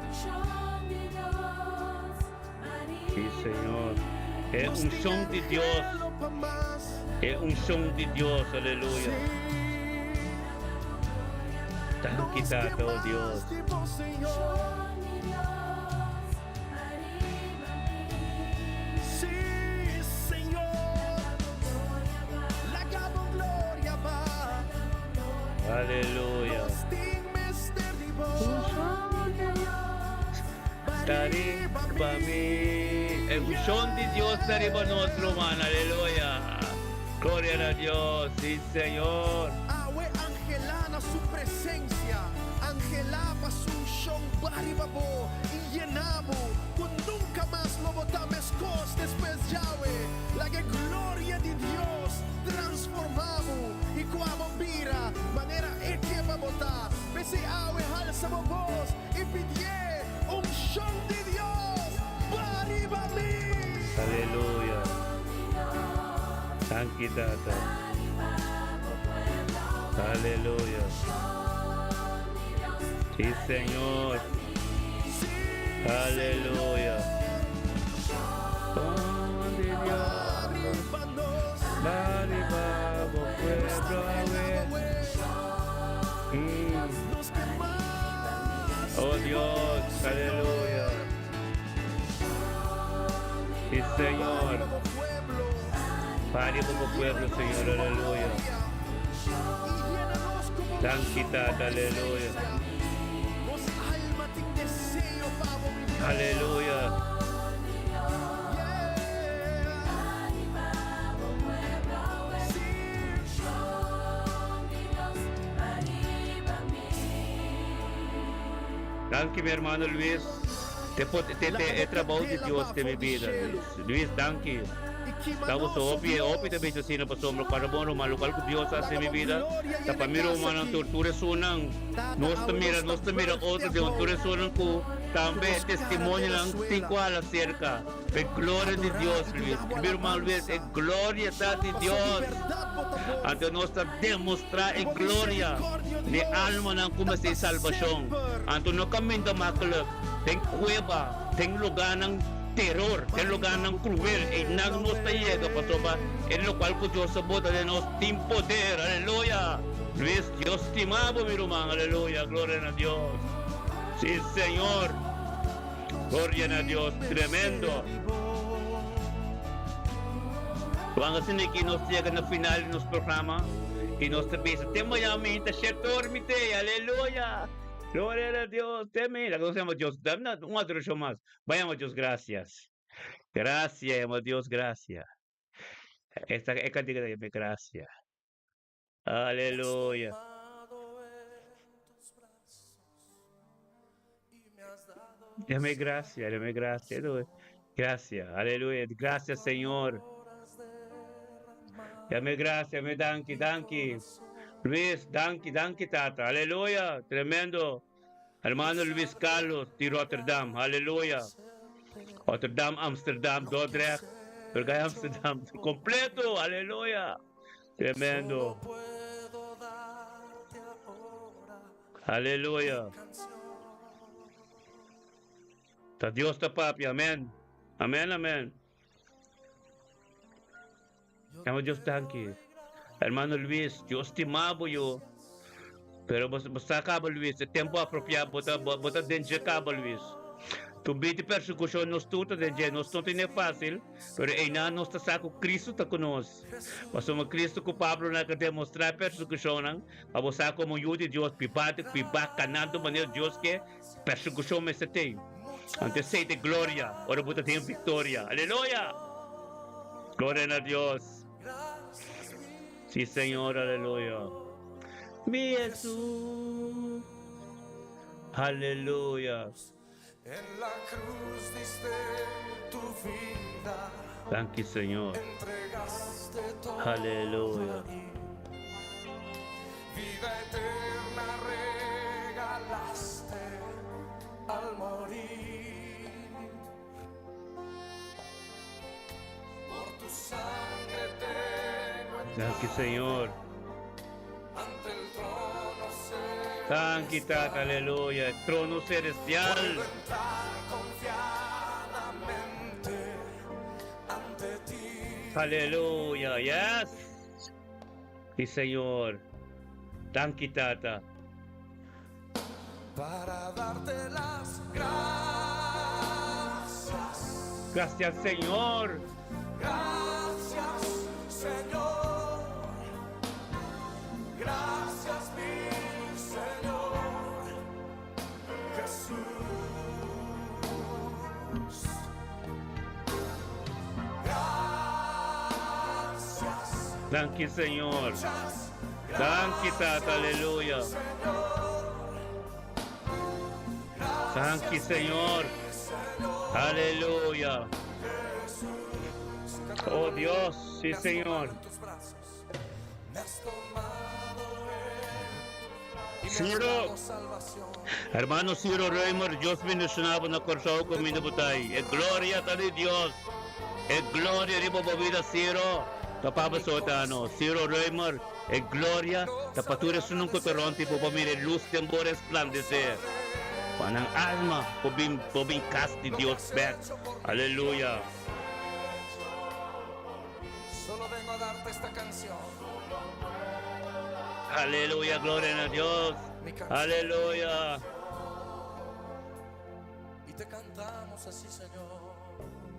Unshon di Dios. Sí, Ariba Señor. mi. E Nos tin unshon di Dios. anhelo pa mas. E unshon di Dios. Aleluya. Sí. Danki, Nos ke Tata, oh Dios. mas di bo, Señor. Unshon di Dios. Ariba mi. Sí, Señor. Gloria ba. Laga bo gloria ba. Aleluya. Nos tin mester di bo. Unshon di Dios. Ariba mi. E unshon di Dios ta riba nos, ruman. Aleluya. Gloria na Dios. Sí, Señor. Awe anhelá na su presensia, anhelá pa su unshon baha riba bo i yena bo, ku nunka mas lo bo ta meskos despues djawe. Laga e gloria di Dios transformá bo i ku abo bira manera e ke pa bo ta. P'esei awe halsa bo bos i pidié, Unshon di Dios, baha riba mi! Aleluya. Danki, Tata. Aleluya. Sí, Señor. Aleluya. Unshon di Dios. Ariba bo pueblo awe. Oh Dios, aleluya. Sí, Señor. Ariba bo pueblo, Señor, aleluya. Danki, Tata, aleluya. Aleluya. Danki, mi hermano Luis. Te, te, te, e trabou di Dios den mi bida, Luis. Luis, danki. Tabo so hopi e hopi ta bisa asina pasobra cuando bon ruman locual cu Dios a haci den mi bida ta pa mi rumannan tur tur esunnan nos ta mira nos ta mira otro den tur esunnan cu tambe e testimonionan tin cu hala cerca p'e gloria di Dios Luis mi ruman Luis e gloria ta di Dios. Anto nos ta demostrá e gloria di almanan ku mester salbashon. Anto no kaminda makluk den kueba, den lugánan teror, den lugánan kruel, einan nos ta yega pasobra e lokual ku Dios a bota den nos tin poder. Aleluya! Luis, Dios stima bo, mi ruman. Aleluya! Gloria na Dios! Sí, Señor! Gloria na Dios! Tremendo! Wan asina aki nos yega na final di nos programa y nos ta bisa te mañana mi ta shetor mi te aleluya gloria na Dios te mi laga nos yama Dios dame un adoracion mas bai yama Dios gracias gracias yama Dios gracias esta e cantica ta yama gracias aleluya. Dame gracia, dame gracia, gracias, aleluya, gracias Señor. Dame gracia, me danki, danki. Luis, danki, danki tata, aleluya, tremendo. Hermano Luis Carlos di Rotterdam, aleluya. Rotterdam, Amsterdam, Dordrecht, pero Amsterdam completo, aleluya. Tremendo. Aleluya. Ta Dios ta papia, amen. Amen, amen. Yama Dios danki. Hermano Luis, Dios stima bo yo. Pero bo sa caba Luis, e tempo apropiado bo ta bo ta den dje caba Luis. Tumbi di persecucion nos tur ta den dje, nos no tene facil, pero einan nos ta sa cu Cristo ta cu nos. Pasobra Cristo cu Pablo nan a demostra e persecucionnan, Pa bo sa komo yu di Dios bibá di bibá kanando manera Dios ke, persekushon mester tin. Anto esei ta e gloria ora bo ta tin viktoria. Aleluya! Gloria na Dios! Si Señor, aleluya. Mi Hesus! Aleluya! Danki Señor. Aleluya. Danki Señor. Danki Tata, aleluya. E trono celestial. Aleluya, yes. Sí Señor. Danki Tata. Para darte las gracias. Gracias Señor. Gracias Señor. Gracias mi Señor Jesús. Gracias. Danki Señor. Danki Tata, aleluya. Danki Señor. Aleluya. Oh Dios, sí Señor. Ciro, hermano Ciro Römer, Dios bendiciona bo na Kòrsou kaminda bo ta ei. E gloria ta di Dios. E gloria riba bo bida Ciro, ta pa bo sotano. Ciro Römer, e gloria ta pa tur esunnan ku ta rònt di bo pa mira e lus den bo resplandesé. Pa nan alma por bin por bin kas di Dios bèk. Aleluya. Aleluya, gloria na Dios. Aleluya.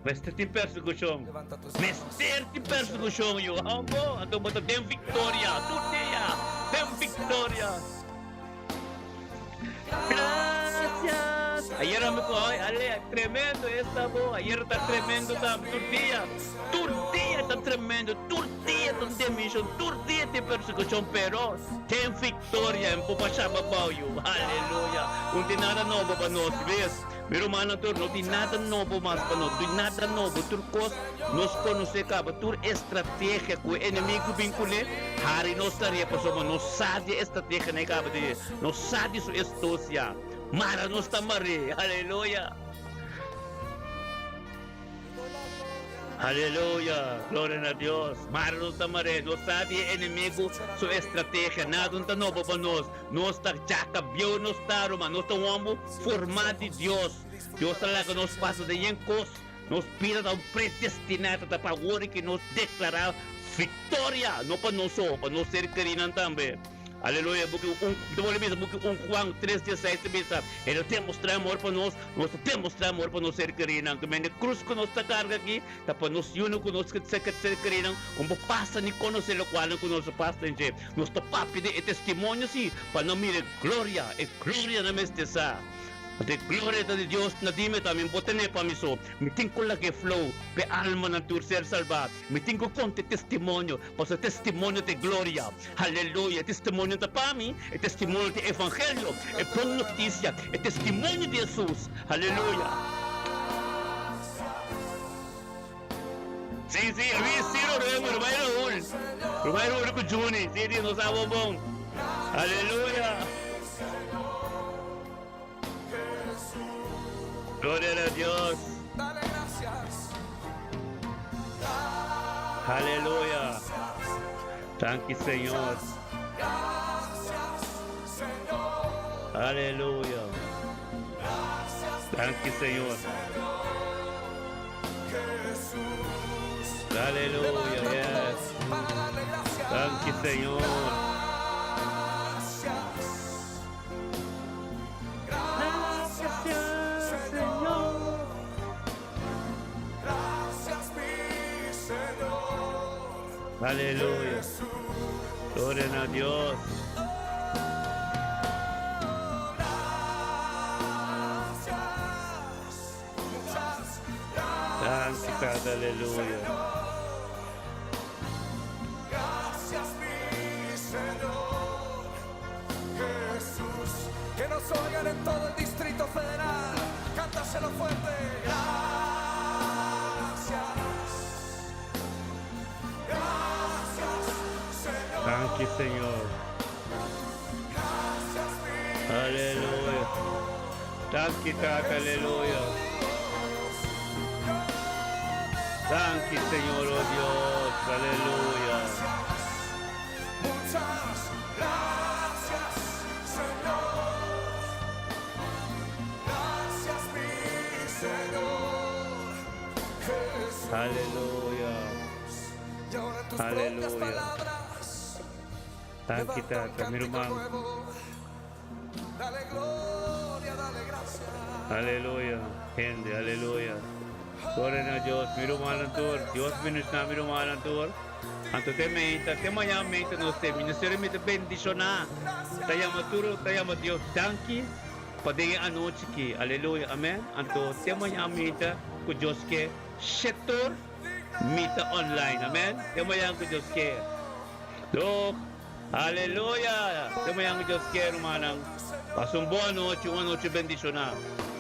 Mester tin persekushon. Mester tin persekushon, yu. Amo, anto bo ta den viktoria tur dia. Den viktoria. Gracias. Ayer a mi ku ay, ale, tremendo esta bo. Ayer ta tremendo tam tur dia. Tur dia ta tremendo, tur dia ta demission, tur dia tin persekushon, pero ten viktoria en por pasha babou yu. Aleluya. Un tin nada nobo pa nos, ves? Mi rumannan tur, no tin nada nobo mas pa nos, tin nada nobo. Tur kos nos konosé kaba, tur estrategia ku e enemigu bin kuné, hari nos tarea pasobra nos sa di e estrategianan e kaba di, nos sa di su estosia. Mara nos ta mar'é. Aleluya! Aleluya! Gloria na Dios! Mara nos ta mar'é. Nos sa di e enemigu su estrategia. Nada no ta nobo pa nos. Nos ta djaka bieu nos ta, ruman. Nos ta un homber formá di Dios. Dios ta laga nos pasa den yen kos. Nos bida ta un predestiná ta pa awor ki nos deklará viktoria, no pa nos so, pa nos ser kerinan tambe. Aleluya! Buki un, mi ta bolbe bisa, buki un Juan tres dieseis ta bisa, El a demostrá amor pa nos, nos ta demostrá amor pa nos ser kerinan. Ku mende krus ku nos ta karga aki ta pa nos yunan ku nos ser ser kerinan, ku no por pasa ni konosé lokualnan ku nos a pasa den dje. Nos ta papia di e testimonio si, pa nan mira e gloria, e gloria nan mester sa. Anto e gloria ta di Dios, na dime ta, mi no por tene pa mi so. Mi tin ku laga e flow pa e almanan tur ser salbá. Mi tin ku konta e testimonio, pasobra e testimonio ta e gloria. Aleluya! E testimonio no ta pa mi, e testimonio ta e evangelio, e bon notisia, e testimonio di Hesus. Aleluya! Sí, sí, Luis, Ciro, Römer, Rubay Raul, Rubay Raul ku Juni, sí, sí, nos sa bon bon. Aleluya! Gloria na Dios. Aleluya. Danki Señor. Aleluya. Danki Señor. Aleluya, yes. Danki Señor. Aleluya. Gloria na Dios. Danki Tata, aleluya. Que nos oigan en todo el Distrito Federal. Cántaselo fuerte. Gracias. Gracias, Señor. Danki Señor. Aleluya. Danki Tata, aleluya. Danki Señor, oh Dios, aleluya. Muchas gracias, Señor. Gracias, mi Señor. Jesús. Aleluya. Y ahora en tus propias Aleluya. palabras. Danki Levanta un Tata, mi cántico ruman. nuevo. Dale gloria, dale gracias. Aleluya, hende, aleluya. Gloria na Dios, mi rumannan tur. Dios bendiciona mi rumannan tur. Anto te meinta, te mañana meinta nos te ministerio mi ta bendiciona. Ta yama tur, ta yama Dios danki pa den e anochi ki. Aleluya, amen. Anto te mañana meinta ku Dios ke shetor mi ta online, amen. Te mañana ku Dios ke. Dog. Aleluya! Te mañana ku Dios ke, rumannan. Pasa un bon anochi, un anochi bendiciona.